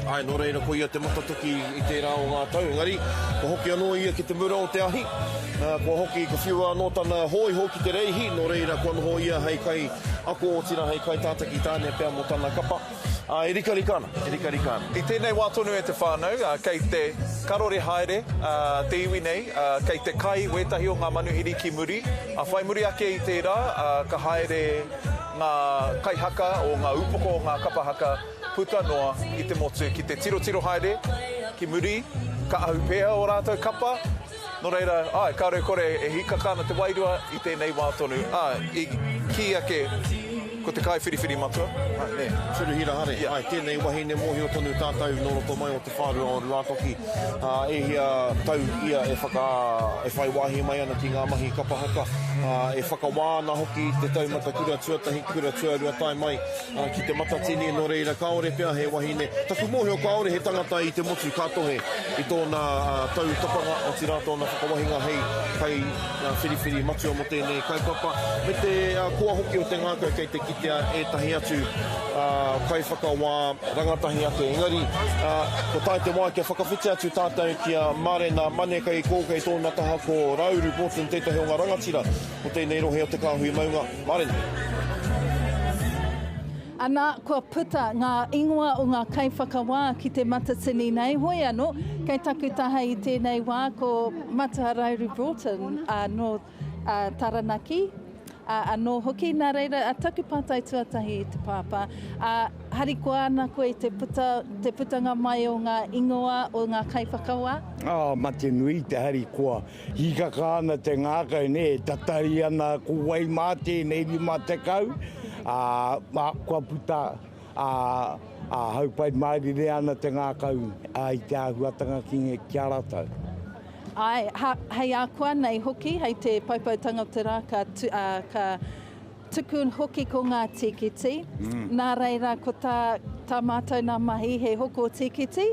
Āe, nō reira ko ia te matatoki i tērā o ngā tau, engari kua hoki anō ia ki te mura o te ahi, kua hoki, ka whiua anō tana hōiho ki te reihi, nō reira kua noho ia hei kai ako, otirā hei kaitātaki tāne pea mō tana kapa. Ā, e rikarika ana, e rikarika ana. I tēnei wā tonu e te whānau, ā, kei te karore haere, ā, te iwi nei, ā, kei te kai wētahi o ngā manuhiri ki muri, ā, whai muri ake i tērā, ā, ka haere ngā kaihaka o ngā upoko o ngā kapa haka puta noa i te motu ki te tirotiro haere ki muri, ka ahu pēhea ō rātou kapa, Nō reira, āe, kāore kore e hīkaka ana te wairua i tēnei wā tonu. Ā, i kī ake. Ko te kaiwhiriwhiri matua, āe, nē. Turuhira Hare, āe, tēnei wahine mōhio tonu tātou nō roto mai o te whārua o Ruātoki, ā, e hia tau ia e whaka, e whai wāhi mai ana ki ngā mahi kapa haka, ā, e whakawā ana hoki i te taumata kura tuatahi, kura tuarua tae mai, ā, ki Te Matatini, nō reira kāore pea he wahine, taku mōhio kāore he tangata i te motu ka tohe i tōna tautapanga, otirā tōna whakawahinga hei kai whiriwhiri matua mō tēnei kaupapa, me te koa hoki o te ngākau kei te kitea ētahi atu kaiwhakawā rangatahi ake. Engari, kua tae te wā kia whakawhiti atu tātou ki a Marena Mane kei kō kei tōna taha ko Rauru Broughton tētahi o ngā rangatira o tēnei rohe o Te Kāhui Maunga. Marena. Ana, kua puta ngā ingoa o ngā kaiwhakawā ki te Matatini nei, hoi anō, kei taku taha i tēnei wā ko Matua Rauru Broughton nō Taranaki anō hoki. Nā reira, taku pātai tuatahi i te pāpā, harikoa ana koe i te puta, te putanga mai o ngā ingoa o ngā kaiwhakawā? Oh, mate nui te harikoa. Hīkaka ana te ngākau, nē, e tatari ana ko wai mā tēnei 50, ā, kua puta, ā, ā, haupai mārire ana te ngākau, ā, i te āhuatanga ki, ki a rātou. Āe, ha, hei ākuanei hoki, hei te poupoutanga o te rā ka, tu, ā, ka tuku hoki ko ngā tīkiti. Nā reira, ko tā, tā mātou nā mahi he hoko tīkiti,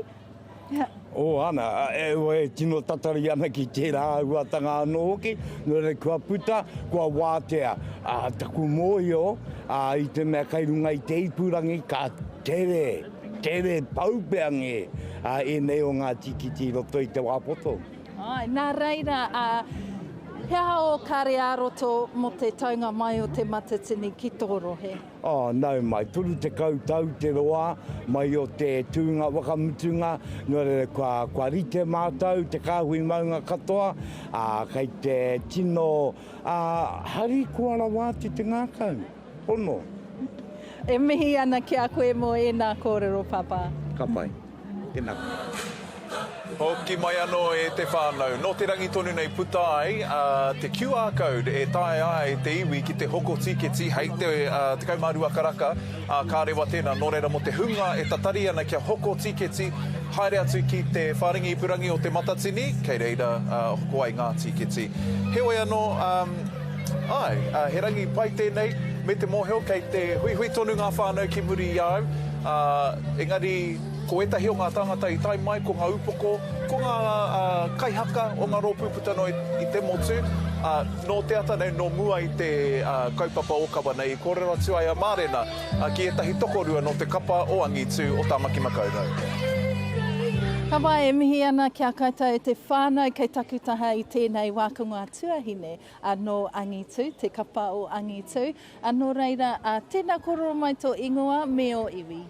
Oh, ana, e tino tatari ana ki tērā āhuatanga anō hoki, nō reira kua puta, kua wātea. Ā, taku mōhio, ā, i te mea kei runga i te ipurangi, ka tere, tere pau pea ngē, ā, ēnei o ngā tīkiti i roto i te wā poto. Āe, nā reira, ā, he aha ō kare ā-roto mō te taunga mai o Te Matatini ki tō rohe? Oh, nau mai, 30 tau te roa mai o te tūnga whakamutunga, nō reira kua, kua rite mātou, te kāhui maunga katoa, ā, kei te tino, ā, harikoa rawa atu te ngākau, pono. E mihi ana ki a koe mō ēnā kōrero, Papa. Ka pai. Tēnā koe. Hoki mai anō e te whānau. Nō te rangi tonu nei puta ai te QR code e taea ai te iwi ki te hoko tīketi hei te 12 karaka, ā, ka rewa tēnā. Nō reira mō te hunga e tatari ana kia hoko tīketi, haere atu ki te whārangi ipurangi o Te Matatini, kei reira hoko ai ngā tīketi. Heoi anō, āe, he rangi pai tēnei, me te mōhio kei te huihui tonu ngā whānau ki muri i a au, ā, engari, Ko ētahi o ngā tāngata i tae mai ko ngā upoko, ko ngā kaihaka o ngā rōpū puta noa i te motu, ā, nō te ata nei, nō mua i te kaupapa ōkawa nei i kōrero atu ai a Mārena ki ētahi tokorua nō te kapa o Angitu o Tāmaki Makaurau. Ka wā e mihi ana ki a koutou e te whānau kei taku taha i tēnei wā ko ngā tuahine nō Angitu, te kapa o Angitu. Nō reira, tēnā kōrero mai tō ingoa me ō iwi.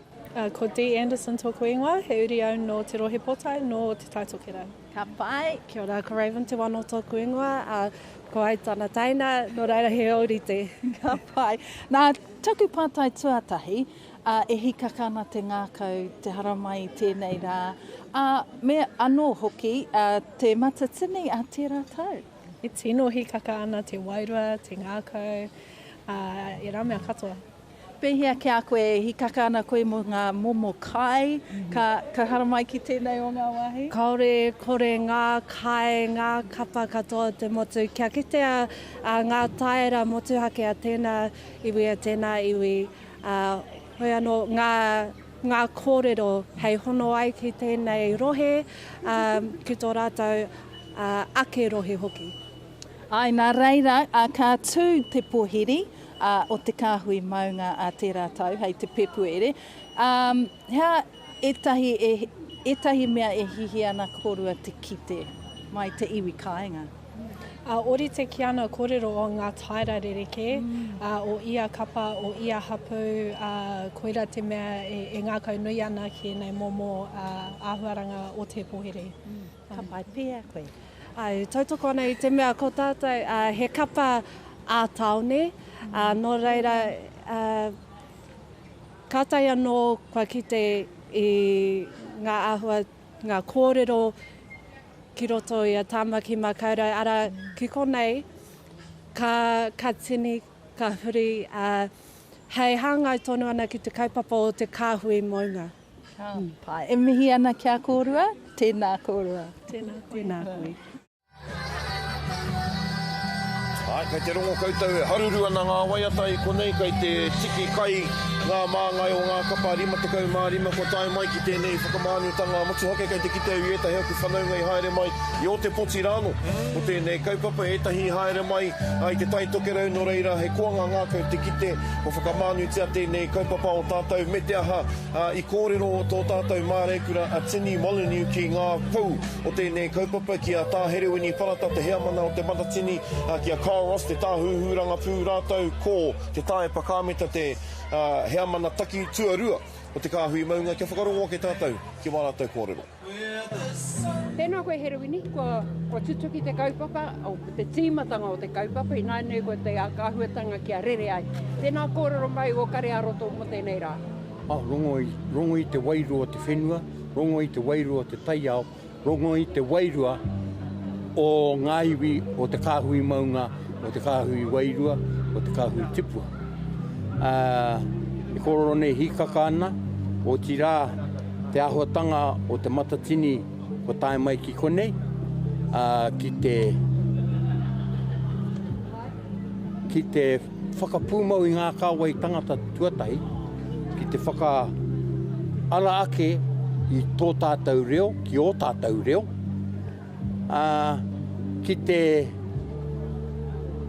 Ko Dee Anderson tōku ingoa, he uri au nō Te Rohe Pōtae, nō Te Tai Tokerau. Ka pai. Kia ora, ko Raven Te Wano tōku ingoa, ā, ko au tana teina, nō reira he ōrite. Ka pai. Nā, taku pātai tuatahi, ā, e hīkaka ana te ngākau te haramai i tēnei rā, ā, me anō hoki, ā, te Matatini a tērā tau. E tino hīkaka ana te wairua, te ngākau, ā, ērā mea katoa. Pēhea ki a koe, e hīkaka ana koe mō ngā momo kai ka, ka haramai ki tēnei o ngā wāhi? Kāore e kore ngā kai, ngā kapa katoa o te motu, kia kitea ngā taera motuhake a tēnā iwi, a tēnā iwi, ā, hoi anō ngā, ngā kōrero hei hono ai ki tēnei rohe, ā, ki tō rātou ake rohe hoki. Āe, nā reira, ka tū te pōhiri, ā, o te kāhui maunga ā tērā tau, hei te Pepuere. Ā, he aha ētahi e, ētahi mea e hiahia ana kōrua te kite mai te iwi kāinga? Ā, ōrite ki ana kōrero o ngā taera rerekē, ā, o ia kapa, o ia hapū, ā, koirā te mea e, e ngākau nui ana ki ēnei momo, ā, āhuaranga o te pōhiri. Ka pai pea koe. Āe, tautoko ana i te mea ko tātou he kapa ā-tāone, nō reira, kātahi anō kua kite i ngā āhua, ngā kōrero ki roto i a Tāmaki Makaurau, arā, ki konei, ka, ka tini, ka huri, ā, Hei hāngai tonu ana ki te kaupapa o te kāhui maunga. Ka pai. E mihi ana ki a kōrua, tēnā kōrua. Tēnā, tēnā koe. Āe, kei te rongo koutou e haruru ana ngā waiata i konei, kei te tiki kai ngā māngai o ngā kapa 55 kua tae mai ki tēnei whakamānutanga motuhake. Kei te kite au i ētahi aku whanaunga i haere mai i Ōtepoti rānō o tēnei kaupapa, ētahi i haere mai i Te Tai Tokerau, nō reira he koanga ngākau te kite kua whakamānutia tēnei kaupapa o tātou me te aha i kōrero tō tātou māreikura a Tini Molyneux ki ngā pou o tēnei kaupapa ki a Tā Herewini Parata te heamana o Te Matatini, ki a Kyle Ross te tāhuhu rangapū rātou ko Te Taepa Kāmeta te heamana taki tuarua o Te Kāhui Maunga kia whakarongo ake tātou ki wā rātou kōrero. Tēnā koe Herewini, kua, kua tutuki te kaupapa, o, te tīmatanga o te kaupapa, ināianei ko te āhuatanga kia rere ai. Tēnā kōrero mai o kare ā-roto mō tēnei rā. Oh, rongo i, rongo i te wairua o te whenua, rongo i te wairua o te taiao, rongo i te wairua o ngā iwi o te kāhui maunga, o te kāhui wairua, o te kāhui tipua. Ā, e kōrero nei hīkaka ana, otirā te āhuatanga o te matatini kua tae mai ki konei, ā, ki te, ki te whakapūmau i ngā kāwai tangata tuatahi, ki te whakaara ake i tō tātou reo, ki ō tātou reo, ā, ki te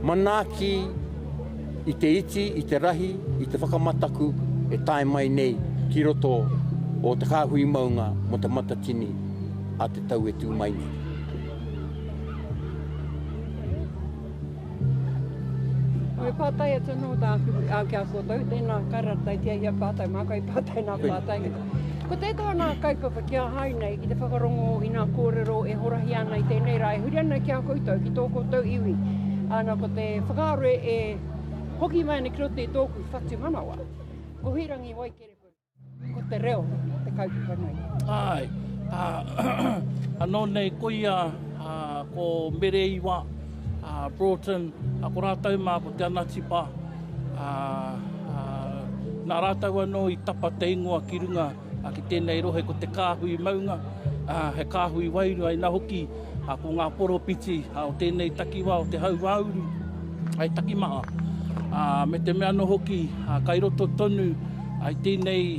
manaaki i te iti, i te rahi, i te whakamataku e tae mai nei ki roto o Te Kāhui Maunga mō Te Matatini a te tau e tū mai nei. Me pātai atu anō tāku ki a koutou, tēnā ka ratai te ahia pātai, māku hei pātai nā pātai. Ko tētahi o nā kaupapa ki ahau nei, ki te whakarongo i nā kōrero e horahia ana i tēnei rā, e huri ana ki a koutou, ki tō koutou iwi. Ana, ko te whakaaro e hoki mai ana ki roto i tōku whatumanawa, ko Huirangi Waikerepu. Ko te reo te kaupapa nui. Āe, ā, anō nei koia ko Mereiwa, ā, Broughton, ā, ko rātou mā ko Te Anatipa, ā, ā, nā rātou anō i tapa te ingoa ki runga ki tēnei rohe ko Te Kāhui Maunga, ā, he kāhui wairua ina hoki, ā, ko ngā poropiti o tēnei takiwā o Te Hauāuru, hei takimaha, ā, me te mea anō hoki, ā, kai roto tonu i tēnei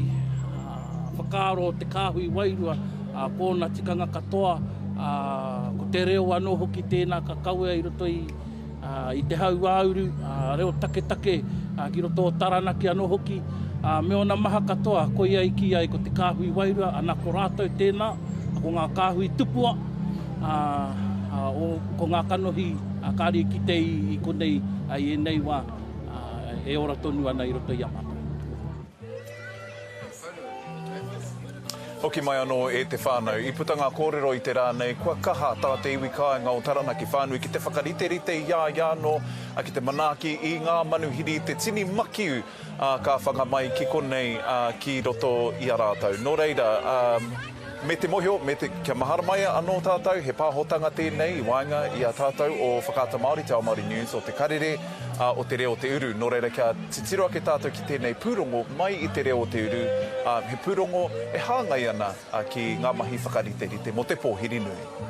whakaaro o te kāhui wairua, ā, ko ōna tikanga katoa, ā, ko te reo anō hoki tēnā ka kawea i roto i, ā, i te hauāuru, ā, reo taketake, ā, ki roto o Taranaki anō hoki, ā, me ōna maha katoa, koia i kī ai ko te kāhui wairua, ana ko rātou tēnā, ko ngā kāhui tupua, ā, ā, o, ko ngā kanohi, ā, kāre i kite i, i konei, ā, i ēnei wā, ā, e ora tonu ana i roto i a mātou. Hoki mai anō e te whānau. I puta ngā kōrero i te rā nei, kua kaha tā te iwi kāinga o Taranaki whānui ki te whakariterite i a ia anō, ki te manaaki i ngā manuhiri, te tini makiu ka whanga mai ki konei ki roto i a rātou. Nō reira, me te mohio, me te, kia mahara mai anō tātou, he pāhotanga tēnei i waenga i a tātou o Whakaata Māori, Te Ao Māori News, o Te Karere, o Te Reo o Te Uru. Nō reira, kia titiro ake tātou ki tēnei pūrongo mai i Te Reo o Te Uru, ā, he pūrongo e hāngai ana ki ngā mahi whakariterite mō te pōhiri nui.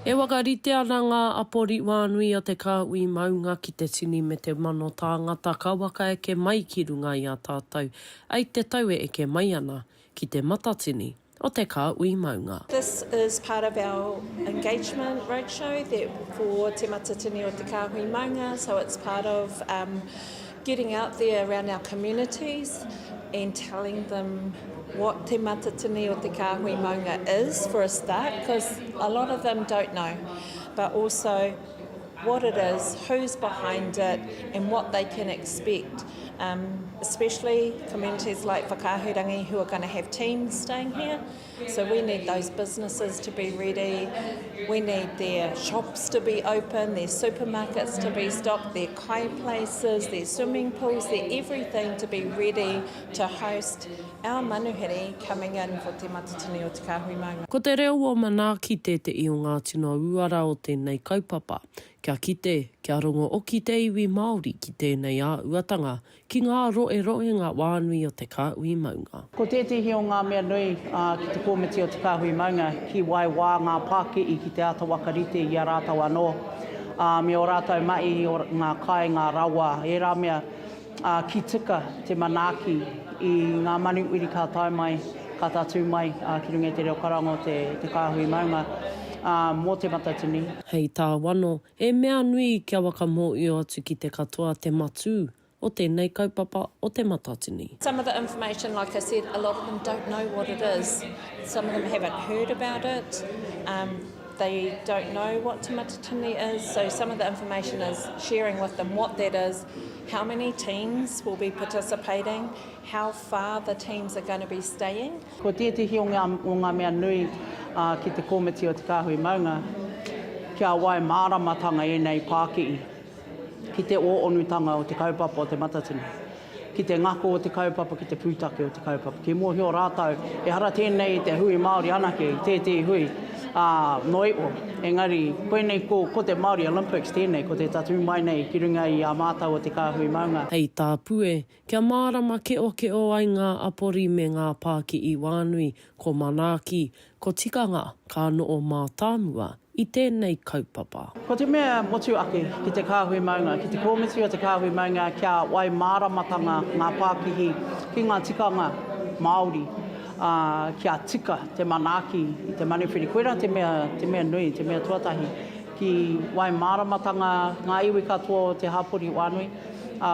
E whakarite ana ngā apori wānui a Te Kāhui Maunga ki te tini me te mano tāngata ka waka eke mai ki runga i a tātou ei te tau e eke mai ana ki te Matatini o Te Kāhui Maunga. This is part of our engagement roadshow that for Te Matatini o Te Kāhui Maunga, so it's part of um, getting out there around our communities and telling them what Te Matatini o Te Kāhui Maunga is for a start, because a lot of them don't know, but also what it is, who's behind it, and what they can expect. Um, especially communities like Whakahurangi who are going to have teams staying here. So we need those businesses to be ready. We need their shops to be open, their supermarkets to be stocked, their kai places, their swimming pools, their everything to be ready to host our manuhiri coming in for Te Matatini o Te Kāhui Maunga. Ko te reo o Manaaki tētehi o ngā tino uara o tēnei kaupapa. Kia kite, kia rongo oki te iwi Māori ki tēnei āhuatanga, ki ngā roeroenga wānui o te kāhui maunga. Ko tētehi o ngā mea nui ki te kōmiti o Te Kāhui Maunga, ki wai wā ngā pāki'i ki te āta whakarite i a rātou anō, ā, me ō rātou mahi, ngā kai, ngā rawa, ērā mea, ā, ki tika te manaaki i ngā manuwhiri ka tae mai, ka tatū mai ki runga i te reo karanga o te, te kāhui maunga, ā, mō Te Matatini. Hei tā Wano, e mea nui kia whakamōio atu ki te katoa te matū o tēnei kaupapa o Te Matatini. Some of the information, like I said, a lot of them don't know what it is. Some of them haven't heard about it. Um, they don't know what Te Matatini is, so some of the information is sharing with them what that is, how many teams will be participating, how far the teams are going to be staying. Ko tētehi o ngā, o ngā mea nui ki te kōmiti o Te Kāhui Maunga, kia wai māramatanga ēnei pāki'i ki te ōonutanga o te kaupapa o Te Matatini. ki te ngako o te kaupapa, ki te pūtake o te kaupapa. Ki mōhio rātou, ehara tēnei i te hui Māori anake, i tētehi hui, ā, noa iho. Engari, koinei ko, ko te Māori Olympics tēnei, ko te tatū mai nei ki runga i a mātou o Te Kāhui Maunga. Hei tā Pue, kia mārama keokeo ai ngā apori me ngā pāki'i wānui, ko manaaki, ko tikanga ka no'o mātāmua i tēnei kaupapa. Ko te mea motu ake ki te kāhui maunga, ki te kōmiti o te kāhui maunga kia wai māramatanga ngā pākihi ki ngā tikanga Māori, ā, kia tika te manaaki i te manuwhiri. Koirā te mea, te mea nui, te mea tuatahi, ki wai māramatanga ngā iwi katoa o te hapori whānui, ā,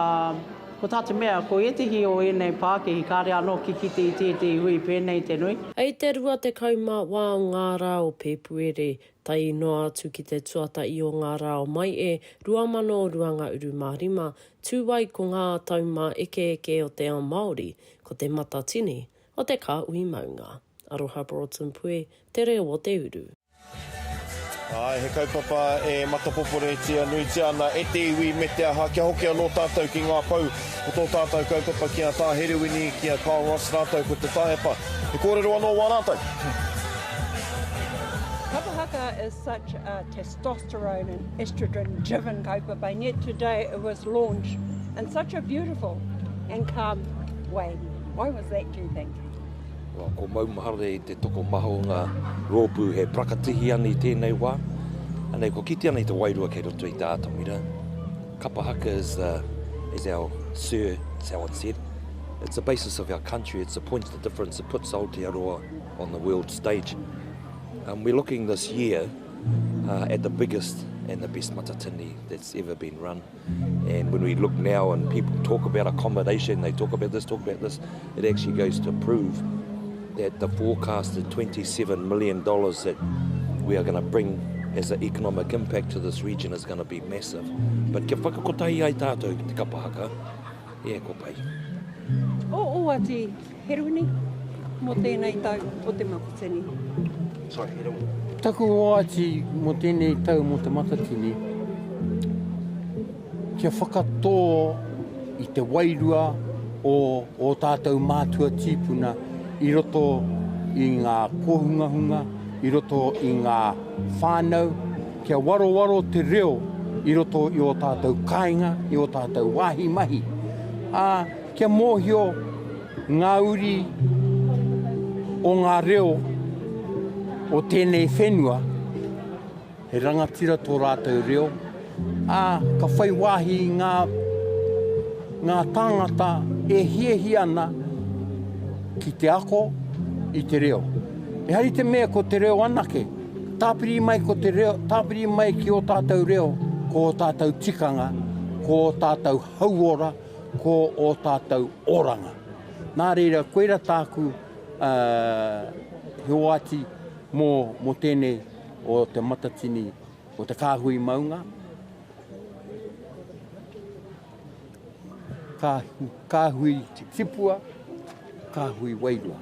Ko tā te mea, ko ētehi o ēnei pākihi kāre anō ki kite i tētehi hui pēnei te nui. Hei te 20 wā o ngā rā o Pēpuere, tae noa atu ki te tuatahi o ngā rā o Maehe 2025, tū ai ko ngā taumāekeeke o te ao Māori, ko Te Matatini o te Kāhui Maunga. Aroha Broughton Pue, Te Reo o te Uru. Āe, he kaupapa e matapoporetia nuitia ana e te iwi me te aha, kia hoki anō tātou ki ngā pou o tō tātou kaupapa ki a Tā Herewini, ki a Kyle Ross rātou ko Te Taepa. He kōrero anō wā rātou. Kapa haka is such a testosterone and estrogen driven kaupapa and yet today it was launched in such a beautiful and calm way. Why was that do you think? Well, ko maumahara i te tokomaha o ngā rōpū he parakatihi ana i tēnei wā. Anei, kua kite ana i te wairua kei roto i te atamira. Kapa haka is, the, is our sir, it's how it's said. It's the basis of our country, it's the point of the difference, it puts Aotearoa on the world stage. Um, we're looking this year uh, at the biggest and the best matatini that's ever been run. And when we look now and people talk about accommodation, they talk about this, talk about this, it actually goes to prove that the forecasted $27 million that we are going to bring as an economic impact to this region is going to be massive. But kia whakakotahi ai tātou ki te kapa haka, yeah, ko pai. O oati Herewini mo tēnei tau o Te Matatini. Sorry, Herewini. Taku oati mo tēnei tau mo Te Matatini, kia whakatō i te wairua o ō tātou mātua tīpuna i roto i ngā kōhungahunga, i roto i ngā whānau, kia warowaro te reo i roto i ō tātou kāinga, i ō tātou wāhi mahi, ā, kia mōhio ngā uri o ngā reo o tēnei whenua, he rangatira tō rātou reo, ā, ka whai wāhi ngā, ngā tāngata e hiahia ana ki te ako i te reo. Ehara i te mea ko te reo anake, tāpiri mai ko te reo, tāpiri mai ki ō tātou reo, ko ō tātou tikanga, ko ō tātou hauora, ko ō tātou oranga. Nā reira, koira tāku he oati mō, mō tēnei o Te Matatini, o Te Kāhui Maunga. Ka, kāhui tipua, kāhui wairua.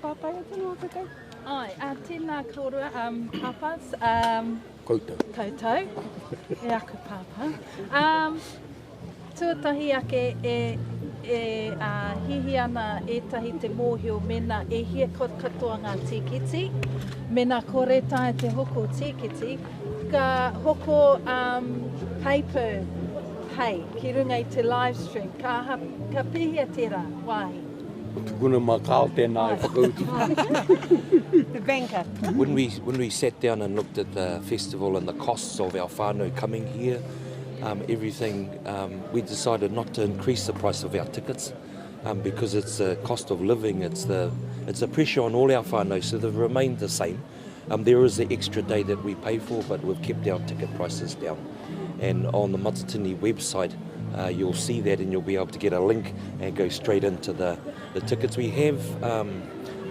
Pātai atu noa koutou. Ai, uh, tēnā kōrua, um, pāpās. Um, koutou. Koutou, e aku pāpā. Um, tuatahi ake e... e hiahia ana ētahi te mōhio mēnā e hia katoa ngā tīkiti, mēnā kore taea te hoko tīkiti, ka hoko um, pay per pay ki runga i te live stream. Ka, aha, ka pēhea tērā wāhi? Tukuna mā Carl tēnā e whakautu. The banker. When we, when we sat down and looked at the festival and the costs of our whānau coming here, um, everything, um, we decided not to increase the price of our tickets um, because it's the cost of living, it's the, it's the pressure on all our whānau, so they've remained the same. Um, there is the extra day that we pay for, but we've kept our ticket prices down. And on the Matatini website, uh, you'll see that and you'll be able to get a link and go straight into the, the tickets. We have um,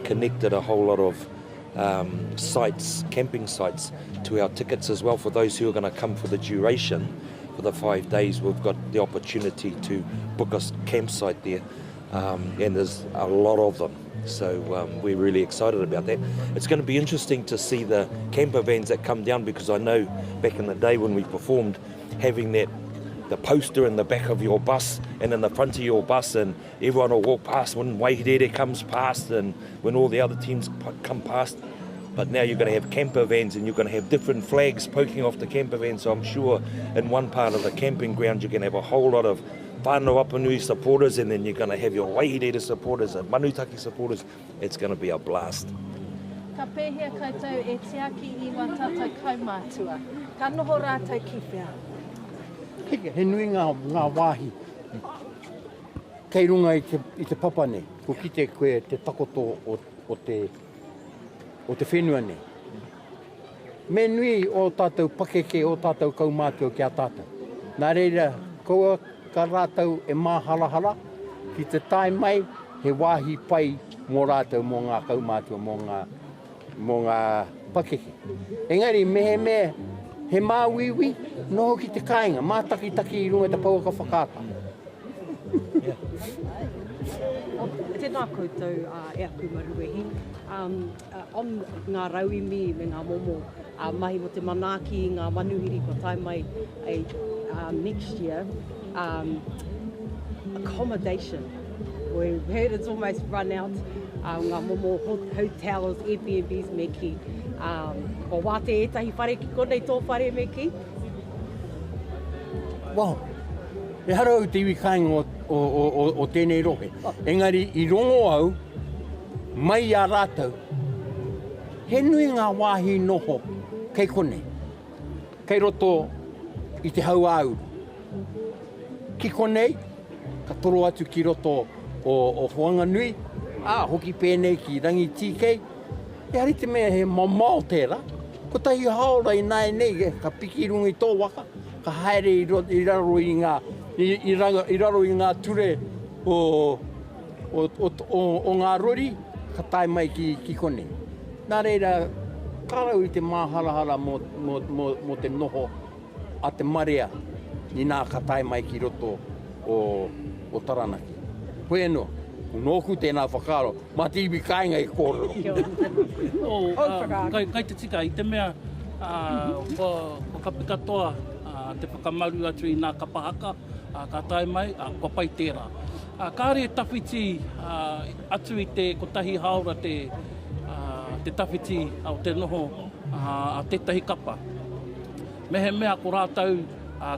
connected a whole lot of um, sites, camping sites, to our tickets as well for those who are going to come for the duration. For the five days, we've got the opportunity to book a campsite there, um, and there's a lot of them. So um, we're really excited about that. It's going to be interesting to see the camper vans that come down because I know back in the day when we performed, having that the poster in the back of your bus and in the front of your bus and everyone will walk past when Waihirere comes past and when all the other teams come past. But now you're going to have camper vans and you're going to have different flags poking off the camper vans. So I'm sure in one part of the camping ground you're going to have a whole lot of Whānau Apanui supporters and then you're going to have your Waihirere supporters and Manutaki supporters. It's going to be a blast. Ka pēhea koutou e tiaki i wā tātou kaumātua? Ka noho rātou ki whea? He nui ngā, ngā wāhi kei runga i te, i te papa nei. Kua kite koe te takoto o, o, te, o te whenua nei. Me nui ō tātou pakeke, ō tātou kaumātua ki a tātou. Nā reira, kaua ka rātou e māharahara ki te tae mai he wāhi pai mō rātou, mō ngā kaumātua, mō ngā, mō ngā pakeke. Engari, mehemea he māuiui, noho ki te kāinga, mātakitaki i runga i te pouaka whakaata. Tēnā koutou e aku maruwehi. On ngā rauemi me ngā momo mahi mō te manaaki i ngā manuhiri kua tae mai next year, accommodation. We've heard it's almost run out, ngā momo hotels, Airbnbs me kī. Kua wātea ētahi whare ki konei tō whare me kī. Well, ehara au te iwi kāinga o, o, o, o, o tēnei rohe. Engari i rongo au mai i a rātou, he nui ngā wāhi noho kei konei, kei roto i te hauāuru. Ki konei, ka toro atu ki roto o, o Whanganui, ā, hoki pēnei ki Rangitīkei, ehara i te mea he mamao tērā, kotahi hāora ināianei ka piki i runga i tō waka, ka haere i, ro, i raro i ngā, i, i, ranga, i raro i ngā ture o, o, o, o, o ngā rori, ka tae mai ki, ki konei. Nā reira, ka rau i te māharahara mō, mō, mō, mō te noho a te marea inā ka tae mai ki roto o, o Taranaki. Hoi anō, nōku tēnā whakaaro, mā te iwi kāinga e kōrero. Oh, uh, kai, kai te tika, i te mea uh, kua, kua kapi katoa uh, te whakamaru atu i nā kapa haka, uh, ka tae mai, uh, kua pai tērā. Uh, kāre e tawhiti uh, atu i te kotahi hāora te, uh, te tawhiti o te noho uh, a tētahi kapa. Mehemea ko rātou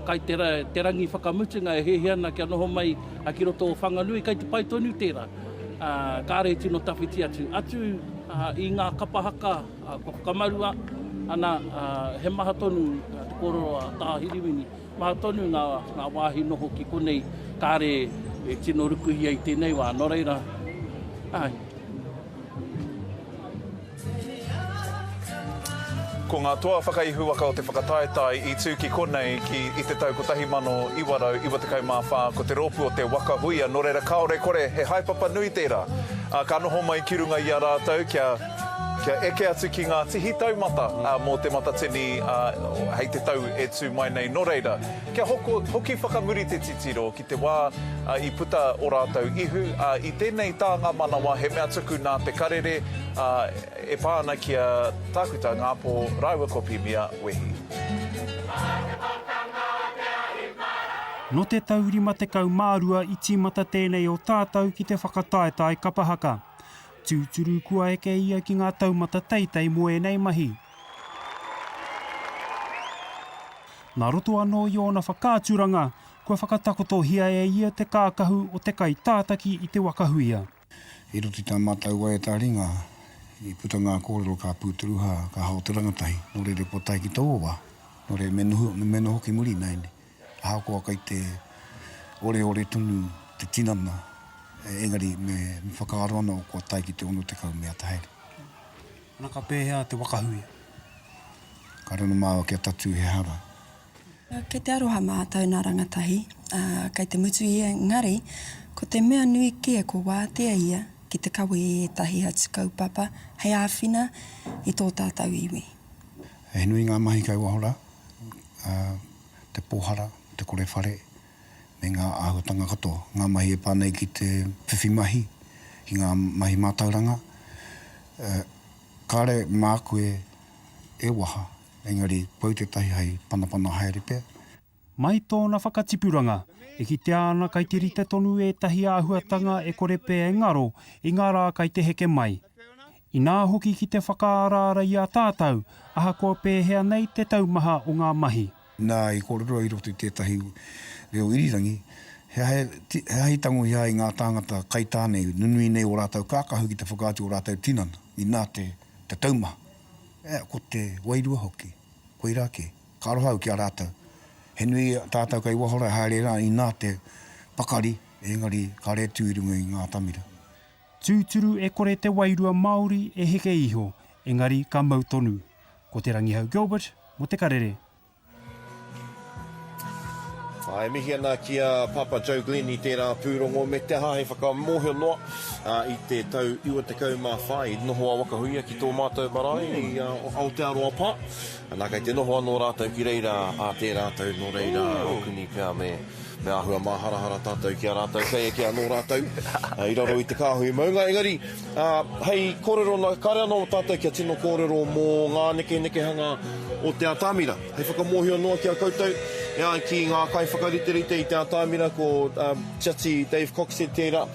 kai te, te rangi whakamutunga e hiahia ana kia noho mai ki roto o Whanganui, kai te pai tonu tērā. Kāre e tino tawhiti atu. Atu i ngā kapa haka kua whakamarua, ana, he maha tonu te kōrero a Tā Hiriwini, maha tonu ngā, ngā wāhi noho ki konei kāre e tino rukuhia i tēnei wā. Nō reira, āe. Ko ngā toa whakaihuwaka o te whakataetae i tū ki konei ki i te tau 1994 ko te rōpū o Te Waka Huia, nō reira kāore kore he haepapa nui tērā. Ā, ka noho mai ki runga i a rātou kia kia eke atu ki ngā tihi taumata mō Te Matatini hei te tau e tū mai nei. Nō reira, kia hoko, hoki whakamuri te titiro ki te wā i puta ō rātou ihu, ā, i tēnei tānga manawa he mea tuku nā Te Karere, ā, e pā ana ki a Tākuta Ngāpō rāua ko Pimia Wehi. Nō te tau 52 i tīmata tēnei o tātou ki te whakataetae kapa haka. Tūturu kua eke ia ki ngā taumata teitei mō ēnei mahi. Nā roto anō i ōna whakaaturanga, kua whakatakotohia e ia te kākahu o te kaitātaki i te waka huia. I roto i tā mātou waiata ringa, i puta ngā kōrero ka pūturuha, ka hao te rangatahi, nō reira kua tae ki taua wā, nō reira me noho, me noho ki muri ināianei. Ahakoa kei te oreore tonu te tinana, engari me whakaaro anō kua tae ki te 60 me ata haere. Ana ka pēhea te waka huia? Ka rona māua kia tatū he hara. Kei te aroha mātou nā rangatahi, ā, kei te mutu ia, engari, ko te mea nui kē ko wātea ia ki te kawe i ētahi atu kaupapa hei āwhina i tō tātou iwi. He nui ngā mahi kei waho rā, ā, te pōhara, te kore whare, me ngā āhuatanga katoa, ngā mahi e pā nei ki te whiwhi mahi, ki ngā mahi mātauranga, ā, kāre māku e, e waha. Engari, pau tētahi hei panapana haere pea. Mai tōna whakatipuranga, e kitea ana kai te rite tonu ētahi āhuatanga e kore pea e ngaro i ngā rā kai te heke mai. Inā hoki ki te whakaaraara i a tātau, ahakoa pēhea nei te taumaha o ngā mahi. Nā, i kōrero i roto i tētahi reo irirangi, he aha, he aha i tangohia ai ngā tāngata kaitā nei, nunui nei ō rātou kākahu ki te whakaatu ō rātou tinana, inā te, te taumaha. Ea, ko te wairua hoki. Koirā kē. Ka aroha au ki a rātou. He nui tātou kei waho rā e haere rā inā te pakari, engari kāre e tū i runga i ngā atamira. Tūturu e kore te wairua Māori e heke iho, engari ka mau tonu. Ko Te Rangihau Gilbert mo Te Karere. E mihi ana ki a Papa Joe Glenn i tērā pūrongo me te aha hei whakamōhio noa i te tau 94 i noho a Waka Huia ki tō mātou marae i Aotearoa Pā. Nā kei te noho anō rātou ki reira ā tērā tau nō reira kuni pea me me āhua māharahara tātou ki a rātou kei eke anō rātou i raro i te kāhui maunga. Engari hei kōrero, kāre anō tātou kia tino kōrero mō ngā nekenekehanga o te atamira. Hei whakamōhio noa ki a koutou, e ai ki ngā kaiwhakariterite i te atamira ko Tiati Dave Coxhead tērā,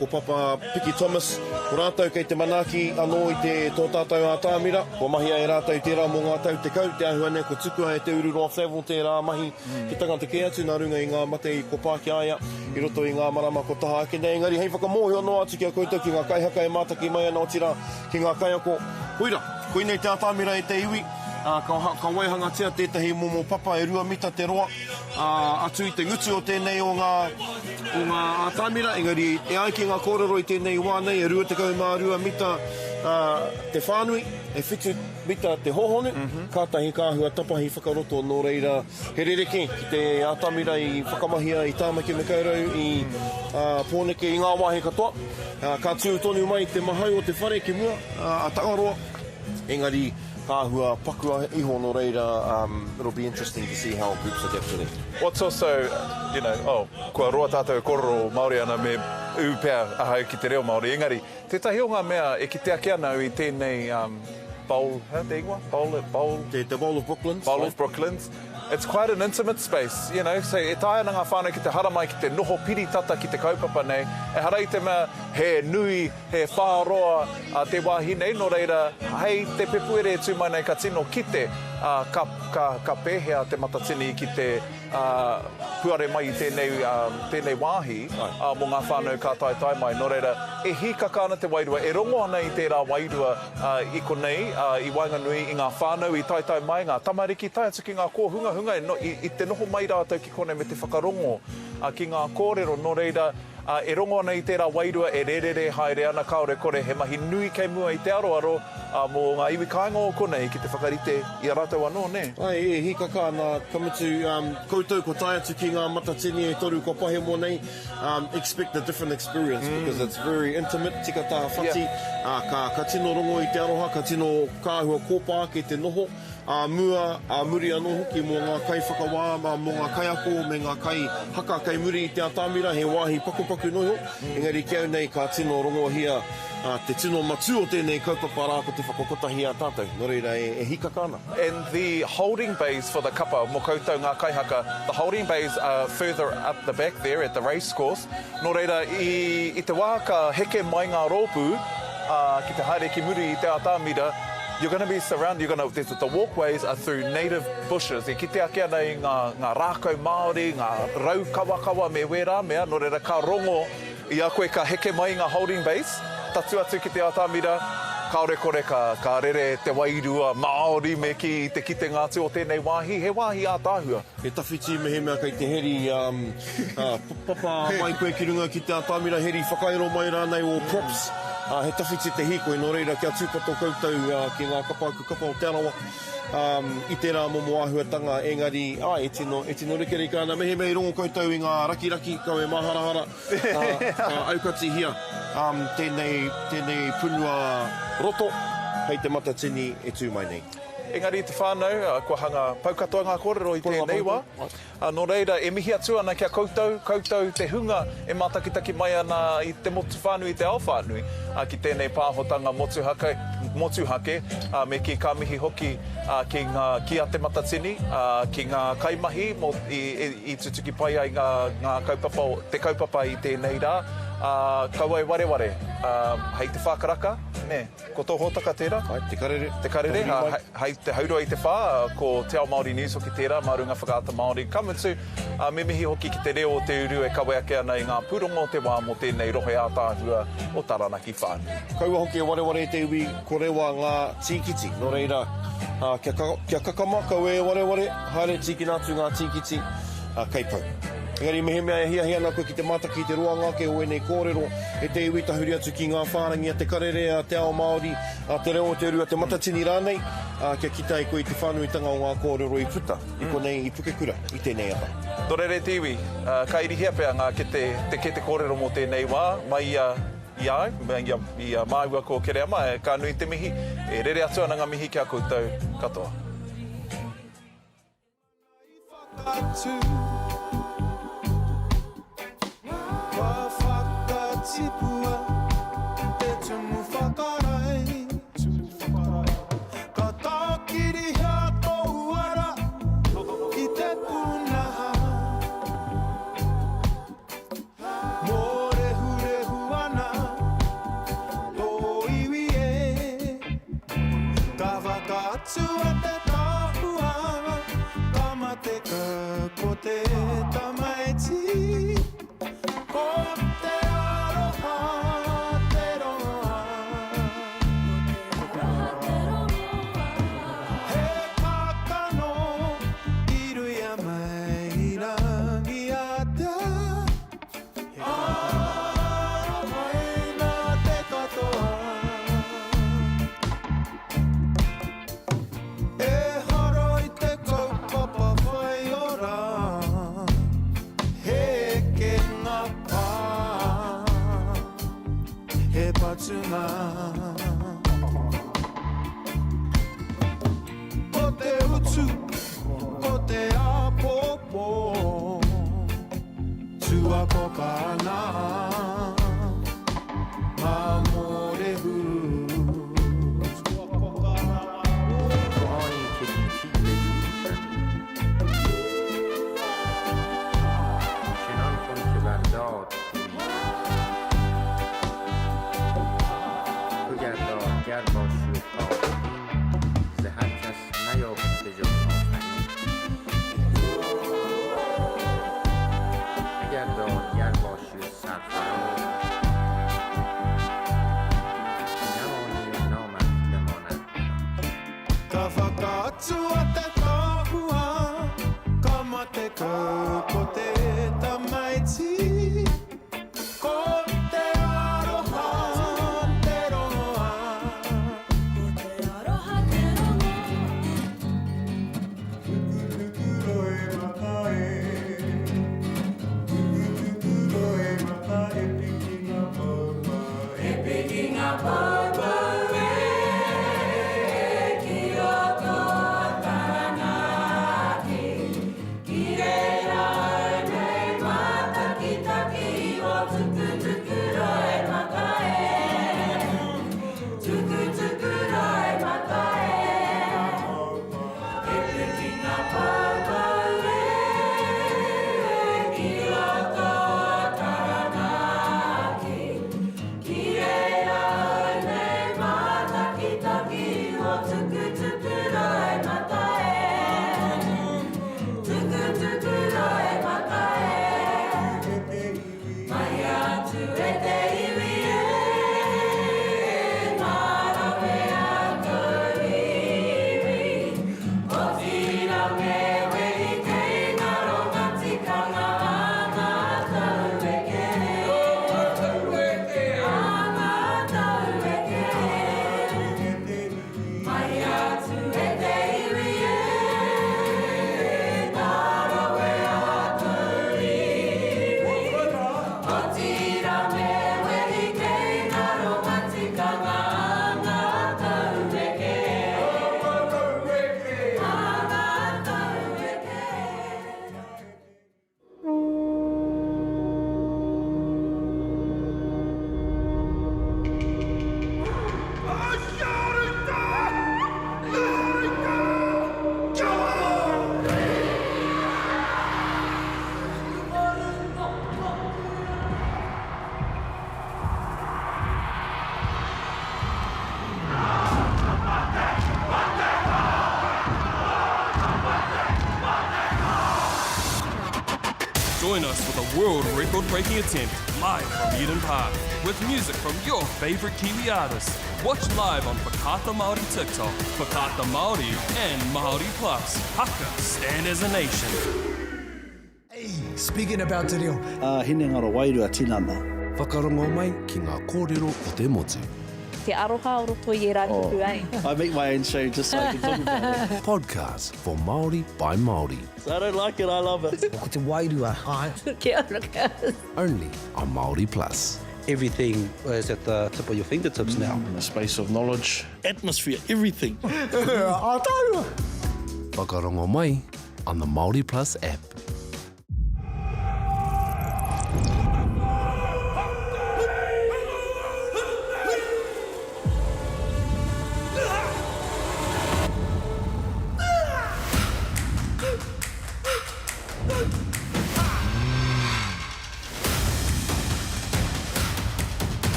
ko Papa Piki Thomas, ko rātou kei te manaaki anō i te tō tātou atamira. Kua mahia e rātou tērā mō ngā tau 10, te āhua nei kua tukua e Te Ururoa Flavell tērā mahi ki tangata kē atu nā runga i ngā mate i kopā ki a ia i roto i ngā marama kua taha ake nei. Engari hei whakamōhio noa atu ki a koutou ki ngā kaihaka e mātaki mai ana otirā ki ngā kaiako, koira, koinei te atamira e te iwi. Ā, ka, ka waihangatia tētahi momo papa e 2 mita te roa, ā, atu i te ngutu o tēnei o ngā, o ngā atamira, engari e ai ki ngā kōrero i tēnei wā nei, e 22 mita, ā, te whānui, e whitu mita te hōhonu, kātahi ka āhua tapahi whakaroto, nō reira, he rerekē ki te atamira i whakamahia i Tāmaki Makaurau, i, ā, Pōneke, i ngā wāhi katoa. Ā, ka tū tonu mai te mahau o te whare ki mua, ā, a Tangaroa, engari, Ka āhua paku iho nō reira it'll be interesting to see how groups adapt to that. What's also, you know, oh, kua roa tātou e kōrero Māori ana me ū pea ahau ki te reo Māori, engari, tētahi o ngā mea e kite ake ana au i tēnei bowl, he aha te ingoa? Bowl, bowl? Te, te Bowl of Brooklands. Bowl of Brooklands. It's quite an intimate space, you know, so e taea ana ngā whānau ki te haramai, ki te noho piri tata ki te kaupapa nei, ehara i te mea he nui, He whāroa te wāhi nei, nō reira, hei te Pepuere e tū mai nei ka tino kite ka, ka, ka pēhea Te Matatini ki te puare mai i tēnei, tēnei wāhi mō ngā whānau ka taetae mai. Nō reira, e hīkaka ana te wairua, e rongo ana i tērā wairua i konei, i waenganui i ngā whānau i taetae mai, ngā tamariki, tae atu ki ngā kōhungahunga i, i te noho mai rātou ki konei me te whakarongo ki ngā kōrero. Nō reira, Ā, e rongo ana i tērā wairua e rērere haere ana, kāore kore he mahi nui kei mua i te aroaro, ā, mō ngā iwi kāinga o konei ki te whakarite i a rātou anō, nē? Āe, e hīkaka ana, ka mutu, koutou kua tae atu ki ngā matatini e toru kua pahemo nei, expect a different experience because it's very intimate, tika tā Whati, ā, ka, ka tino rongo i te aroha, ka tino, ka āhua kōpā ake te noho. Ā mua, ā muri anō hoki mō ngā kaiwhakawā, mō ngā kaiako me ngā kaihaka kei muri i te atamira, he wāhi pakupaku noa iho, engari ki au nei ka tino rongohia te tino matū o tēnei kaupapa rā ko te whakakotahi a tātou, nō reira e hīkaka ana. And the holding bays for the kapa, mō koutou ngā kaihaka, the holding bays are further up the back there at the race course, Nō reira, i, i te wā ka heke mai ngā rōpū, ā, ki te haere ki muri i te atamira, you're gonna be surrounded, you're gonna, there's, the walkways are through native bushes, e kite ake ana i ngā, ngā rākau Māori, ngā rau kawakawa me wērā mea, nō reira ka rongo i a koe ka heke mai i ngā holding bays, tatū atu ki te atamira, kāore kore ka, ka rere te wairua Māori me kī i te kitenga atu o tēnei wāhi, he wāhi ātaahua. He tawhiti mehemea kei te heri papa mai koe ki runga ki te atamira heri whakairo mai rānei o props, he tawhiti te hīkoi, nō reira kia tūpato koutou ki ngā kapa aku kapa o Te Arawa i tērā momo āhuatanga, engari āe e tino, e tino rekereka ana mehemea i rongo koutou i ngā rakiraki kau e māharahara, ka aukatihia tēnei, tēnei punua roto hei te Matatini e tū mai nei. Engari te whānau, kua hanga pau katoa ngā kōrero i tēnei wā. Nō reira, e mihi atu ana ki a koutou, koutou te hunga e mātakitaki mai ana i te motu whānui, i te ao whānui, ki tēnei pāhotanga motuhake, motuhake, me kī ka mihi hoki ki ngā, ki a Te Matatini, ki ngā kaimahi mō, i, i tutuki pai ai ngā, ngā kaupapa, te kaupapa i tēnei rā. Kaua e wareware, hei te whā karaka, nē. Ko tō hōtaka tērā? Āe, Te Karere. Te Karere, ā, hei te haurua i te whā, ko Te Ao Māori News hoki tērā, mā runga Whakaata Māori. Ka mutu, ā, me mihi hoki ki te reo o te uru e kawe ake ana i ngā pūrongo o te wā mō tēnei rohe ātaahua o Taranaki whānui. Kaua hoki e wareware e te iwi, ko rewa ngā tīkiti. Nō reira, ā, kia, kia kakama, kaua e wareware, haere tīkina atu ngā tīkiti, ā, kei pau. Engari mehemea e hiahia ana koe ki te mātaki i te roanga ake o ēnei kōrero e te iwi tahuri atu ki ngā whārangi a Te Karere, a Te Ao Māori, a Te Reo o Te Uru, a Te Matatini rānei, ā, kia kite ai koe i te whānuitanga o ngā kōrero i puta i konei i Pukekura i tēnei ata. Nō reira e te iwi, ka irihia pea ngā kete, te kete kōrero mō tēnei wā, mai i a, i a au, mai i a, i a māua ko Kereama, ka nui te mihi, e rere atu ana ngā mihi ki a koutou katoa. Whakaatu a te tahua, ka mate ko te tamaiti, ko te aroha te rongoa. He kākano i ruia mai i Rangiātea. Arohaina te katoa. Ehara i te kaupapa whaiora, he ekenga pā, he patunga. Ko te utu, ko te āpōpō, tuakoka ana ngā mōrehu. Ka whakaatu a te tahua, ka mate kau ko te tamaiti, ko te aroha te rongoa. Ko te aroha te rongoa. Tukutukuro e mata e, tukutukuro e mata e piki nga poupou e. E piki nga poupou e, ki o tō. world record breaking attempt live from Eden Park with music from your favourite Kiwi artists. Watch live on Whakaata Māori TikTok, Whakaata Māori and Māori Plus. Haka, stand as a nation. Speaking about te reo. Ā, hinengaro wairua tinana. Whakarongo mai ki ngā kōrero o te motu. Te aroha o roto i ērā kupu, eh? I make my own show just so I can talk about it. Podcast for Māori by Māori. I don't like it, I love it. Ko te wairua. Āe. Kia ora, kia ora. Only on Māori Plus. Everything is at the tip of your fingertips now. In the space of knowledge. Atmosphere, everything. Ātaahua! Whakarongo mai on the Māori Plus app.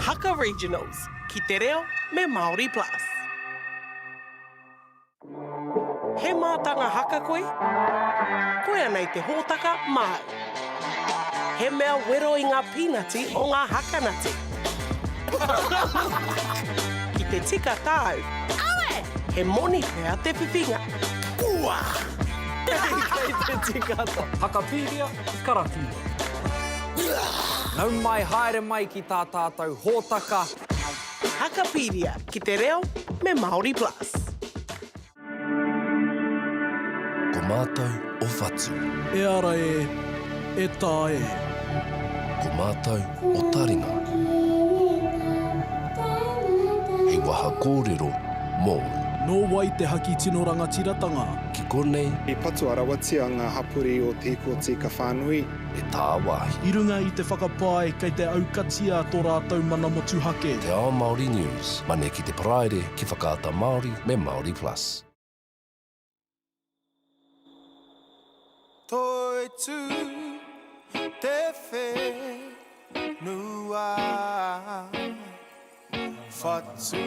Haka Regionals, ki te reo me Māori Plus. He mātanga haka koe? Koia nei te hōtaka māu. He mea wero i ngā pīnati o ngā hakanati. Ki te tika tāu, he moni pea te whiwhinga. Ua! Kei te tika tā. Hakapiria, karakia. Nau mai haere mai ki tā tātou hōtaka. Hakapiria ki te reo me Māori Plus. Ko mātou o Whatu. E ara e, e tā e. Ko mātou o Taringa. Hei waha kōrero mōu. Nō wai te haki tino rangatiratanga? Ki konei. I patua rawatia ngā hapori o Te Hiku o Tīka whānui. E tāwāhi. I runga i te whakapae kei te aukatia tō rātou mana motuhake. Te Ao Māori News, Mane ki te Paraire, ki Whakaata Māori me Māori Plus. Toitū te whenua, whatu.